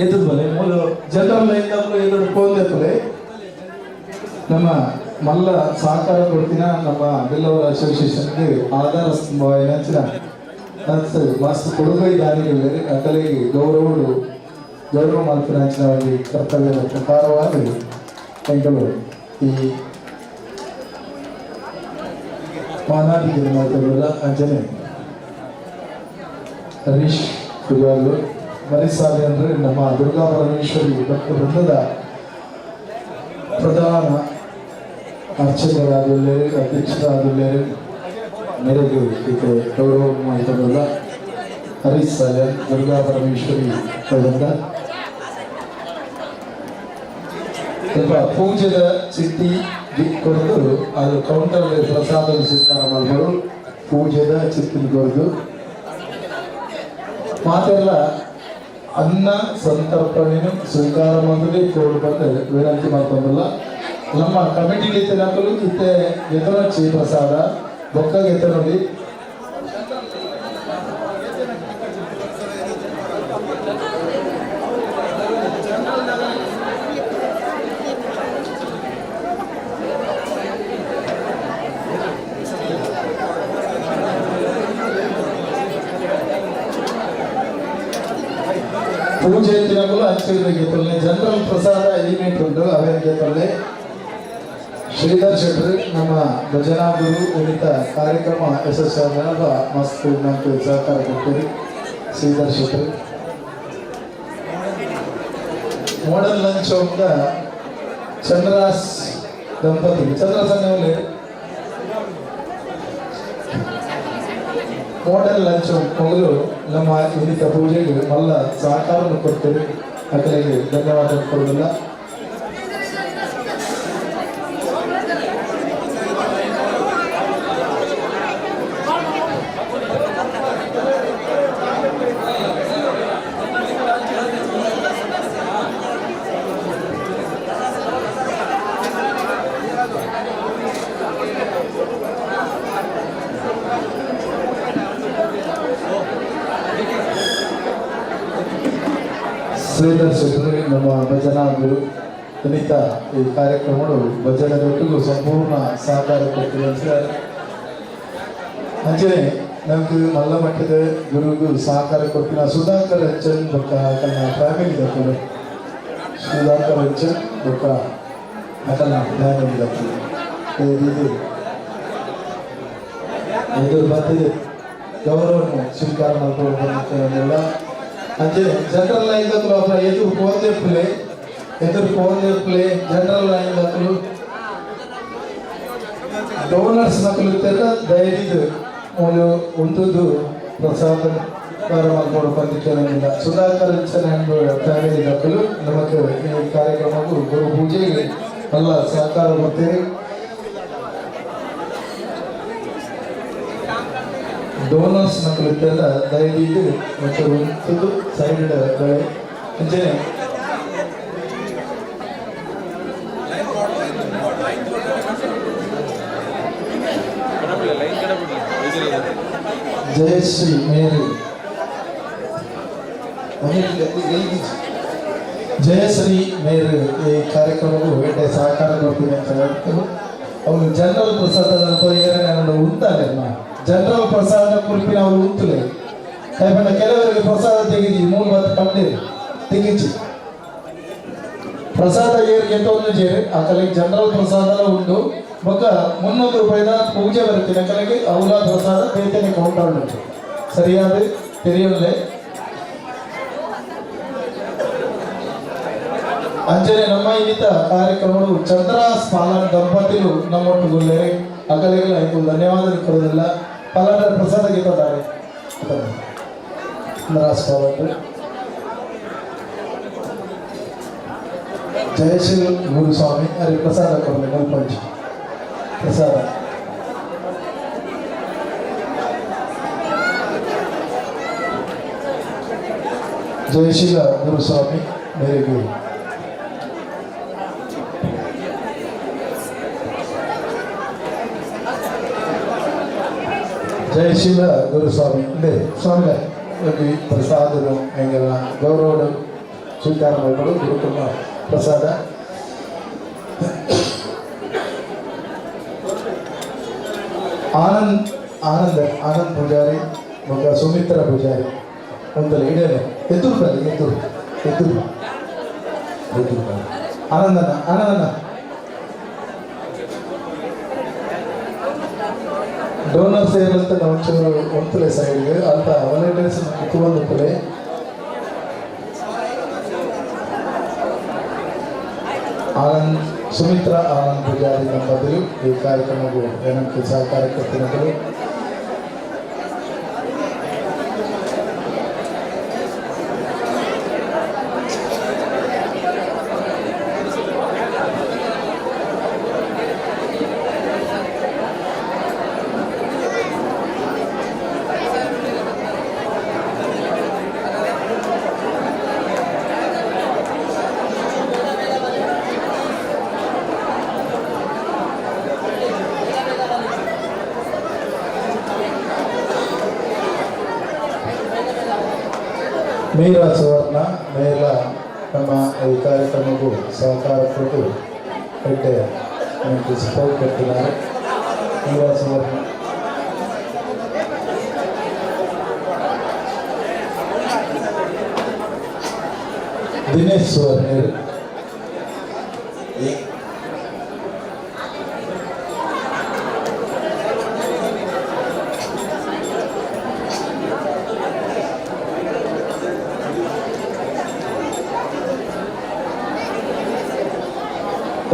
ಎದ್ದದು ಬಲೆ ಮೂಲ ಜನರಲ್ ಲೈನ್ ಎದುರು ಫೋನ್. ನಮ್ಮ ಮಲ್ಲ ಸಹಕಾರ ಕೊಡ್ತಿನ ನಮ್ಮ ಬಿಲ್ಲವರ ಅಸೋಸಿಯೇಷನ್ಗೆ ಆಧಾರ ಸ್ತಂಭ ಮಸ್ತ್ ಕೊಡುಗೈ ದಾನಿಗಳು ಅಕಲಿಗೆ ಗೌರವಡು ಗೌರವ ಮಲ್ಪಿನಂಚಿನ ಕರ್ತವ್ಯದ ಪ್ರಕಾರವಾಗಿ ಎಂಕಲು ಈ ಮಾನಾದಿಗೆ ಮಾತಾಡೋಲ್ಲ. ಅಂಜನೆ ಹರೀಶ್ ಪೂಜಾರ್ಲು ಮರಿಸಾಲಿ ಅಂದರೆ ನಮ್ಮ ದುರ್ಗಾ ಪರಮೇಶ್ವರಿ ಭಕ್ತ ವೃಂದದ ಪ್ರಧಾನ ಅರ್ಚಕರಾದುಳ್ಳೇರು, ಅಧ್ಯಕ್ಷರಾದುಳ್ಳೇರು. ಮೇರೆಗೆ ಈಕೆ ಗೌರವ ಮಾಹಿತವಲ್ಲ. ಹರೀಶ್ ಸಾಲ್ಯಾನ್, ದುರ್ಗಾ ಪರಮೇಶ್ವರಿ ವೃಂದ. ಸ್ವಲ್ಪ ಪೂಜೆದ ಚಿಟ್ಟಿ ಕೊರದು ಅದು ಕೌಂಟರ್ ಪ್ರಸಾದ ಸ್ವೀಕಾರ ಮಾಡ್ಬೋದು. ಪೂಜೆದ ಚಿಟ್ಟಿ ಕೊರದು ಮಾತೆಲ್ಲ ಅನ್ನ ಸಂತರ್ಪಣೆಯನ್ನು ಸ್ವೀಕಾರ ಮಾಡಲಿ ಕೋಡ್ ಬಂದು ವಿನಂತಿ ಮಾಡ್ಕೊಂಡಲ್ಲ. ನಮ್ಮ ಕಮಿಟಿ ಇತ್ತಿನಕಲು ಇತ್ತೆ ಗೆತನೊಚ್ಚಿ, ಪ್ರಸಾದ ಬೊಕ್ಕ ಗೆತನೊಲಿ. ಪೂಜೆ ತಿನಕಲು ಹಂಚಿದ್ರೆ ಗೆತ್ತೊಲ್ಲೆ. ಜನರಲ್ ಪ್ರಸಾದ ಎಲಿಮೆಂಟ್ ಉಂಟು, ಅವೇನು ಗೆತ್ತೊಲ್ಲೆ. ಶ್ರೀಧರ್ ಶೆಟ್ಟರು ನಮ್ಮ ಭಜನಾ ಗುರು ಉಳಿತ ಕಾರ್ಯಕ್ರಮ ಯಶಸ್ವಿ ಮಸ್ತ್ ನಮ್ಗೆ ಸಹಕಾರ ಕೊಡ್ತೀರಿ. ಶ್ರೀಧರ್ ಶೆಟ್ಟರು ಮೋಡಲ್ ಲಂಚ್ ಹೋದ ಚಂದ್ರಾಸ್ ದಂಪತಿ. ಚಂದ್ರಾಸ್ ಅನ್ನೋಲೆ ಮೋಡಲ್ ಲಂಚ್ ಮೊದಲು ನಮ್ಮ ಇನ್ನಿತ ಪೂಜೆಗೆ ಮಲ್ಲ ಸಹಕಾರವನ್ನು ಕೊಡ್ತೀರಿ. ಅಕಲಿಗೆ ಧನ್ಯವಾದ ಕೊಡುವುದಿಲ್ಲ. ಶ್ರೀಧರ್ ಶೆಟ್ಟರು ನಮ್ಮ ಭಜನಾ ಗುರು. ಇನ್ನಿತ ಈ ಕಾರ್ಯಕ್ರಮಗಳು ಭಜನೆ ದೊಟ್ಟಿಗೂ ಸಂಪೂರ್ಣ ಸಹಕಾರ ಕೊಟ್ಟಿದೆ. ಅಂಚನೆ ನಮ್ಗೆ ಮಲ್ಲ ಮಟ್ಟದ ಗುರುಗು ಸಹಕಾರ ಕೊಟ್ಟಿನ ಸುಧಾಕರ್ ಅಂಚನ್ ಬೊಕ್ಕ ತನ್ನ ಫ್ಯಾಮಿಲಿ ದಕ್ಕಲು, ಸುಧಾಕರ್ ಅಂಚನ್ ಬೊಕ್ಕ ಅಕಲ್ನ ಫ್ಯಾಮಿಲಿ ದಕ್ಕಲು ಇದು ಎದುರು ಬಂದಿದೆ ಗೌರವವನ್ನು ಸ್ವೀಕಾರ ಮಾಡ್ಕೊಂಡು. ಅಂಚನೆ ಜನರಲ್ ಲೈನ್ ದಕ್ಕಲು ಅವರ ಎದುರು ಪೋಂದೆಪ್ಪುಲೆ, ಎದುರು ಪೋಂದೆಪ್ಪುಲೆ ಜನರಲ್ ಲೈನ್ ದಕ್ಕಲು ಡೋನರ್ಸ್ ನಕಲು ಇತ್ತೆಲ್ಲ ದಯವಿದ್ದು ಮೂಲು ಉಂತುದು ಪ್ರಸಾದ ಮಲ್ಪೊಡು ಪಂದಿಕೆನಿಲ್ಲ. ಸುಧಾಕರ್ ಅಂಚನ್ ಫ್ಯಾಮಿಲಿ ನಕಲು ನಮಕ್ ಈ ಕಾರ್ಯಕ್ರಮಕ್ಕೂ ಗುರು ಪೂಜೆಗೆ ಎಲ್ಲ ಸಹಕಾರ ಕೊಡ್ತೇವೆ. ಡೋನರ್ಸ್ ನಕಲು ಇತ್ತೆಲ್ಲ ದಯವಿದ್ದು ಮತ್ತು ಉಂತುದು ಸೈಡ್ ಅಂಚನೆ ಲೈನ್ ಕಡೆ ಬಿಡ್ಲಿ, ಇಧರ್ ಇಧರ್. ಜಯಶ್ರೀ ಮೇರಿ, ಜಯಶ್ರೀ ಮೇರು ಈ ಕಾರ್ಯಕ್ರಮಕ್ಕೂ ಎಡ್ಡೆ ಸಹಕಾರ ಕೊಡ್ತೀನಿ ಅಂತ ಹೇಳ್ತಾರೆ. ಅವನು ಜನರಲ್ ಪ್ರಸಾದ ಏನೇನು ಉಂತಾಲೆ, ಜನರಲ್ ಪ್ರಸಾದ ಕುರಿಪಿನ ಅವರು ಉಂತಲೆ. ಯಾಕಂದ್ರೆ ಕೆಲವರಿಗೆ ಪ್ರಸಾದ ತೆಗೆದಿ ಮೂರು ಬತ್ತು ಪಂಡಿರು ತೆಗಿಚಿ ಪ್ರಸಾದ ಏರಿಗೆ ಒಂದು ಜೇರು ಆಕಲಿಗೆ ಜನರಲ್ ಪ್ರಸಾದ ಉಂಟು. ಬೊಕ್ಕ 300 ರೂಪಾಯಿದ ಪೂಜೆ ಬರ್ತೀನಿ ಅಕಲಿಗೆ ಅವಲ ಪ್ರಸಾದ ಬೇತನೆ ಕೌಂಟರ್ ಉಂಟು. ಸರಿಯಾದ ತೆರೆಯಲ್ಲೇ ಅಂಜನೆ ನಮ್ಮ ಇನ್ನಿತ ಕಾರ್ಯಕ್ರಮಗಳು ಚಂದ್ರಾಸ್ ಪಾಲನ್ ದಂಪತಿಲು ನಮ್ಮೊಟ್ಟುಗುಲ್ಲೇರೆ ಅಕಲಿಗೆ ಆಯ್ತು ಧನ್ಯವಾದ ಕೊಡೋದಿಲ್ಲ. ಪಾಲನ ಪ್ರಸಾದ ಗೀತಾರೆ ಚಂದ್ರಾಸ್ ಪಾಲನ್. ಜಯಶೀಲ್ ಗುರುಸ್ವಾಮಿ ಅರೆ ಪ್ರಸಾದ ಕೊಡಲಿ ಮಲ್ಪಂಚಿ ಪ್ರಸಾದ. ಜಯಶೀಲ ಗುರುಸ್ವಾಮಿ ಮೇರೆಗೆ ಜಯಶೀಲ ಗುರುಸ್ವಾಮಿ ಇದೆ ಸ್ವಾಮಿ ಪ್ರಸಾದನು ಹೆಂಗೆಲ್ಲ ಗೌರವ ಸ್ವೀಕಾರ ಮಾಡಿಕೊಂಡು ಗುರುಕುಲ ಪ್ರಸಾದ. ಆನಂದ್ ಆನಂದ್ ಆನಂದ್ ಪೂಜಾರಿ ಮಗ ಸುಮಿತ್ರ ಪೂಜಾರಿ ಒಂದಲ್ಲ ಇಡೇನೆ ಎದುರು ಬನ್ನಿ, ಎದುರು ಎದುರು ಎದುರು ಬನ್ನಿ. ಆನಂದನ ಆನಂದನ ಡೋನರ್ಸ್ ಏನಂತ ಒಂಚೂರು ಒಂತಲೆ ಸೈಡ್ಗೆ ಅಲ್ಪ ವಾಲಂಟಿಯರ್ಸ್ ಕುತ್ಕೊಂಡು ಆನಂದ್ ಸುಮಿತ್ರಾ ಆನಂದ್ ಪೂಜಾರಿ ದಂಪತಿಲು ಈ ಕಾರ್ಯಕ್ರಮಕ್ಕೂ ಏನಕ್ಕೆ ಸಹಕಾರ ಕೊಡ್ತಿರೋದು. ಮೀರಾ ಸುವರ್ಣ ಮೇಲ ನಮ್ಮ ಈ ಕಾರ್ಯಕ್ರಮಕ್ಕೂ ಸಹಕಾರ ಕೊಟ್ಟು ಎಡ್ಡೆ ನಮಗೆ ಸಪೋರ್ಟ್ ಕೊಟ್ಟಿದ್ದಾರೆ ಮೀರಾ ಸುವರ್ಣ. ದಿನೇಶ್ ಸುವರ್ಣರು.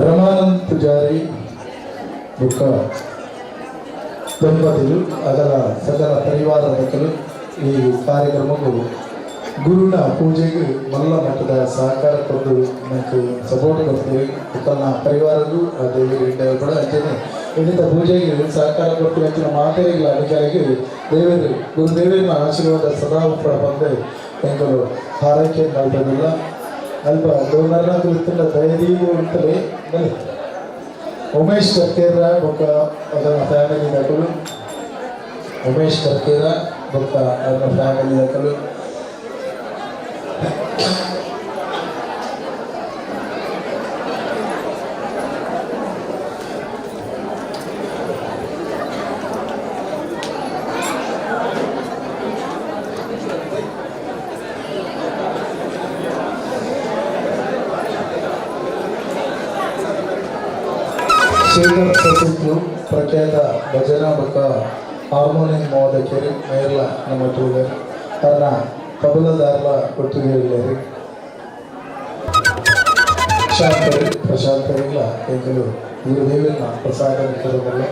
ರಮಾನಂದ್ ಪೂಜಾರಿ ಬುಕ್ಕ ದಂಪತಿಲು ಅದರ ಸಕಲ ಪರಿವಾರದಕ್ಕಲು ಈ ಕಾರ್ಯಕ್ರಮಕ್ಕೂ ಗುರುನ ಪೂಜೆಗೆ ಮಲ್ಲ ಮಟ್ಟದ ಸಹಕಾರ ಕೊಟ್ಟು ನಮಗೆ ಸಪೋರ್ಟ್ ಕೊಡ್ತೀವಿ. ತನ್ನ ಪರಿವಾರಕ್ಕೂ ಆ ದೇವರಿಗೆ ಕೂಡ ಅಂಚನೆ ಇನ್ನಿತ ಪೂಜೆಗೆ ಸಹಕಾರ ಕೊಟ್ಟು ಅಂಚಿನ ಮಾತೆರಿಗಳ ಅಧಿಕಾರಿಗೆ ದೇವರು ಗುರುದೇವರ ಆಶೀರ್ವಾದ ಸದಾ ಉಪ್ಪಡ ಬಂದು ಎಂಕಲು ಹಾರೈಕೆ ಮಲ್ಪದಿಲ್ಲ. ಅಲ್ಪ ಡೋನರ್ನ ಕುರಿತುಂಡ ದಯದೀವು ಅಂತಲೇ ಬನ್ನಿ. ಉಮೇಶ್ ಕರ್ಕೇರ ಬೊಕ್ಕ ಅದರ ಫ್ಯಾಮಿಲಿ ದಕಲು, ಉಮೇಶ್ ಕರ್ಕೇರ ಬೊಕ್ಕ ಅದರ ಫ್ಯಾಮಿಲಿ ದಕಲು. ಶೇಖರ್ ಸಸಿತ್ಲು ಪ್ರಖ್ಯಾತ ಭಜನಾ ಬೊಕ್ಕ ಹಾರ್ಮೋನಿಯಂ ಮೋದಕರು ಮೇರ್ಲ ನಮ್ಮ ಟೂಗರ್ ತನ್ನ ತಬಲದಾರ್ಲ ಒಟ್ಟುಗೇರಿದ್ದಾರೆ. ಶಾಂತರು ಪ್ರಶಾಂತರಿಲ್ಲ ಎಂಕಲು ಗುರುದೇವನ ಪ್ರಸಾದ ಕೊರಬಲ್ಲ.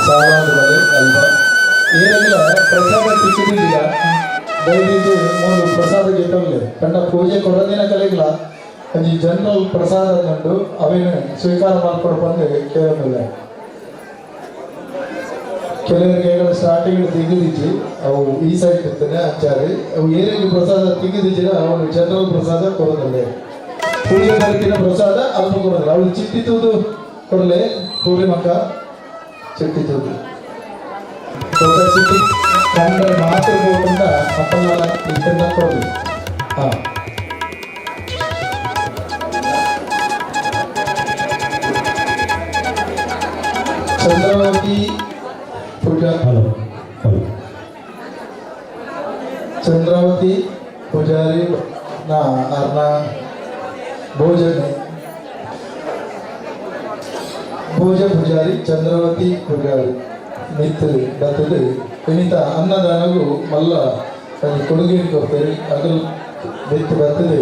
ಸಾಲಾದ ಬಲೆ ಅಲ್ವಾ ಏನಿಲ್ಲ, ಪ್ರಸಾದ ತಿಕ್ಕಿದ್ದಿಲ್ಲ. ದಯವಿಟ್ಟು ಮೂರು ಪ್ರಸಾದ ಗೆಟ್ಟಲ್ಲಿ ಕಂಡ ಪೂಜೆ ಕೊಡೋದಿನ ಕಲಿಗಿಲ್ಲ. ಒಂಜಿ ಜನರಲ್ ಪ್ರಸಾದ ಉಂಟು, ಅವೇನು ಸ್ವೀಕಾರ ಮಾಡ್ಕೊಂಡು ಬಂದು ಕೇಳೋದಿಲ್ಲ. ಕೆಲವರಿಗೆ ಸ್ಟಾರ್ಟಿಂಗ್ ತೆಗೆದಿಜ್ಜಿ, ಅವು ಈ ಸೈಡ್ ಇರ್ತದೆ ಅಂಚಾರಿ. ಅವು ಏನೇನು ಪ್ರಸಾದ ತೆಗೆದಿಜ್ಜಿರ ಅವನು ಜನರಲ್ ಪ್ರಸಾದ ಕೊಡೋದಿಲ್ಲ. ಪೂಜೆ ಬರ್ತಿನ ಪ್ರಸಾದ ಅಲ್ಪ ಕೊಡೋದಿಲ್ಲ. ಅವಳು ಚಿಟ್ಟಿ ತೂದು ಕೊಡಲೆ ಪೂರಿ ಮಕ್ಕ ಚಿಟ್ಟಿ ತೂದು ಕೊಟ್ಟ ಚಿಟ್ಟಿ ಕಂಡ್ರೆ ಮಾತ್ರ ಹೋಗಂತ ಅಪ್ಪಲ್ಲ ಇದನ್ನ ಕೊಡಲಿ. ಹಾಂ, ಚಂದ್ರಾವತಿ ಪೂಜಾ, ಹಲೋ ಹಲೋ. ಚಂದ್ರಾವತಿ ಪೂಜಾರಿ ನಾ ಅರ್ನ ಭೋಜನೆ ಭೋಜ ಪೂಜಾರಿ ಚಂದ್ರಾವತಿ ಪೂಜಾರಿ ಮಿತ್ರ ಬತ್ತದು ಇನ್ನಿತ ಅನ್ನದಾನಗೂ ಮಲ್ಲ ಒಂಜಿ ಕೊಡುಗೆ ಕೊಡ್ತೇವೆ. ಅದು ಬಿತ್ತು ಬರ್ತದೆ.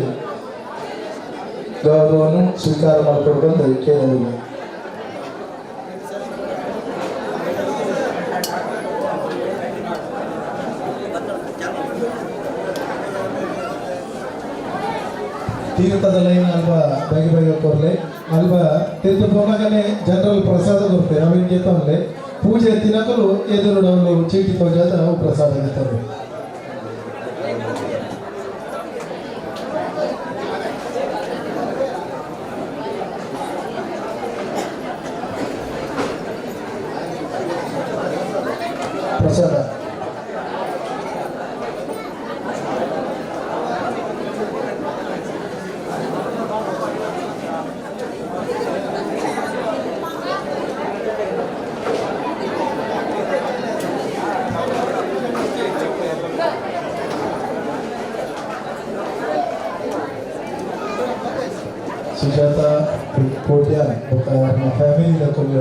ಗೌರವವನ್ನು ಸ್ವೀಕಾರ ಮಾಡಿಕೊಂಡು ಬಂದು ಕೇಳಲಿಲ್ಲ. ತೀರ್ಥದ ಲೈನ್ ಅಲ್ಪ ಬೇಗ ಬೇಗ ಕೊರ್ಲೆ. ಅಲ್ಪ ತೀರ್ಥ ಪೋನಾಗನೆ ಜನರಲ್ ಪ್ರಸಾದ ಕೊಡ್ತೇವೆ. ಅವಿನ ಜೊತೆ ಪೂಜೆ ತಿನ್ನಕಲು ಎದುರು ನಾವು ಚೀಟಿ ತೋಜಾದ ಅವು ಪ್ರಸಾದ ಗೆತ್ತವೆ. ಪ್ರಸಾದ ಸುಜಾತ ಕೋಟ್ಯಾನ್ ಬೊಕ್ಕ ನಮ್ಮ ಫ್ಯಾಮಿಲಿ ಕೊಲ್ಲ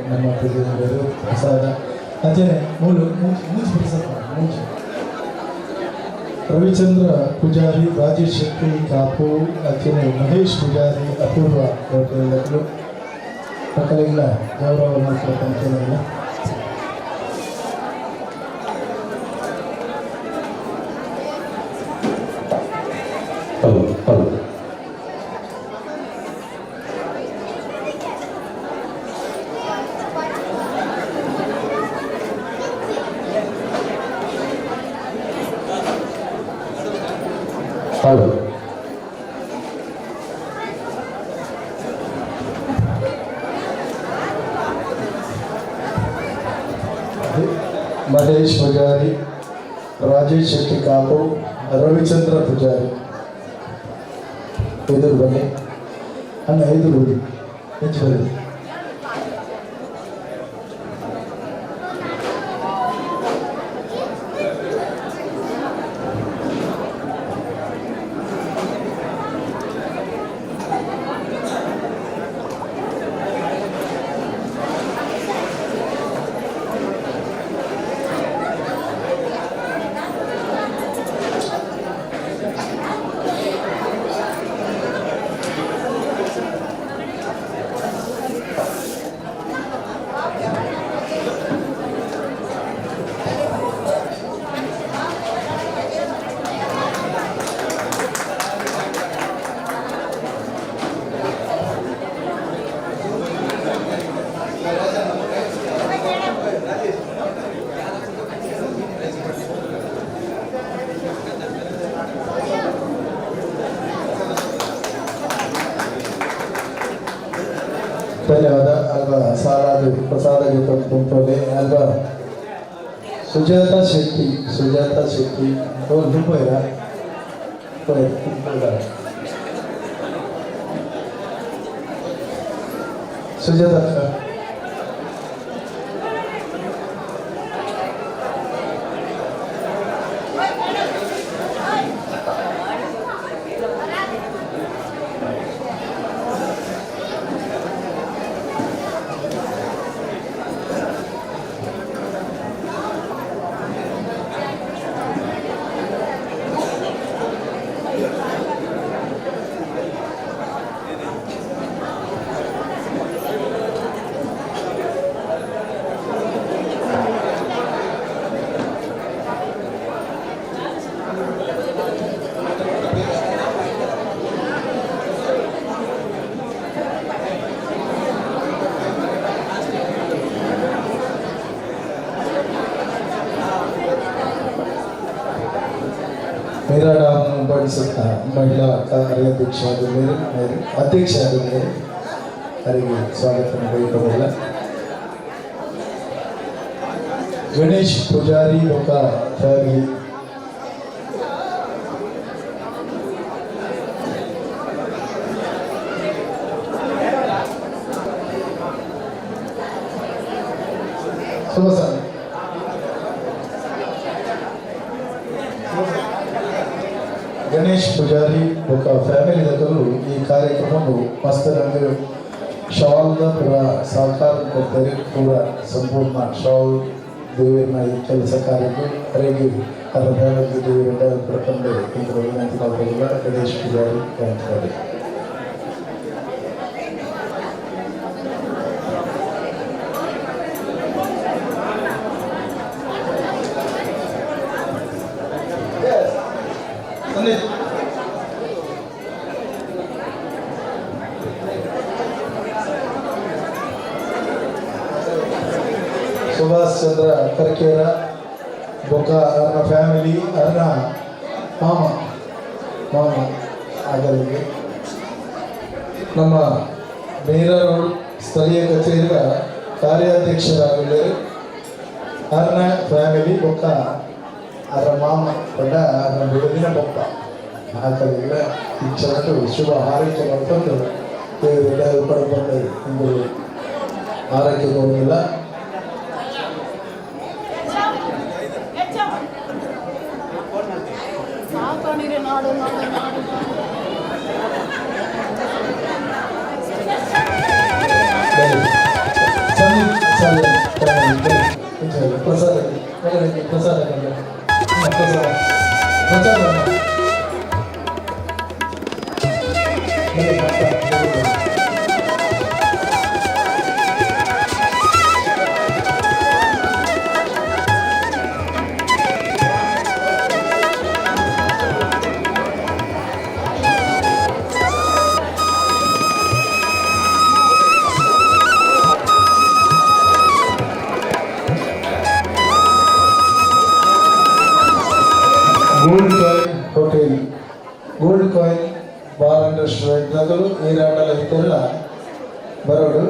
ನಮ್ಮ ಪ್ರೆಸಿಡೆಂಟ್ ಪ್ರಸಾದ ಅಂಚನೆ ಮೂಲು ಮೂಜಿ ಪ್ರಸಾದ ಮೂಜಿ. ರವಿಚಂದ್ರ ಪೂಜಾರಿ, ರಾಜೇಶ್ ಶೆಟ್ಟಿ ಕಾಪು ಅಂಚನೆ ಮಹೇಶ್ ಪೂಜಾರಿ, ಅಪೂರ್ವ ಕೋಟ್ಯಾನ್ ಮಕ್ಕಳಿಗೆಲ್ಲ ಗೌರವ ಮಾಡ್ಕೊಳ್ತಾನೆ. Hello hello hello. Mahesh Pujari, Rajesh Shetty Kapu, Ravichandra Pujari ಎದುರು ಬನ್ನಿ ಅಣ್ಣ, ಎದುರು ಬನ್ನಿ, ಹೆಚ್ಚು ಬನ್ನಿ. ಧನ್ಯವಾದ. ಅಲ್ವಾ ಸಾಲಾದ ಪ್ರಸಾದ ಕುಂತೋಲೆ ಅಲ್ವಾ ಸುಜಾತ ಶೆಟ್ಟಿ, ಸುಜಾತ ಶೆಟ್ಟಿ ತುಂಬ ಸುಜಾತ. ಮೀರಾ ಬಡಿಸುತ್ತ ಮಹಿಳಾ ಕಾರ್ಯಾಧ್ಯಕ್ಷ ಮೇರೆ ಅಧ್ಯಕ್ಷ ಮೇರೆ ಅವರಿಗೆ ಸ್ವಾಗತ ಬಯಕಬಲ್ಲ. ಗಣೇಶ್ ಪೂಜಾರಿ ಬೊಕ ಫ್ಯಾಮಿಲಿ. ಶುಭ ಸರ್. ಗಣೇಶ್ ಪೂಜಾರಿ ಬೊಕ ಫ್ಯಾಮಿಲಿ ದಕಲು ಈ ಕಾರ್ಯಕ್ರಮವು ಮಸ್ತ್ ರಂಗ ಶಾಲ್ದ ಪೂರ ಸಹಕಾರ ಕೊಡ್ತಾರೆ. ಪೂರ ಸಂಪೂರ್ಣ ಶಾಲ್ ದೇವರನ್ನ ಈ ಕೆಲಸ ಕಾರ್ಯಕ್ಕೆ ಅರೆಗೆ ಅದರ ಫ್ಯಾಮಿಲಿ ದೇವರ ಪ್ರಕಂಡೆ ಎಂದು ವಿನಂತಿ ಮಾಡಲಿಲ್ಲ. ಗಣೇಶ್ ಪೂಜಾರಿ ಅಂತಾರೆ. ಸಂದೀಪ್. ಸುಭಾಷ್ ಚಂದ್ರ ಕರ್ಕೇರ ಬೊಕ್ಕ ಅವರ ಫ್ಯಾಮಿಲಿ, ಅವರ ಮಾಮ ಮಾಮ ಆಗಲಿಗೆ ನಮ್ಮ ಮೀರಾ ರೋಡ್ ಸ್ಥಳೀಯ ಕಚೇರಿಯ ಕಾರ್ಯಾಧ್ಯಕ್ಷರಾಗಲಿ ಅರ್ನ ಫ್ಯಾಮಿಲಿ ಬೊಕ್ಕ ಅದರ ಮಾಮ ಪಂಡ ಅದರ ಬಿಡುದಿನ ಬೊಕ್ಕ ಹಾಕಲಿಲ್ಲ. ಈ ಕ್ಷಣಕ್ಕೆ ಶುಭ ಹಾರೈಕೆ ಮಾಡ್ಕೊಂಡು ದೇವರು ಪಡ್ಕೊಂಡು ಒಂದು ಆರೈಕೆ ಹೋಗಿಲ್ಲ. ನಾಡು ನಾಡು ನಾಡು. ಸಂದೀಪ್ ಸಾಲಿಯನ್ ಪ್ರಸಾದ ಪ್ರಸಾದ ಪ್ರಸಾದ ಪ್ರಸಾದ. Gold Coin Hotel, Gold Coin Bar and Restaurant ನಗಲು ಏರಾಡಲ ಇತ್ತೆಲ್ಲ ಬರೋಡು.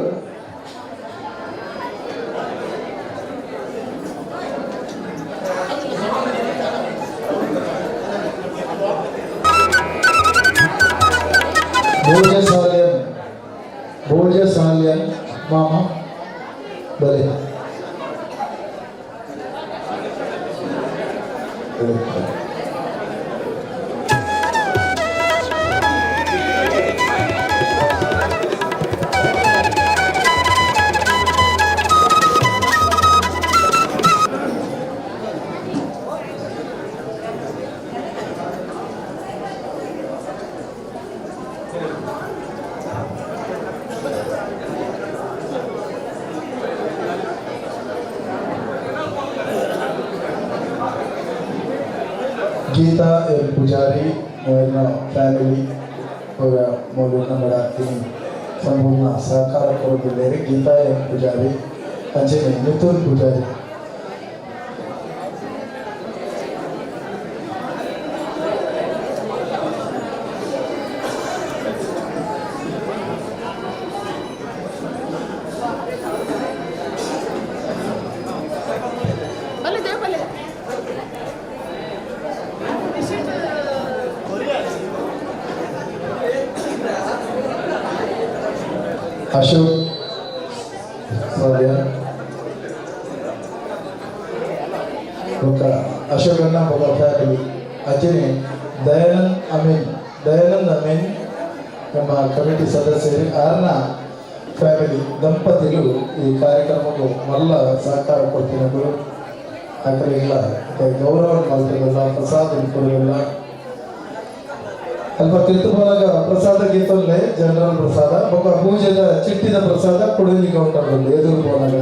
Bhoja Salian, Bhoja Salian ಮಾಮ ಬಲೆ. ಗೀತಾ ಎಂ ಪೂಜಾರಿ ಅವರ ಫ್ಯಾಮಿಲಿ ಅವರ ಮೂಲಕ ನಮ್ಮ ಸಂಪೂರ್ಣ ಸಹಕಾರ ಕೊಡುತ್ತಿದ್ದಾರೆ. ಗೀತಾ ಎಂ ಪೂಜಾರಿ ಅಂಚನೆ ಮಿಥುನ್ ಪೂಜಾರಿ. ಅಶೋಕ್ ಸಾಲ್ಯಾನ್ ಬೊಕ್ಕ ಅಶೋಕಣ್ಣ ಬೊಕ್ಕ ಫ್ಯಾಮಿಲಿ. ಅಂಚನೆ ದಯಾನಂದ್ ಅಮೀನ್, ದಯಾನಂದ್ ಅಮೀನ್ ನಮ್ಮ ಕಮಿಟಿ ಸದಸ್ಯರು, ಆರ್ನ ಫ್ಯಾಮಿಲಿ ದಂಪತಿಗಳು ಈ ಕಾರ್ಯಕ್ರಮಕ್ಕೆ ಮಲ್ಲ ಸಹಕಾರ ಕೊಡ್ತಿನಗಳು. ಆಕಳಿಗೆಲ್ಲ ಗೌರವ ಮಾಡ್ತಿರಲ್ಲ, ಪ್ರಸಾದ ಕೊಡಲಿಲ್ಲ. ಅಲ್ಪ ತಿರುಪುರಾಗ ಪ್ರಸಾದ ಗೀತಲ್ಲೇ ಜನರಲ್ ಪ್ರಸಾದ ಬೊಕ್ಕ ಪೂಜೆದ ಚಿಟ್ಟಿದ ಪ್ರಸಾದ ಕುಡಿಲಿಕ್ಕೆ ಕೌಂಟರ್ ಎದುರು ಪೋನಾಗ.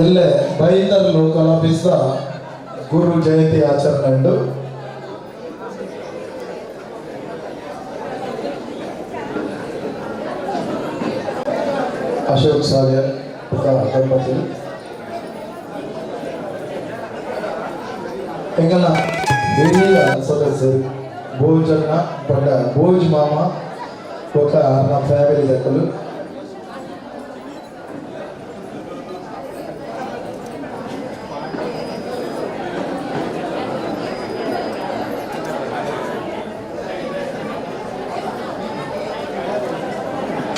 ಎಲ್ಲೆ ಬೈಂದರ್ ಲೋಕಲ್ ಆಫೀಸ್ ಗುರು ಜಯಂತಿ ಆಚರಣೆ ಉಂಟು. ಅಶೋಕ್ ಸಾಲ್ಯಾನ್ ಬೊಕ್ಕ ದಂಪತಿಲು. ಎಂಕಲ್ನ ಹಿರಿಯ ಸದಸ್ಯರು ಭೋಜನ್ನ ಪಂಡ ಭೋಜ್ ಮಾಮ ಬೊಕ್ಕ ಆರ್ನ ಫ್ಯಾಮಿಲಿ ದಕ್ಕಲು.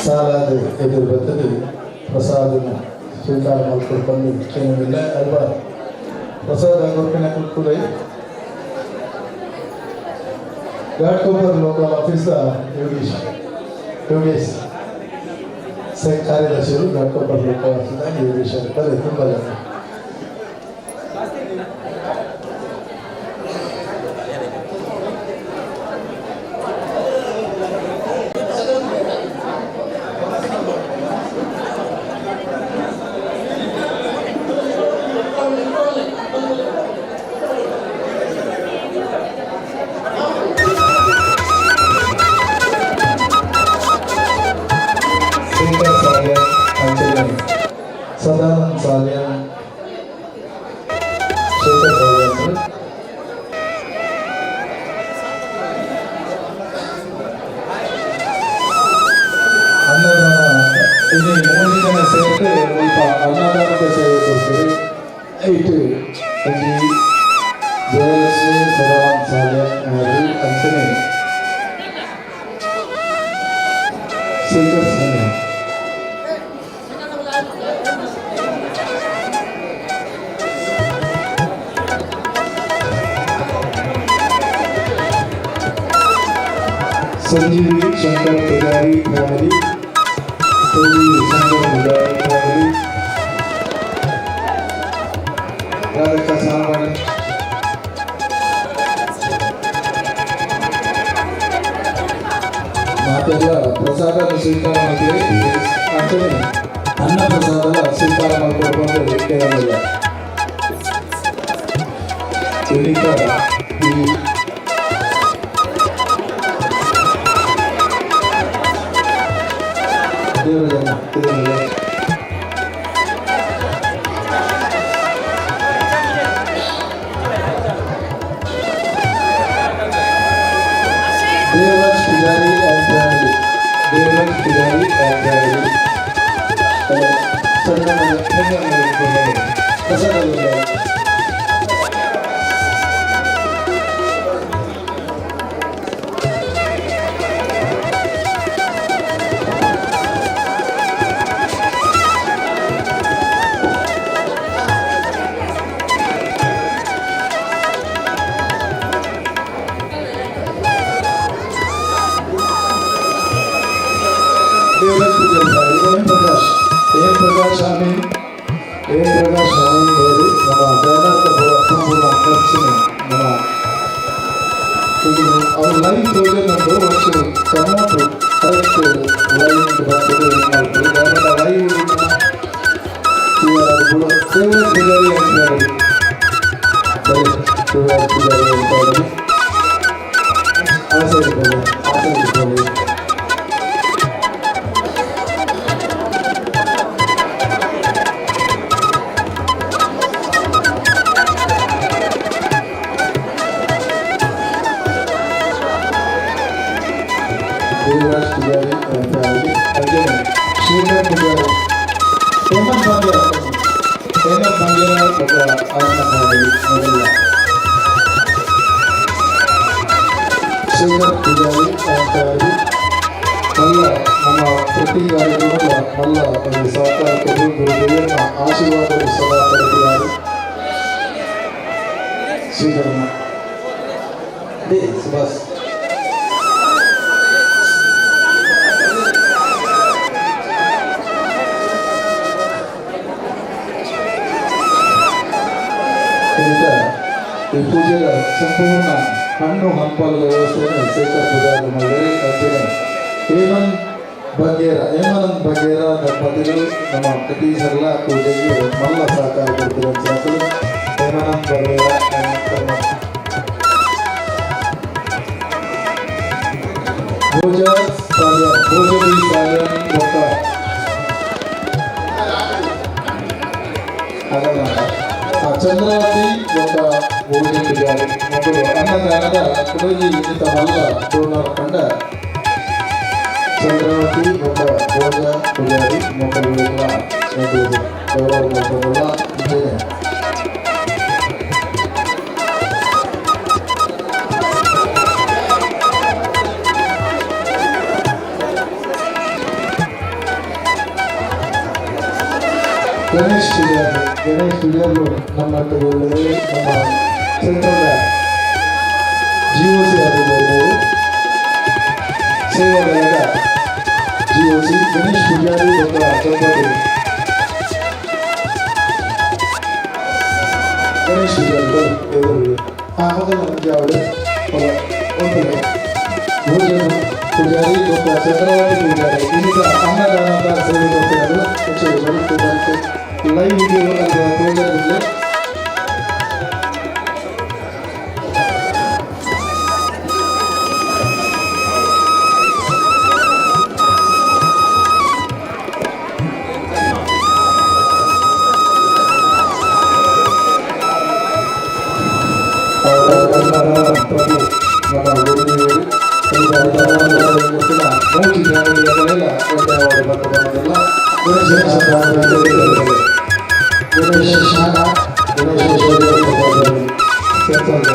ಸಾಲಾದ ಎದುರು ಬರ್ತದೆ, ಪ್ರಸಾದನ ಸ್ವೀಕಾರ ಮಾಡ್ಕೊಂಡು ಕೇಳಲಿಲ್ಲ ಅಲ್ವಾ? ಪ್ರಸಾದ ಕೊರ್ಪಿನ ಕುಟ್ಕುಲೈ. ಘಾಟ್ಕೋಪರ್ ಲೋಕಲ್ ಆಫೀಸ್ ಯೋಗೀಶ್, ಯೋಗೇಶ್ ಸೆ ಕಾರ್ಯದರ್ಶಿಗಳು, ಘಾಟ್ಕೋಪರ್ ಲೋಕಲ್ ಆಫೀಸ್ ಯೋಗೀಶ್ ಬರಲಿ ತುಂಬ. ಶೇಖರ್ ಸಾಲ್ಯಾನ್, ಅಂಚನೆ ಸದಾನಂದ್ ಸಾಲ್ಯಾನ್, ಶೇಖರ್ ಸಾಲ್ಯಾನ್. ಅನ್ನದಾನ ಇಲ್ಲಿ ಮೂರು ಜನ ಸೇರಿದ್ರೆ ಸ್ವಲ್ಪ ಅನ್ನದಾನದ ಸೇವೆ ಕೊಡ್ತೀವಿ. ಇಟ್ಟು ಒಂಜಿ ಜಯಲಕ್ಷ್ಮಿ, ಸದಾನಂದ್ ಸಾಲ್ಯಾನ್ ಅಂಚನೆ ಶೇಖರ್ ಸಾಲ್ಯಾನ್. ಸಂಜೀವಿ ಶಂಕರ್ ಪೂಜಾರಿ ಫ್ಯಾಮಿಲಿ, ಸಂಜೀವಿ ಶಂಕರ್ ಪೂಜಾರಿ ಫ್ಯಾಮಿಲಿ. ರಾಧಕ್ಕ ಸಾಮಾನ್ಯ. ಮಾತೆಲ್ಲ ಪ್ರಸಾದ ಸ್ವೀಕಾರ ಮಾಡ್ತೀವಿ. ಅಂಚನೆ ಅನ್ನ ಪ್ರಸಾದ ಸ್ವೀಕಾರ ಮಾಡ್ಕೊಂಡು ಕೇಳಲಿಲ್ಲ. ಇದೀಗ ಈ ದೇವರ ಜನ ಇದನ್ನೆಲ್ಲ. Devaraj Pujari and family, Devaraj Pujari and family. ಸಣ್ಣ ಮನೆ, ಸಣ್ಣ ಮನೆ ಪ್ರಸಾದ. Devaraj Poojary sir, M Prakash, M Prakash Amin, M Prakash Amin ಹೇಳಿ ನಮ್ಮ ಬ್ಯಾನರ್ ಸಂಪೂರ್ಣ ಖರ್ಚಿನ ನಮ್ಮ ಇದು ಅವ್ರ ಲೈವ್ ಪ್ರೋಗ್ರಾಮ್ ಉಂಟು. ಒಂಚೂರು ಕನ್ನಡ ಕರೆಕ್ಟ್ ಲೈವ್ ಬರ್ತದೆ, ಏನು ಮಾಡ್ತೀವಿ ಲೈವ್. ದೇವರಾಜ್ ಪೂಜಾರಿ ಅಂತ ಹೇಳಿ ಸರಿ, ದೇವರಾಜ್ ಪೂಜಾರಿ ಅಂತ ಹೇಳಿ. ಆ ಸೈಡ್ ಬನ್ನಿ, ಆ ಸೈಡ್ ಬನ್ನಿ. ದೇವರಾಜ್ ಪೂಜಾರಿ ಅಂತ ಹೇಳಿ. ಹಾಗೇನೆ ಶ್ರೀಧರ್ ಪೂಜಾರಿ, ಹೇಮಂತ್ ಪಾಂಡ್ಯ. ಪೂಜಾರಿ ತಯಾರಿ ಮಲ್ಲ ನಮ್ಮ ಪ್ರತಿ ಕಾರ್ಯಕ್ರಮದ ಮಲ್ಲ ಒಂದು ಸಹಕಾರ ಕೊಡು ಗುರುದೇವನ ಆಶೀರ್ವಾದ ಸದಾ ಪಡೆದಿದ್ದಾರೆ. ಸ್ವೀಕರಣ ಸುಭಾಷ್. ಈ ಪೂಜೆಯ ಸಂಪೂರ್ಣ ಹಣ್ಣು ಹಂಪಲದ ವ್ಯವಸ್ಥೆಯನ್ನು ಶೇಖರ್ ಪೂಜಾರಿ ಮಾಡಿದರೆ. ಅಂಚನೆ ಹೇಮಂತ್ ಬಂಗೇರ, ಹೇಮಾನಂದ್ ಬಂಗೇರ ದಂಪತಿಗಳು ನಮ್ಮ ಪ್ರತಿ ಸಲ ಪೂಜೆಗೆ ಮಲ್ಲ ಸಹಕಾರ ಕೊಡ್ತಿರುವಂತಹದ್ದು. ಹೇಮಾನಂದ್ ಬಂಗೇರ, ಭೋಜ ಸಾಲ್ಯನ್, ಭೋಜ ಬಿ ಸಾಲ್ಯನ್ ಬೊಕ್ಕ ಆಗಲ್ಲ. ಚಂದ್ರಾವತಿ ಬೊಕ್ಕ ಭೋಜ ಪೂಜಾರಿ ಮೊದಲು ಅನ್ನದಾನದ ಕುಡಗಿ ಇನ್ನಿತ ಮಲ್ಲ ಡೋನರ್ ಕಂಡ ಚಂದ್ರಾವತಿ ಬೊಕ್ಕ ಭೋಜ ಪೂಜಾರಿ ಮೊದಲು ಗೌರವ ಮೊದಲ. ಅಂಚನೆ ಗಣೇಶ್ ಪೂಜಾರಿ, ಗಣೇಶ್ ಪೂಜಾರಿಗಳು ನಮ್ಮ ನಮ್ಮ ಸೆಂಟ್ರಲ್ ಜಿಒಸಿ ಆಗಿರ್ಬೋದು, ಸೇವಾದಳದ ಜಿಒಸಿ ಗಣೇಶ್ ಪೂಜಾರಿ ಒಬ್ಬ ದಂಪತಿ ಗಣೇಶ್ ಪೂಜಾರಿ ಎದುರು. ಆ ಮೊದಲ ನಮಗೆ ಒಂದು ಭೋಜನ ಪೂಜಾರಿ ಒಬ್ಬ ಚಂದ್ರವತಿ ಪೂಜಾರಿ ಇನ್ನಿತ ಅನ್ನದಾನದ ಸೇವೆ ಕೊಡ್ತಿರೋದು. ಲೈವ್ ವಿಡಿಯೋ ಅಲ್ಲಿ ತೋಜಲಿಲ್ಲ. ಪ್ರಭು ನಮ್ಮ ಗುರುದೇವರು ಮೂರು ಜನಗಳಿಗೆಲ್ಲ ಬಂದ ಗಣೇಶ ಗಣೇಶ ಶಾನ ಗಣೇಶ ಸೆಂಟ್ರಲ್.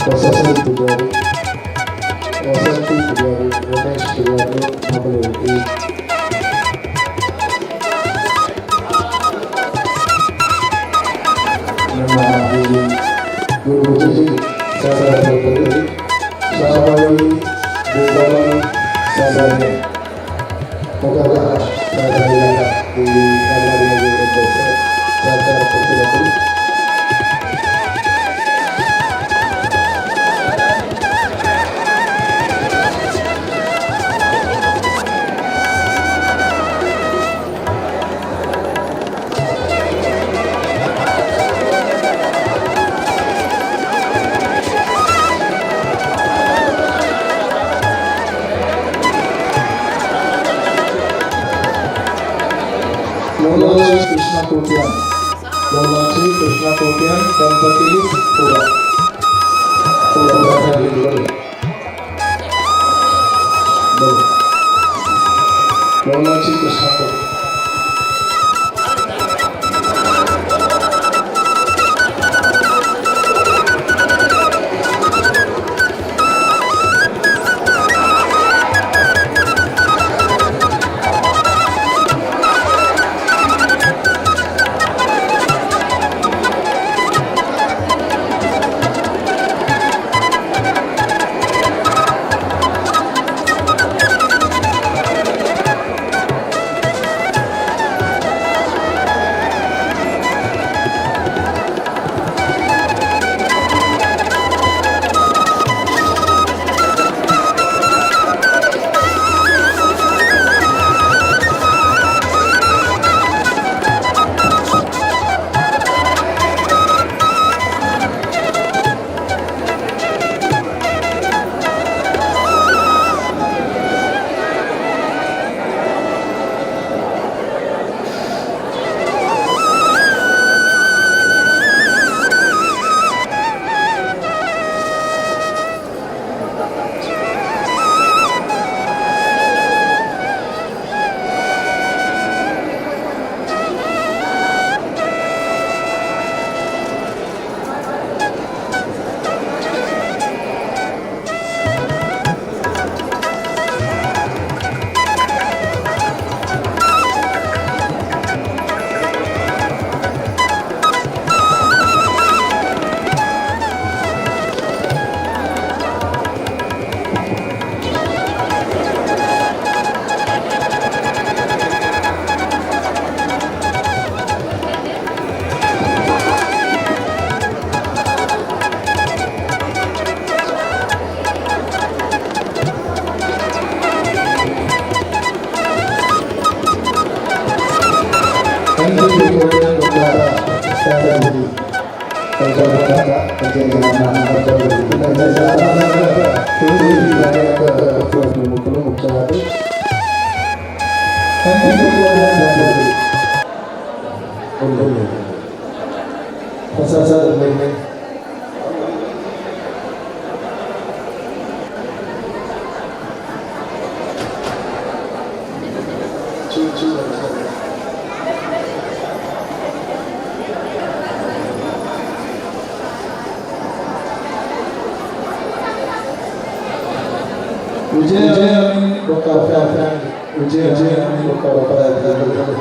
ವಸಂತಿ ಪೂಜಾರಿ, ವಸಂತಿ ಪೂಜಾರಿ, ರಮೇಶ್ ಪೂಜಾರಿ ಮೊದಲು ಈ ನಮ್ಮ ಈ ಗುರುಜಿ ಸಹಕಾರ ಶಾಬಾಯಿ ಗೋಪಾಲ್ ಸಾಧಾರಣ ಮೊದಲ ಸಹಕಾರ ಈ ಸಹಕಾರ ಕೊಟ್ಟಿರೋದು. ಲೋಲಾಕ್ಷಿ ಕೃಷ್ಣ ಕೋಟ್ಯಾನ್, ಲೋಲಾಕ್ಷಿ ಕೃಷ್ಣ ಕೋಟ್ಯಾನ್ ದಂಪತಿ ಪುರ. ಲೋಲಾಕ್ಷಿ ಕೃಷ್ಣ. ವಿಜಯ ಬೊಕ್ಕ ಪದಾಧಿಕಾರಿಗಳು.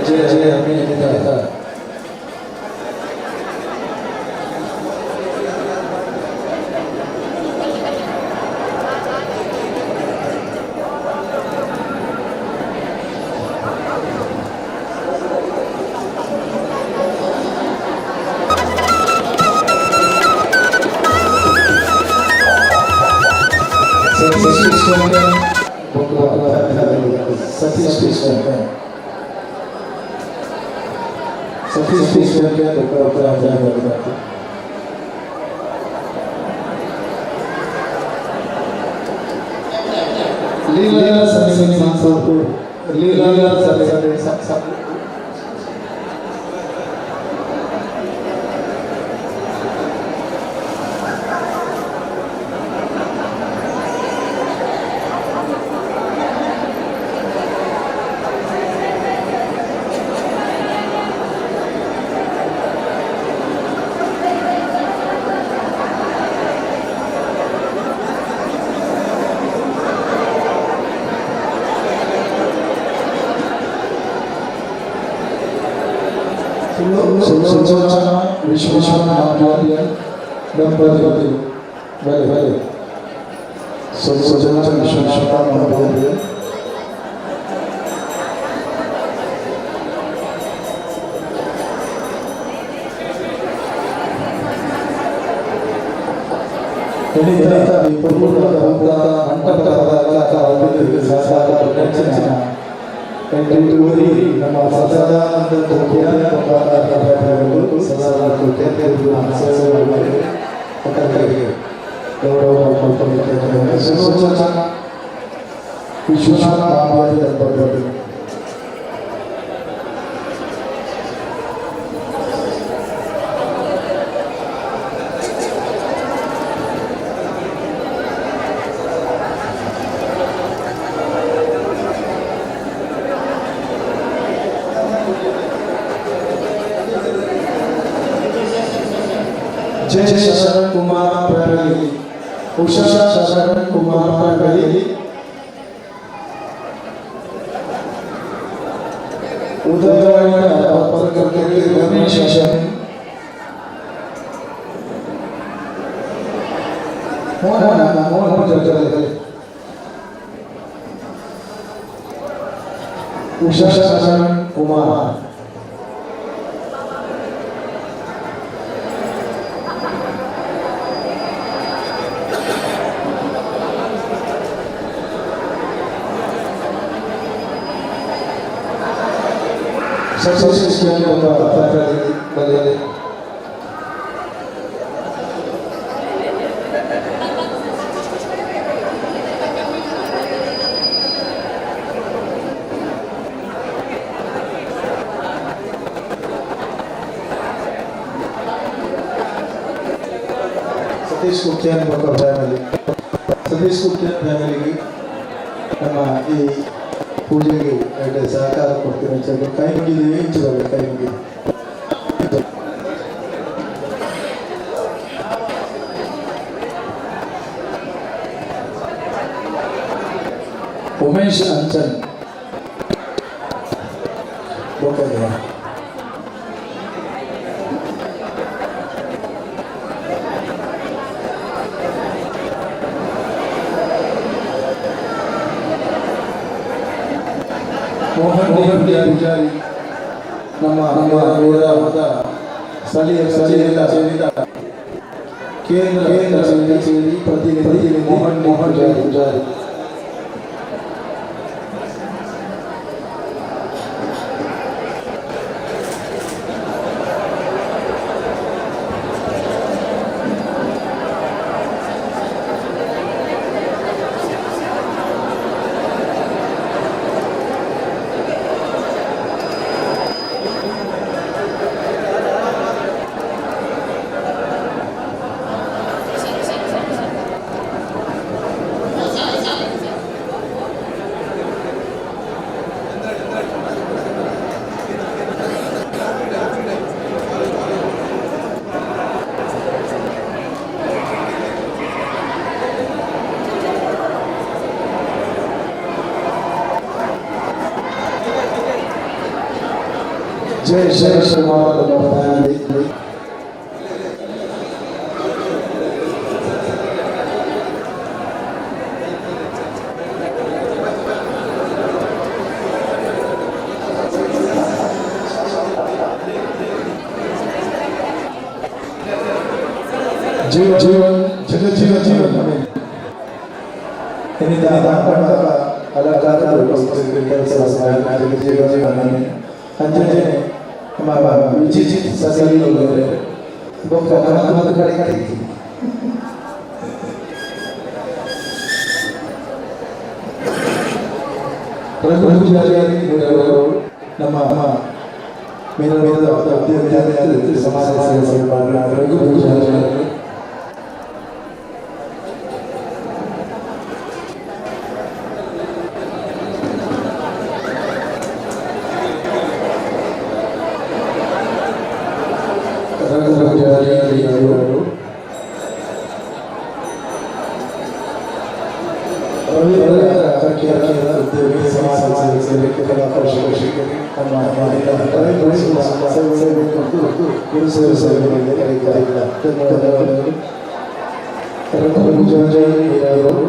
ವಿಜಯ ಜಯ ಅಮಿನಿತ. ಸತೀಶ್ ಸತೀಶ್ ಸತೀಶ್. ಲೀಲಾ ಲೀಲಾ ಸನ್ನಿ. ಸುಲೋಚನಾ ವಿಶ್ವನಾಥ್ ದಂಪತಿಗಳು ಬಲೆ ಬಲೆ. ಸುಲೋಚನಾ ವಿಶ್ವನಾಥ್ ದಂಪತಿಗಳು. ನಮ್ಮ ಸದಾನಂದ ಗೌರವ. ವಿಶ್ವನಾಥ ದಂಪತಿಗಳು. ಜಯ ಶರಣ್ ಕುಮಾರ್ ಫ್ಯಾಮಿಲಿ, ಉಷಾ ಶರಣ್ ಕುಮಾರ್ ಫ್ಯಾಮಿಲಿ, ಉದಯ ಪತ್ರಕರ್ತರಿಗೆ ರಮೇಶ್ ಶರಣ್, ಮೋಹನ್ ಮೋಹನ್ ಜೊತೆ, ಉಷಾ ಶರಣ್ ಕುಮಾರ್. ಸತೀಶ್ ಬರೆಯಲಿ. ಸತೀಶ್ ಕುಕ್ಯಾನ್ ಬೊಕ್ಕ ಫ್ಯಾಮಿಲಿ, ಸತೀಶ್ ಕುಕ್ಯಾನ್ ಫ್ಯಾಮಿಲಿಗೆ ನಮ್ಮ ಈ ಪೂಜೆಗೆ ಎಡ್ಡೆ ಸಹಕಾರ ಕೊಡ್ತೀನಿ ಅಂತ ಹೇಳಿ ಕೈ ಮುಗಿದೀವಿ. ಇಂಚದಾಗ ಕೈ ಮುಗಿ. ಉಮೇಶ್ ಅಂಚನ್ ಬೊಕ್ಕ ಮೋಹನ್ ಮೋಹನ್ ಪೂಜಾರಿ, ನಮ್ಮ ನಮ್ಮ ಊರದ ಸ್ಥಳೀಯ ಸ್ಥಳೀಯ ಸೇರಿದ ಕೇಂದ್ರ ಕೇಂದ್ರ ಕಚೇರಿ ಪ್ರತಿನಿಧಿ ಮೋಹನ್ ಮೋಹನ್ ಪೂಜಾರಿ. ಜಯ ಜಯ ಕುಮಾರ್ ಫ್ಯಾಮಿಲಿ. ಜೀವ ಜೀವನ್ ಜಗಜೀವ ಜೀವನ್ ಅಲಂಕಾರ ಕೆಲಸ ಜಗಜೀವ ಜೀವನ ಅಂಚನೆ ನಮ್ಮ ವಿಜಿತ್ ಸಸಲಿ ಬೊಕ್ಕ ನಮಕ್ ಕಡೆ ಕಡೆ. ರಘು ಪೂಜಾರಿ ಅವರು ನಮ್ಮ ಮೀನದ ಉದ್ಯಮಿ, ಸಮಾಜ ಸೇವೆ ರಘು ಪೂಜಾರಿ ಅವರು. ರಘು ಪೂಜಾರಿ ಅವರು, ರವೀಂದ್ರ ಕರ್ಕೇರ, ಉದ್ಯಮಿ, ಸಮಾಜ ಸೇವೆ, ಕಲಾಕುಶಲರು, ನಮ್ಮ ರವೀಂದ್ರ ಸೇವೆ ಸೇವೆ ಮತ್ತು ಗುರು ಸೇವೆ ಸೇವೆ. ಧನ್ಯವಾದಗಳು. ರಘು ಪೂಜಾರಿ ಅವರು.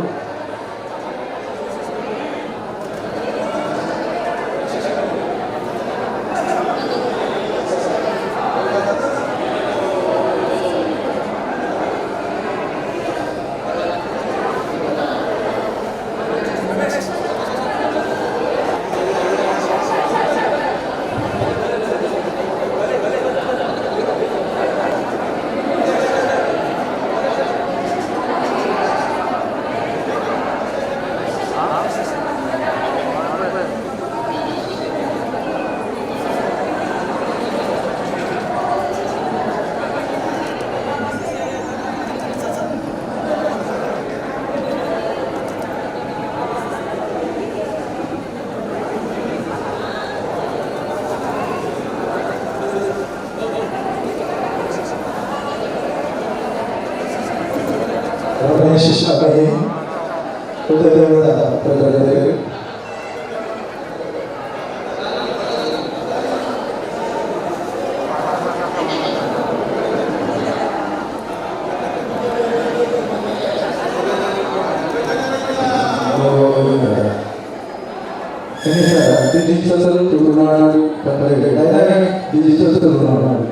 ಪ್ರಜೆಗಳು. Digital Tulunadu, dynamic digital Tulunadu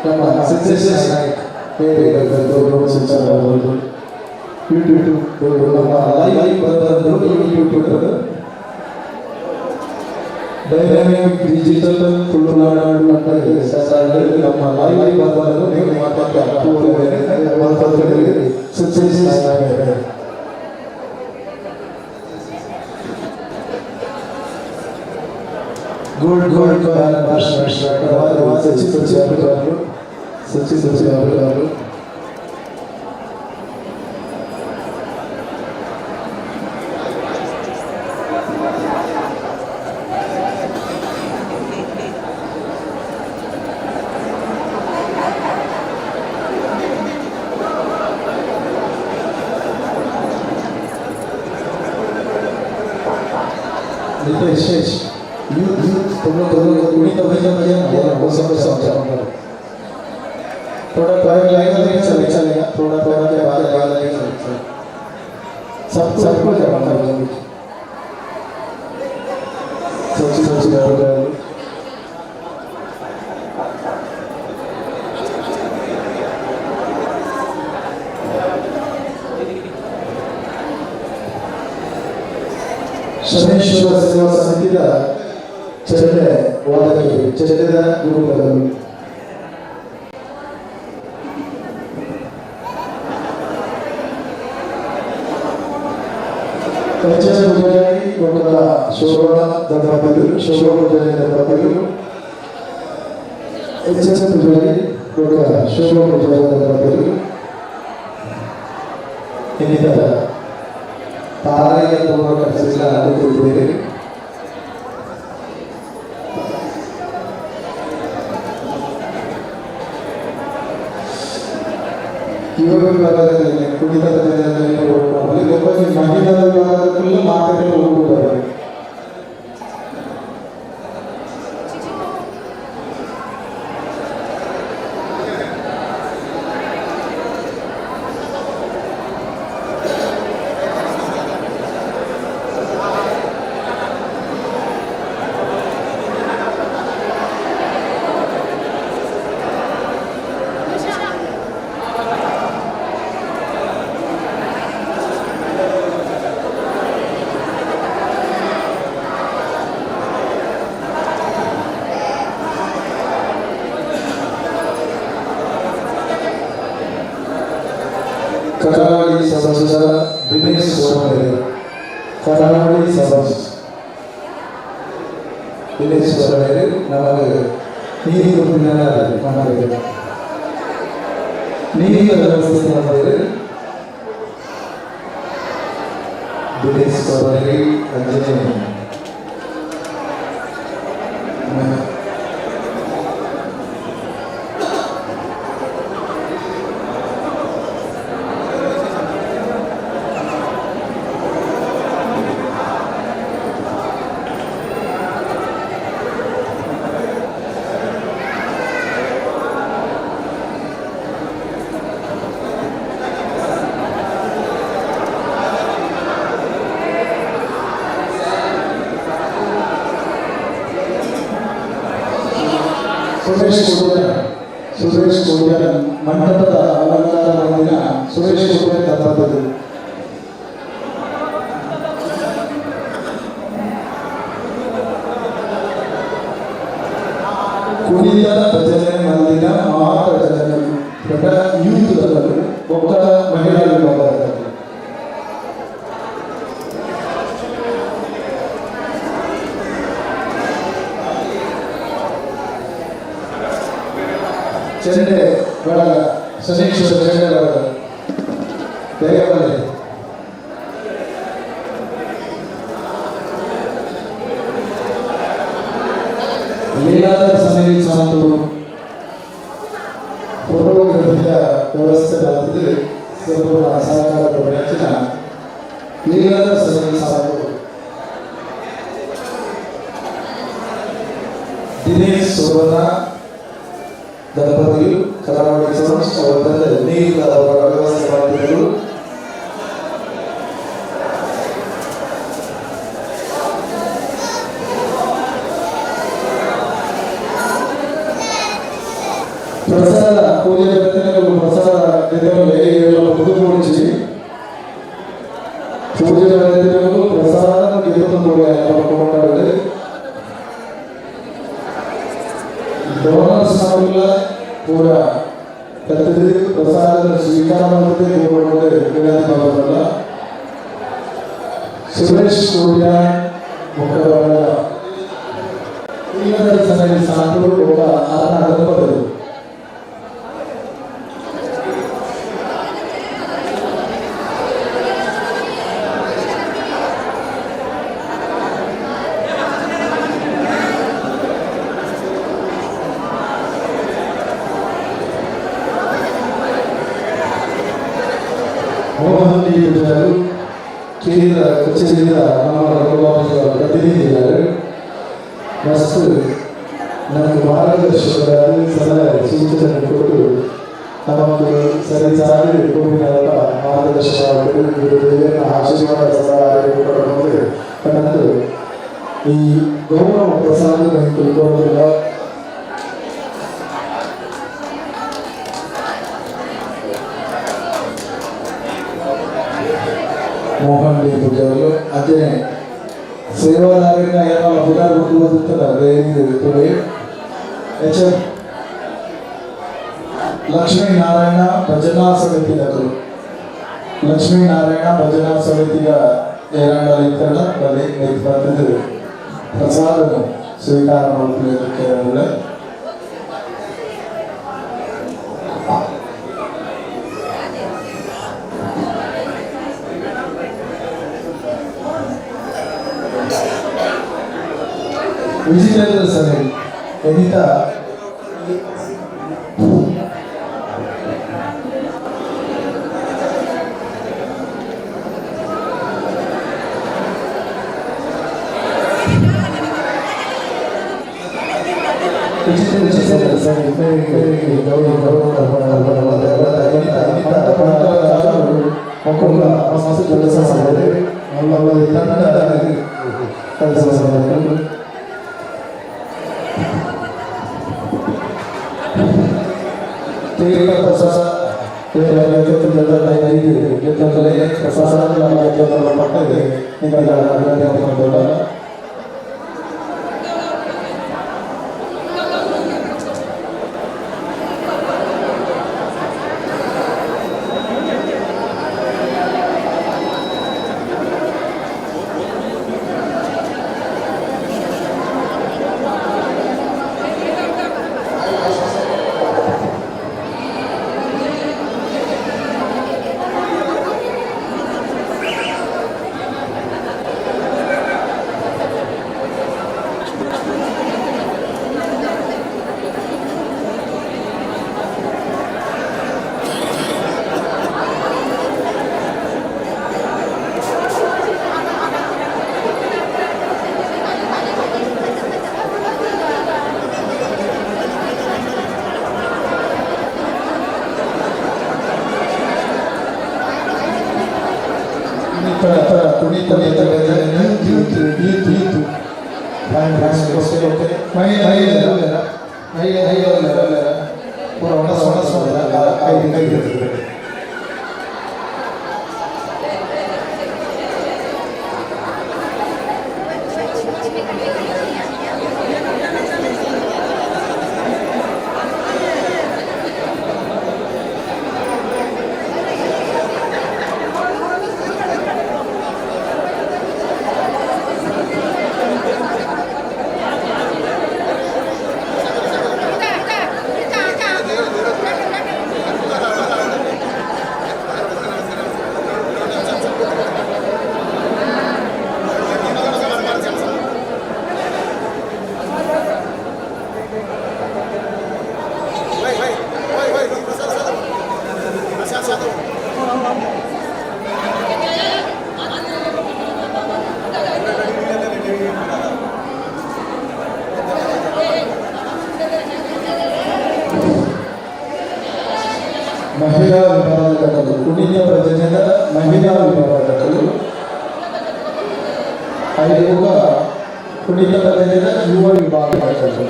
ನಮ್ಮ ಸಿದ್ದೇಶ್ ನಾಯ್ಕ್ ಸಂಚಾರಬಹುದು. ಯೂಟ್ಯೂಬ್ ನಮ್ಮ ಲೈವ್ ಬಂದು YouTube dynamic digital Tulunadu ಅಂತ ನಮ್ಮ ಲೈವ್ ಬಂದು ನೀವು Siddesh Naik. Gold gold Sachin Sachin Sachin Sachin. Nitesh youth youth तुम लोग कुणित भजन वो सब सब थोड़ा टाइम लगेगा लेकिन चलेगा चलेगा। थोड़ा थोड़ा के बाद लगेगा, सब सबको जमा कर सचिन सचिन। ಶನೇಶ್ವರ ಸೇವಾ ಸಮಿತಿಯ ಚೆಂಡೆ ವಾದಕರು, ಚೆಂಡೆದ ಗುರುಗಳು. ಎಚ್ ಎಸ್ ಪೂಜಾರಿ ಒಬ್ಬರ ಶೋಭಾ ದಂಪತಿಗಳು, ಶೋಭಾ ಪೂಜಾರಿ ದಂಪತಿಗಳು. ಎಚ್ ಎಸ್ ಪೂಜಾರಿ ಒಬ್ಬರ ಶೋಭಾ ಪೂಜಾರಿ ದಂಪತಿಗಳು. ಇನ್ನಿತರ ತಾರೆಯ ಪೂರ್ವಕ ಅನುಕೂಲಿದ್ದೇವೆ. ಯುವ ವಿಭಾಗದಲ್ಲಿ ಕುಣಿತ ಮಹಿಳಾ ವಿಭಾಗದಲ್ಲೂ ಮಾತುಗಳು ಹೋಗುತ್ತಾರೆ. ಕರಾವಳಿ ಸಮಾಜದ ದಿನೇಶ್ ಸೋಮರೆ, ಕರಾವಳಿ ಸಮಾಜ ದಿನೇಶ್ ಸೋಮರೆ ನಮಗೆ ನೀರು ಮಾಡಿದೆ, ನೀರಿನ ವ್ಯವಸ್ಥೆ ಮಾಡಿದರೆ ದಿನೇಶ್ ಸೋಮರೆ. ಅಂಜನೇ ಸುರೇಶ್ ಕೋಟ್ಯಾನ್, ಸುರೇಶ್ ಕೋಟ್ಯಾನ್, ಮಂಟಪದ ಅಲಂಕಾರ ಹೊಂದಿನ ಸುರೇಶ್ ಕೋಟ್ಯಾನ್ ದಂಪತಿಗಳು. ಕುಣಿತ ಭಜನೆ ಮಂದಿರ ಮಾತ ಭಜನೆ ದೊಡ್ಡ ಯೂತ್ ಒಬ್ಬ ಮಹಿಳಾ ವಿಭಾಗದಲ್ಲಿ. ಚೆಂಡೆ ಬಳಗ, ಶನೇಶ್ವರ ಚೆಂಡೆ ಬಳಗ, ಬೇಗ ಬನ್ನಿ. ಲೀಲಾಧರ ಸಮಿತಿ ಸಂತು ಫೋಟೋಗ್ರಫಿಯ ವ್ಯವಸ್ಥೆ ಮಾಡ್ತಿದ್ದರೆ ಸಂಪೂರ್ಣ ಸಹಕಾರ ಕೊಡುವ ಹೆಚ್ಚಿನ ಲೀಲಾಧರ ಸಮಿತಿ ಸಾಕು. Dinesh ಸುವರ್ಣ ದಂಪತಿಗಳು ಕರಾವಳಿ ಸೋನ್ಸ್ ಅವರ ತಂದೆ ನೀರಿನ ಅವರ ವ್ಯವಸ್ಥೆ ಮಾಡಿದ್ದರು. ಪ್ರಸಾದ ಪೂಜೆ ಪ್ರತಿನಿಧಿಗಳು ಪ್ರಸಾದ ಮುಗಿದುಗೊಳಿಸಿ ಪೂಜೆ ಪ್ರತಿನಿಧಿಗಳು ಪ್ರಸಾದ ಗೆದ್ದುಕೊಂಡು ಡೋನರ್ಸ್ ನಮಗೆಲ್ಲ ಪೂರ ಪ್ರತಿನಿಧಿ ಪ್ರಸಾದ ಸ್ವೀಕಾರ ಮಾಡುತ್ತದೆ ವಿನಂತಿ ಮಾಡೋದಲ್ಲ. ಸುರೇಶ್ ಕೋಟ್ಯಾನ್ ಮುಖವಾಡ ಸನ್ನಿಧಿ ಸಾಂತೂರು ಒಬ್ಬ ಆರನ ದಂಪತಿಗಳು. ಮೋಹನ್ ಡಿ ಪೂಜಾರು ಕೇಂದ್ರ ಕಚೇರಿಯ ನಮ್ಮ ರಘುವಂಶ ಪ್ರತಿನಿಧಿಗಳು ಮಸ್ತ್ ನಮಗೆ ಮಾರ್ಗದರ್ಶಕರಾಗಿ ಸಲಹೆ ಸೂಚನೆ ಕೊಟ್ಟು ನಮಗೆ ಸರಿ ಸಾರಿ ಭೂಮಿನಲ್ಲ ಮಾರ್ಗದರ್ಶನ ಗುರುದೇವನ ಆಶೀರ್ವಾದ ಸದಾ ಕೊಡಬಹುದು ಮತ್ತು ಈ ಗೌರವ ಪ್ರಸಾದ ತಿಳ್ಕೊಳ್ಳೋದಿಲ್ಲ. ಮೋಹನ್ ಡಿ ಪೂಜಾರು ಅಂಚನೆ ಸೇವಾದಾರನ ಏನೋ ಪುನರ್ ತುಳಿ ಎಚ್ ಎಫ್ ಲಕ್ಷ್ಮೀನಾರಾಯಣ ಭಜನಾ ಸಮಿತಿ ನಗರು ಲಕ್ಷ್ಮೀನಾರಾಯಣ ಭಜನಾ ಸಮಿತಿಯ ಏರಾಂಡಲ ಇತ್ತಲ್ಲ ಬಲಿ ಬರ್ತದೆ ಪ್ರಸಾದ ಸ್ವೀಕಾರ ಮಾಡುತ್ತಿದೆ. ವಿಜಯೇಂದ್ರ ಸರ್ ಎನಿತಾ ವಿಜಯೇಂದ್ರ ಸರ್ ಮಕ್ಕಳು ಮಸ್ತ್ ಕೆಲಸ ಮಾಡಿದೆ. ತೀರ್ಥ ಪ್ರಸಾದ ಪ್ರಸಾದ. ಕುಣಿತ youth youth youth ಮಹಿಳೆಯರ ಮಹಿಳೆಯರ ಪೂರ ಒಣ ಐದು ಐದು. ಮಹಿಳಾ ವಿಭಾಗದವರು ಕುಣಿತ ಭಜನೆದ ಮಹಿಳಾ ವಿಭಾಗದವರು ಐದು ಕುಣಿತ ಭಜನೆದ ಯುವ ವಿಭಾಗದವರು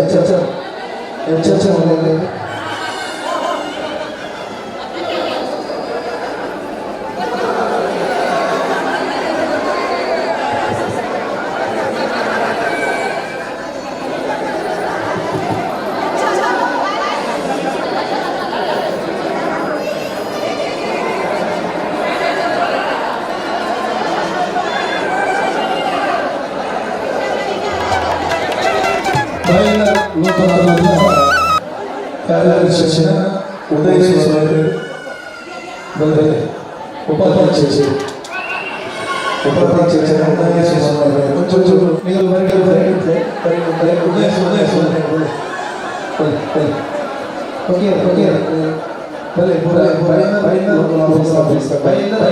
ಎಚ್ ಎಚ್ ಎಚ್ ಎಚ್ ಕಾರ್ಯದರ್ಶಿ ಉದಯ ಬಂದರೆ ಉಪಾಧ್ಯಕ್ಷ ಉಪಾಧ್ಯಕ್ಷ ಉದಯ ಒಂಚೂರು ನೀವು ಬರೀ ಉದಯ ಉದಯ ಓಕೆ ಓಕೆ ಬಲೆ ಬಲೆ ಬೈಂದರ್ ಬೈಂದರ್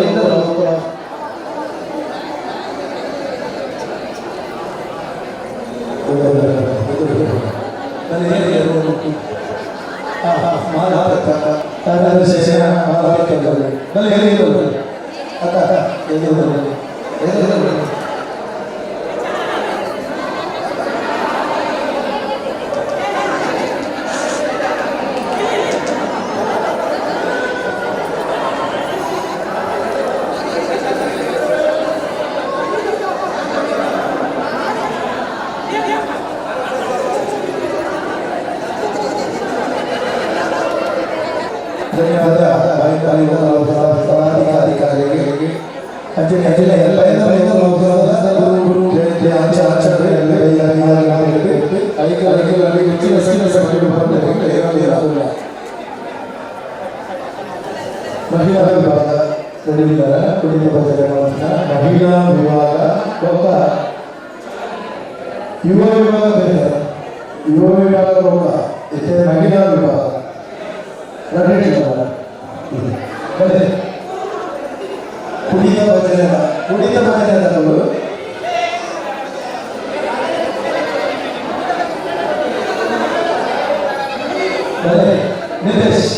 ಧನ್ಯವಾದ. ಪದಾಧಿಕಾರಿಗಳಿಗೆ ಅಂಜನೆ ಅಂಜನೆ ಎಲ್ಲ ಮಹಿಳಾ ವಿಭಾಗ ಕುಡಿದ ಮಹಿಳಾ ವಿಭಾಗ ಒಬ್ಬ ಯುವ ವಿಭಾಗ ಬೇರೆ, ಯುವ ವಿಭಾಗ ಒಬ್ಬ ಮಹಿಳಾ ವಿಭಾಗ ಕುಡಿತ ಭಜನೆ ಕುಡಿತ ಭಜನೆ ನಿತೇಶ್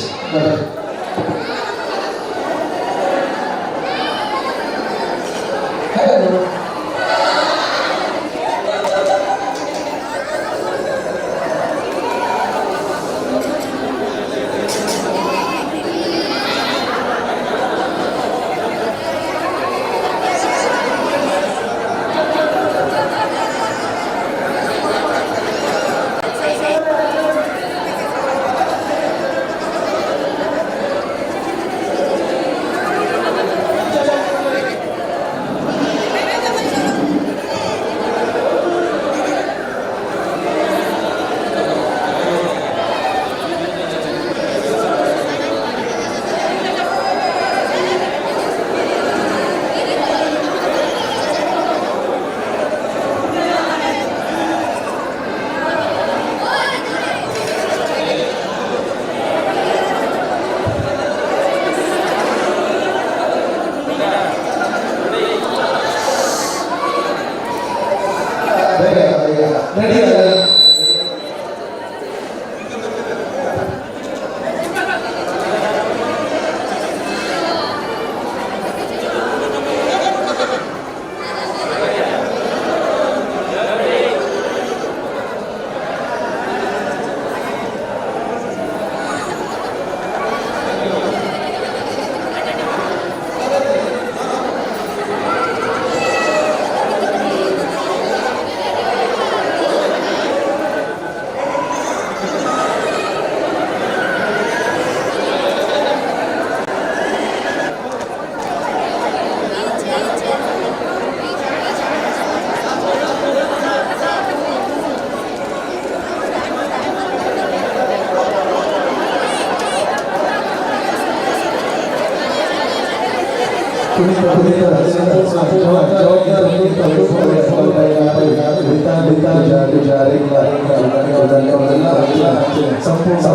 ಸಂಪೂರ್ಣ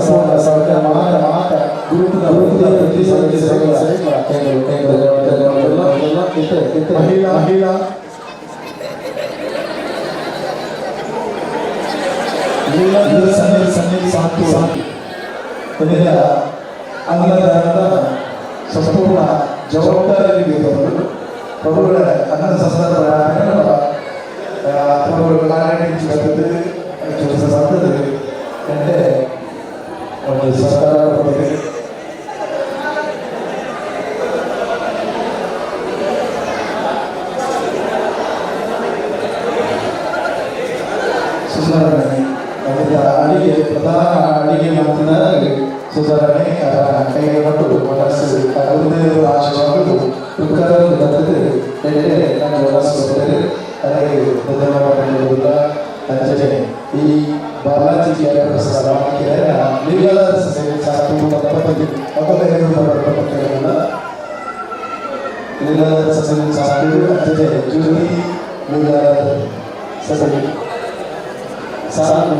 ಮಹಿಳಾ ಮಹಿಳಾ Leeladhara Sunil Sunil ಸಾಂತು ಇದರ ಅನ್ನದಾನದ ಸಂಪೂರ್ಣ ಜವಾಬ್ದಾರಿ ಬಂದರು. ಪ್ರಭುಗಳ ಅನ್ನ ಸಂದರ್ಭ ಪ್ರಭುಗಳ అంటే ಸಹಕಾರ ಸುಧಾರಣೆ ಅದರ ಅಡಿಗೆ ಪ್ರಧಾನ ಅಡಿಗೆ ಮಾತಿನ ಸುಧಾರಣೆ ಕೈಗೊಂಡು ಮನಸ್ಸು ಗುರುದೇವರ ಆಶೀರ್ವಾದಗಳು ಉತ್ಕರನ್ನು ಬರ್ತದೆ ಎಡೆ ನನ್ನ ಮನಸ್ಸು ಬರ್ತದೆ. ಅದಕ್ಕೆ ಧನ್ಯವಾದಗಳು. ಅಂಚನೆ ಈ ಬಾಲಾಜಿ ಪ್ರಸಾದ ಲೀಲಾಧರ ದಂಪತಿ ಲೀಲಾಧರ ಸಾಕು ಅಂಚನೆ ಜ್ಯೋತಿ ಲೀಲಾಧರ ಸಭೆ ಸಾಕು.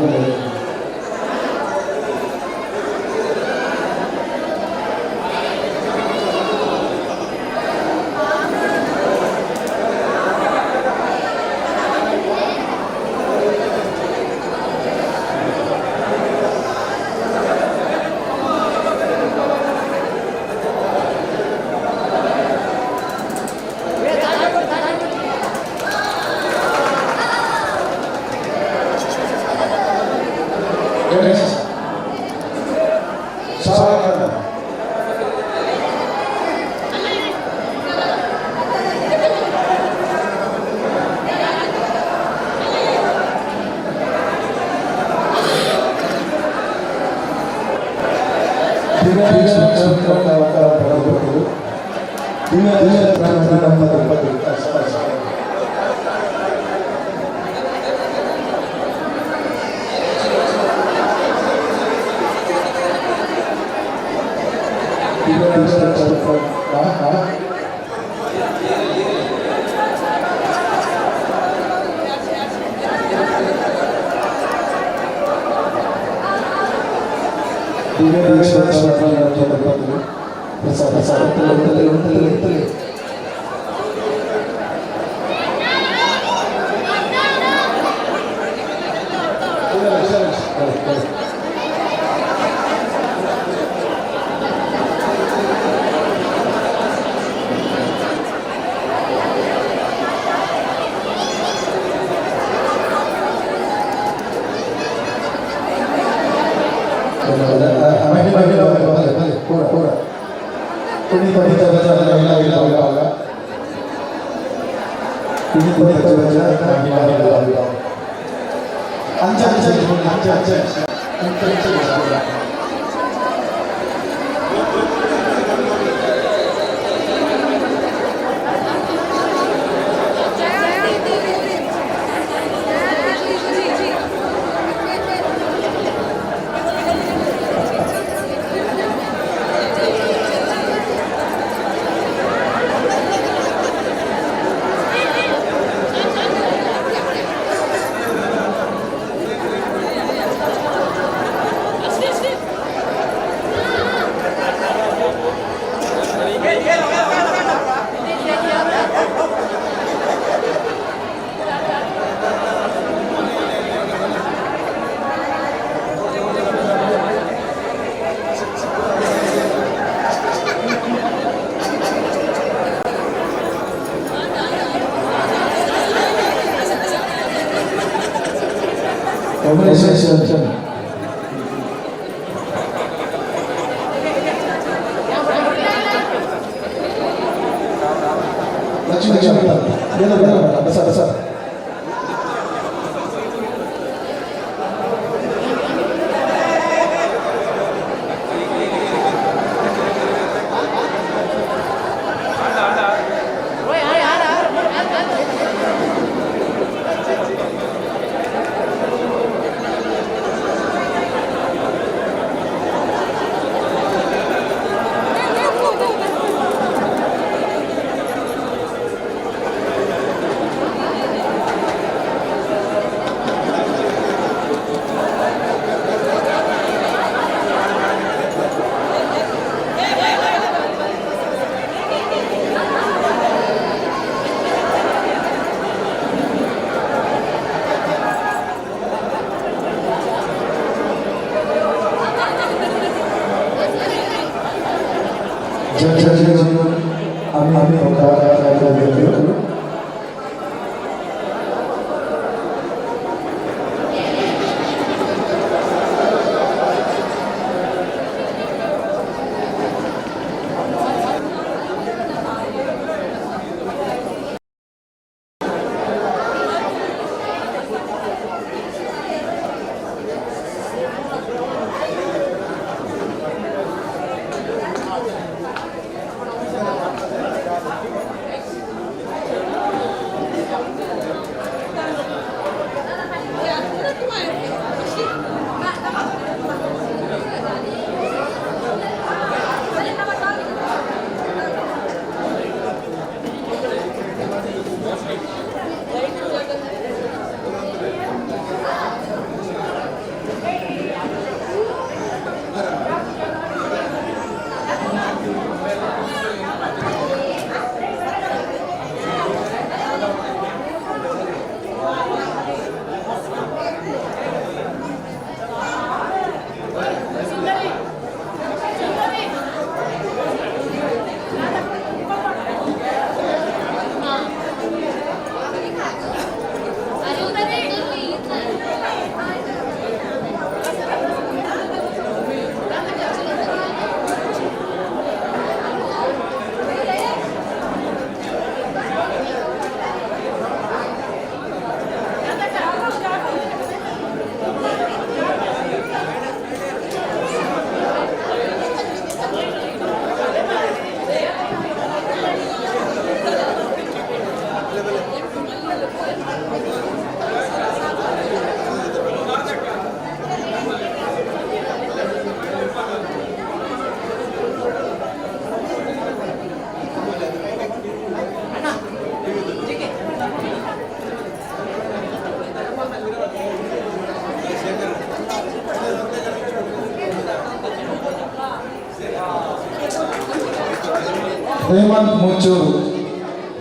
ಹೇಮಂತ್ ಮುಚ್ಚೂರು,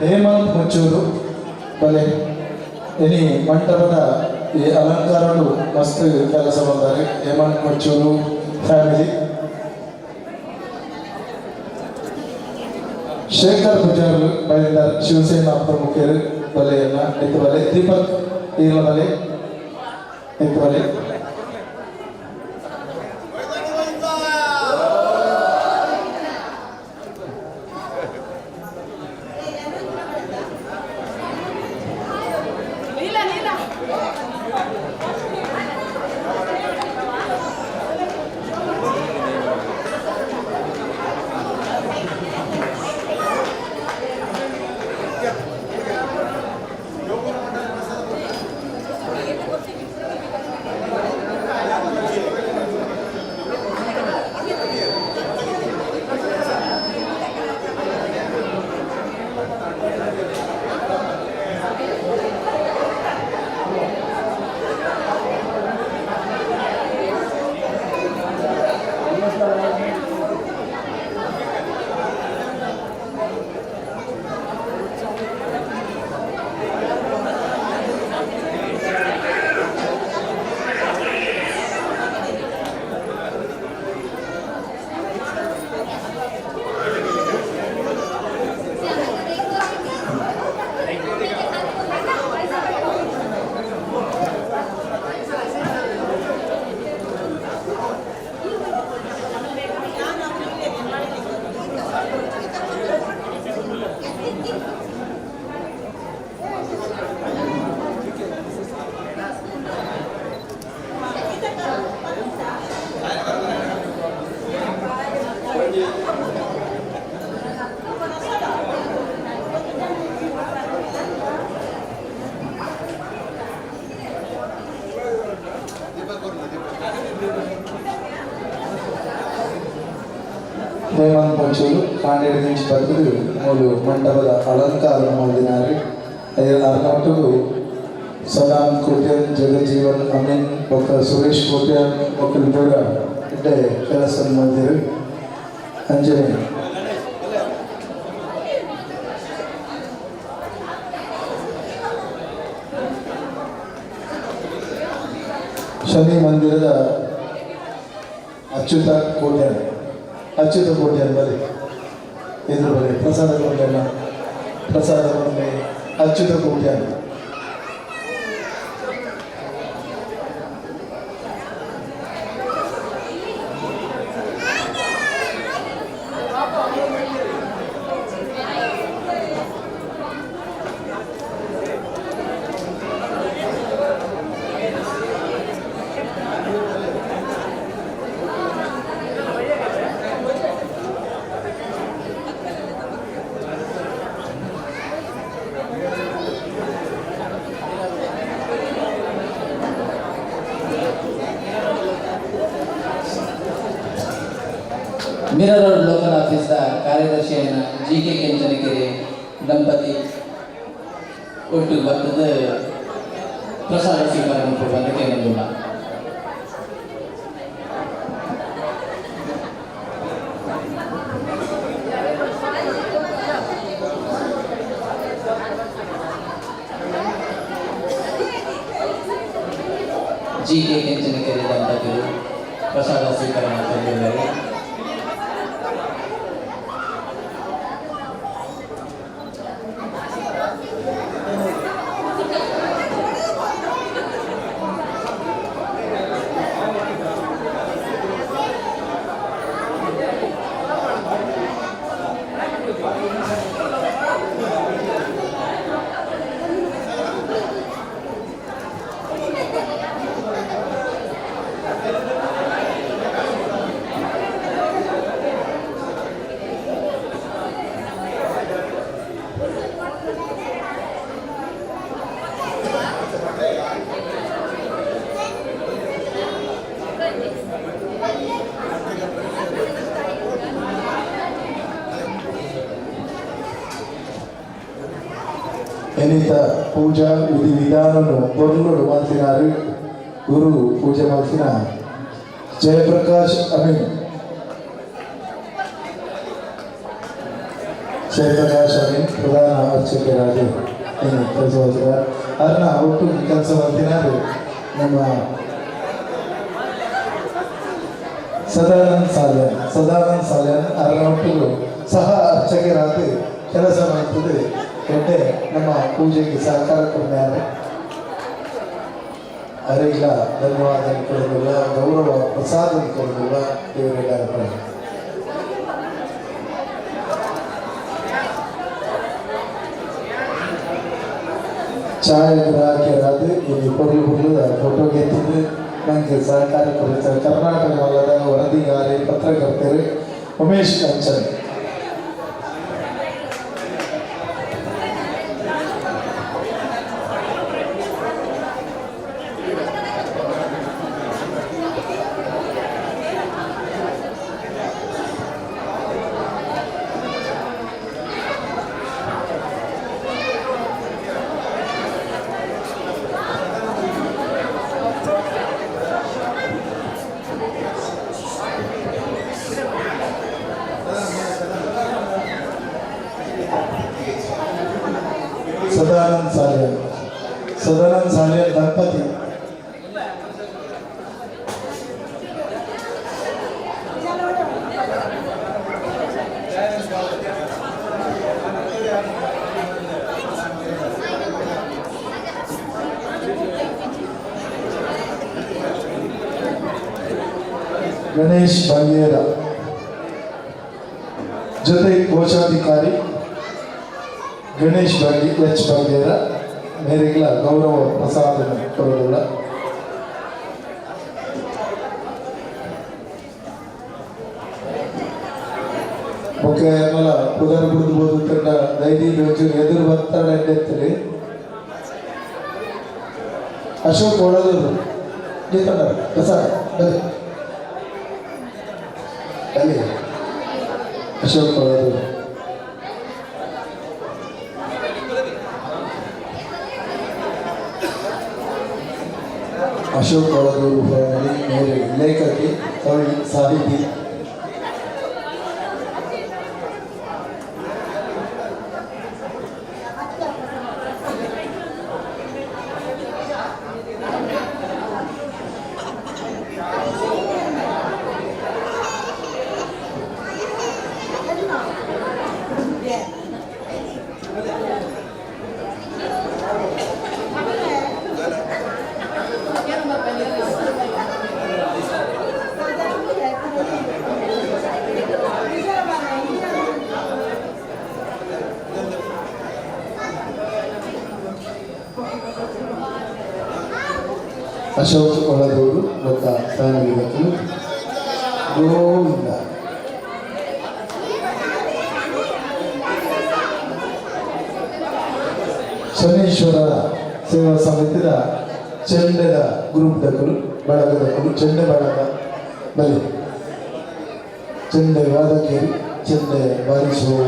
ಹೇಮಂತ್ ಮುಚ್ಚೂರು ಬಲೆ. ಇನಿ ಮಂಟಪದ ಈ ಅಲಂಕಾರಡು ಮಸ್ತ್ ಕೆಲಸ ಬಂದಾರೆ ಹೇಮಂತ್ ಮುಚ್ಚೂರು ಫ್ಯಾಮಿಲಿ. ಶೇಖರ್ ಪೂಜಾರ್ಲು ಬೈದಾರ್, ಶಿವಸೇನಾ ಪ್ರಮುಖರು ಬಲೆಯನ್ನ ಎತ್ತು ಬಲೆ. ದೀಪಕ್ ಈರ್ಲ ಬಲೆ, ಎತ್ತು ಬಲೆ. ನೀಲ ನೀಲ. ಹೇಮಂತ್ ಮುಚ್ಚೂರು ಕಾಂಡೇಡು నుంచి ಬರ್ತದೆ. ಮೂಲು ಮಂಟಪದ ಅಲಂಕಾರ ಮಲ್ದಿನಾರು. ಅರ್ನೊಟ್ಟುಗು ಸಲಾಂ ಕೋಟ್ಯನ್, ಜಗಜೀವನ್ ಅಮೀನ್ ಬೊಕ್ಕ ಸುರೇಶ್ ಕೋಟ್ಯನ್ ಮೊಕಲು ಪೂರ ಎಡ್ಡೆ ಕೆಲಸ ಮಲ್ದಿರು. ಅಂಜನೆ ಶನಿ ಮಂದಿರದ ಅಚ್ಯುತ ಕೋಟ್ಯನ್, ಅಚ್ಯುತ ಕೋಟ್ಯನ್ ಬಲಿ, ಎದುರು ಬಲಿ. ಪ್ರಸಾದ ಕೋಟ್ಯನ್ನ, ಪ್ರಸಾದ ಬಲಿ ಅಚ್ಯುತ ಕೋಟ್ಯನ್. ಮೀರಾ ರೋಡ್ ಲೋಕಲ್ ಆಫೀಸ್ದ ಕಾರ್ಯದರ್ಶಿಯಾಯಿನ ಜಿ ಕೆ ಕೆಂಚನಕೆರೆ ದಂಪತಿ ಒಟ್ಟು ಬರ್ತದ ಪ್ರಸಾದ ಸ್ವೀಕಾರ ಮಲ್ಪೊಡು ಕೇನೊಂದುಲ್ಲ. ಜಿ ಕೆ ಕೆಂಚನಕೆರೆ ದಂಪತಿಗಳು ಪ್ರಸಾದ ಸ್ವೀಕಾರ ಮಲ್ಪೊಂದುಲ್ಲೆರ್. ಎನಿತ ಪೂಜಾ ವಿಧಿ ವಿಧಾನನು ಬೊರ್ಲುಡು ಮಲ್ತಿನಾರು ಗುರು ಪೂಜೆ ಮಲ್ತಿನ ಜಯಪ್ರಕಾಶ್ ಅಮೀನ್. ಜಯಪ್ರಕಾಶ್ ಅಮೀನ್ ಪ್ರಧಾನ ಅರ್ಚಕರಾಗಿ ಏನು ಕೆಲಸ ಮಾಡ್ತಿದ್ದಾರೆ. ಅದನ್ನ ಒಟ್ಟು ಕೆಲಸ ಮಾಡ್ತಿನಾರು ನಮ್ಮ ಸದಾನಂದ್ ಸಾಲ್ಯಾನ್. ಸದಾನಂದ್ ಸಾಲ್ಯಾನ್ ಅದರ ಒಟ್ಟಿಗೆ ಸಹ ಅರ್ಚಕರಾಗಿ ಕೆಲಸ ಮಾಡ್ತದೆ. ಎಡ್ಡೆ ನಮ್ಮ ಪೂಜೆಗೆ ಸಹಕಾರ ಕೊಡ್ತಾರೆ. ಅವರಿಗೆಲ್ಲ ಧನ್ಯವಾದ ಕೊಡೋದಿಲ್ಲ, ಗೌರವ ಪ್ರಸಾದ ಕೊಡೋದಿಲ್ಲ. ದೇವರೆಲ್ಲ ಅರ್ಪಣೆ. ಛಾಯಾಗ್ರಾಹಕರಾದ ಇಲ್ಲಿ ಪೊರ್ಲು ಪೊರ್ಲುದ ಫೋಟೋ ಗೆತ್ತಿದ್ದು ನನಗೆ ಸಹಕಾರ ಕೊಡುತ್ತಾರೆ ಕರ್ನಾಟಕ ಮೂಲದ ವರದಿಗಾರಿ ಪತ್ರಕರ್ತರು ಉಮೇಶ್ ಕಂಚನ್. ಸದಾನಂದ್ ಸಾಲಿಯನ್, ಸದಾನಂದ್ ಸಾಲಿಯನ್ ದಂಪತಿ. ಗಣೇಶ್ ಬಂಗೇರ ಜೊತೆ ಕೋಶಾಧಿಕಾರಿ ಗಣೇಶ್ ಬಂಗಿ ಎಚ್ ಬಂಗೇರ ಮೇರೆಗಳ ಗೌರವ ಪ್ರಸಾದ ಕೊಡೋದಿಲ್ಲ. ಬೊಕ್ಕ ಏನಲ್ಲ ಪುದರ್ ಬುಡ್ದು ಬೋದುತ್ತಂಡ ದೈದಿ ಒಂಚೂರು ಎದುರು ಬರ್ತಾಳೆ ಎತ್ತೀರಿ. ಅಶೋಕ್ ಒಳದೂರು ಗೀತಂಡ ಪ್ರಸಾದ ಬನ್ನಿ ಬನ್ನಿ. ಅಶೋಕ್ ಒಳದೂರು, ಅಶೋಕ್ ಒಳದೂರು ಫ್ಯಾಮಿಲಿ ಮೇರೆ ಲೇಖಕಿ, ಕವಿ, ಸಾಹಿತಿ. ಅಶೋಕ್ ಒಳದೂರು ಬೊಕ್ಕ ಫ್ಯಾಮಿಲಿ ವಕೀಲು ಗೋವಿಂದ. ಶನೇಶ್ವರ ಸೇವಾ ಸಮಿತಿಯ ಚೆಂಡೆದ ಗ್ರೂಪ್ ದಕಲು ಬಳಗದಕಲು ಚೆಂಡೆ ಬಳಗ ಬಲಿ ಚೆಂಡೆ ವಾದಕರು ಚೆಂಡೆ ಬಾರಿಸುವ.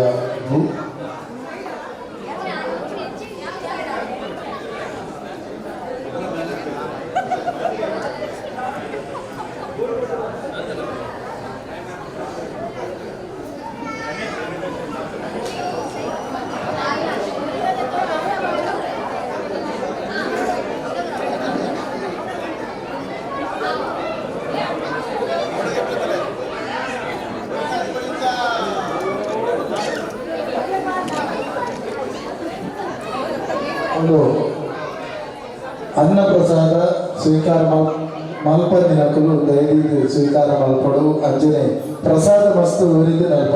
ಒಂದು ಅನ್ನಪ್ರಸಾದ ಸ್ವೀಕಾರ ಮಲ್ಪಂದಿನಕುಲು ದಯದೀದು ಸ್ವೀಕಾರ ಮಲ್ಪಡು. ಅಂಜನೆ ಪ್ರಸಾದ ಮಸ್ತ್ ಊರಿದ್ದನಲ್ಪ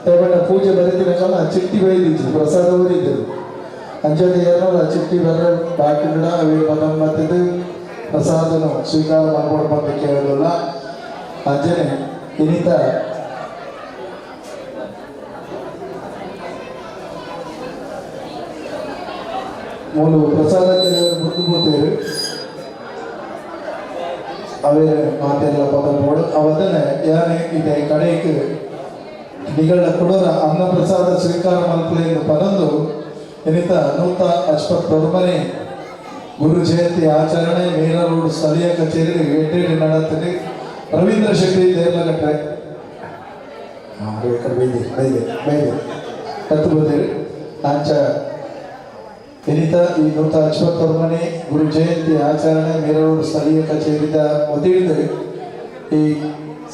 ದಯಪಂಡ ಪೂಜೆ ಬರೀತಿನಕಲ್ಲ ಚಿಟ್ಟಿ ಬೈದಿತ್ತು, ಪ್ರಸಾದ ಊರಿದ್ದರು. ಅಂಜನೆ ಏನಲ್ಲ ಚಿಟ್ಟಿ ಬರ್ರೆ ಬಾಕಿ ಗಿಡ ಅವೇ ಪದಂ ಮತ್ತಿದ್ದು ಪ್ರಸಾದನು ಸ್ವೀಕಾರ ಮಲ್ಪಡು ಬಂದು ಕೇಳಲಿಲ್ಲ. ಅಂಜನೆ ಇನ್ನಿತ ಮೂಲು ಪ್ರಸಾದಕ್ಕೆ ಮುಂದೆ ಪೋತೇರು ಅವೇ ಮಾತೆಲ್ಲ ಪದ ಬೋಡು ಅವದನೆ ಯಾನೆ ಇದೆ ಕಡೆಗೆ ನಿಗಳ ಕೊಡೋರ ಅನ್ನಪ್ರಸಾದ ಸ್ವೀಕಾರ ಮಲ್ಪಲೆ ಪದೊಂದು. ಇನಿತ ನೂತ ಅಶ್ವತ್ಥೊರ್ಮನೆ ಗುರು ಜಯಂತಿ ಆಚರಣೆ ಮೀರಾ ರೋಡ್ ಸ್ಥಳೀಯ ಕಚೇರಿ ಎಡ್ಡೆಡ್ ನಡತ್ಂಡ್. ರವೀಂದ್ರ ಶೆಟ್ಟಿ ದೇರ್ಲಕಟ್ಟೆ ಕಡೆ ಬೈದೆ ಬೈದೆ ಬೈದೆ ಕತ್ತು ಬಂದಿರಿ. ಅಂಚ ಇನಿತ ಈ 159ನೇ ಗುರು ಜಯಂತಿ ಆಚರಣೆ ಮೀರಾ ರೋಡ್ ಸ್ಥಳೀಯ ಕಚೇರಿದ ವತಿಯಿಂದ ಈ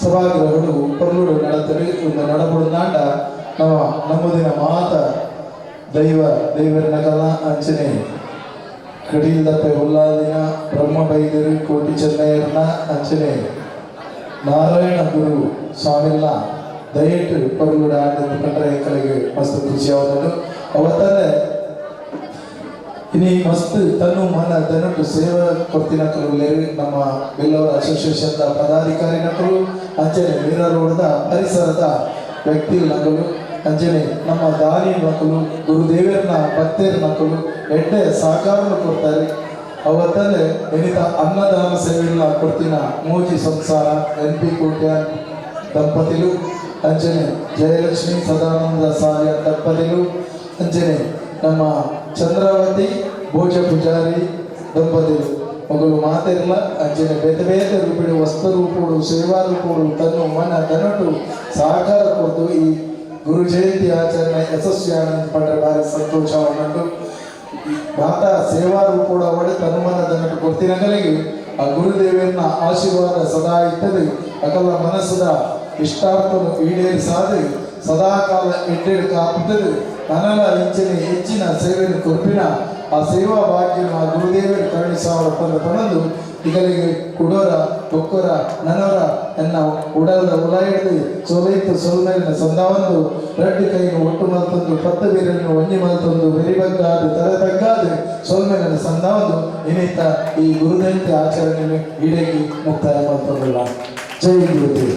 ಸಭಾಗೃಹಗಳು ಪೊರ್ಲುಡು ನಡತ್ಂಡ್. ಒಂದು ನಡಪುಡುನಾಂಡ ನಮ್ಮ ನಮ್ಮದಿನ ಮಾತ ದೈವ ದೇವರನಗಲ ಅಂಚನೆ ಕಡೀಲ್ದಪ್ಪೆ ಉಲ್ಲಾದಿನ ಬ್ರಹ್ಮ ಬೈದರು ಕೋಟಿ ಚೆನ್ನಯ್ಯರ್ನ ಅಂಚನೆ ನಾರಾಯಣ ಗುರು ಸ್ವಾಮಿಲ್ನ ದಯವಿಟ್ಟು ಪೊರ್ಲುಡು ಆಂಡ್ ಕಂಡ್ರೆ ಎಂಕಲೆಗ್ ಮಸ್ತ್ ಖುಷಿ ಆವೊಂದುಂಡು. ಅವತ್ತನೆ ಇನಿ ಮಸ್ತ್ ತನ್ನು ಮನ ಧನಟು ಸೇವೆ ಕೊರ್ತಿನಕುಲು ಉಲ್ಲೆರ್. ನಮ್ಮ ಬಿಲ್ಲವರ ಅಸೋಸಿಯೇಷನ್ ದ ಪದಾಧಿಕಾರಿನಕುಲು, ಅಂಚನೆ ಮೀರಾ ರೋಡ್ದ ಪರಿಸರದ ವ್ಯಕ್ತಿನಕುಲು, ಅಂಚನೆ ನಮ್ಮ ದಾನಿ ನಕುಲು, ಗುರುದೇವರನ ಭಕ್ತರನಕುಲು ಎಡ್ಡೆ ಸಹಕಾರನು ಕೊಡ್ತಾರೆ. ಅವತ್ತಲ್ಲೇ ಎನಿತ ಅನ್ನದಾನ ಸೇವೆಗಳ ಕೊಡ್ತಿನ ಮೂಜಿ ಸಂಸಾರ ಎನ್ ಪಿ ಕೋಟ್ಯಾನ್ ದಂಪತಿಲು, ಅಂಚನೆ ಜಯಲಕ್ಷ್ಮಿ ಸದಾನಂದ ಸಾಲಿಯ ದಂಪತಿಲು, ಅಂಚನೆ ನಮ್ಮ ಚಂದ್ರಾವತಿ ಭೋಜ ಪೂಜಾರಿ ದಂಪತಿಲು ಮೊಗಲು ಮಾತೆರ್ಲ ಅಂಚನೆ ಬೇತೆ ಬೇತೆ ರೂಪಿಡು ವಸ್ತು ರೂಪುಡು ಸೇವಾ ರೂಪುಡು ತನ್ನು ಮನ ಧನಟು ಸಹಕಾರ ಕೊಡ್ತು ಈ ಗುರು ಜಯಂತಿ ಆಚರಣೆ ಯಶಸ್ವಿಯಾನಂದ ಪಂಡ್ರೆ ಭಾರಿ ಸಂತೋಷ ಉಂಟು. ಮಾತಾ ಸೇವಾ ರೂಪುಡು ಅವಳು ತನುಮನ ಧನಟು ಕೊಡ್ತಿನಗಲಿಗೆ ಆ ಗುರುದೇವನ ಆಶೀರ್ವಾದ ಸದಾ ಇರ್ತದೆ. ಅಕಲ ಮನಸ್ಸದ ಇಷ್ಟಾರ್ಥನು ಈಡೇರಿಸಾದು ಸದಾಕಾಲ ಎಡ್ಡೆಡ್ ಕಾಪುತ್ತದೆ. ನನಲ ಇಂಚಿನ ಹೆಚ್ಚಿನ ಸೇವೆಯನ್ನು ಕೊರ್ಪಿನ ಆ ಸೇವಾ ಭಾಗ್ಯನು ಆ ಗುರುದೇವರು ಕರುಣಿಸಾವರ ಪಂದ ಪನಂದು ಇಗಲಿಗೆ ಕುಡೋರ ಬೊಕ್ಕೊರ ನನೋರ ಎನ್ನ ಉಡಲ್ದ ಉಲಾಯಿಡ್ದು ಸೊಲೈತು ಸೊಲ್ಮೆಲಿನ ಸಂದಾವಂದು ರಡ್ಡು ಕೈನು ಒಟ್ಟು ಮಲ್ತೊಂದು ಪತ್ತು ಬೀರನ್ನು ಒಂಜಿ ಮಲ್ತೊಂದು ಬೆರಿಬಗ್ಗಾದು ತಲೆ ತಗ್ಗಾದು ಸೊಲ್ಮೆಲಿನ ಸಂದಾವಂದು ಇನಿತ ಈ ಗುರುಜಯಂತಿ ಆಚರಣೆ ಇಡೀ ಮುಕ್ತಾಯ ಮಲ್ತೊಂದುಲ್ಲ. ಜೈ ಗುರುದೇವ್.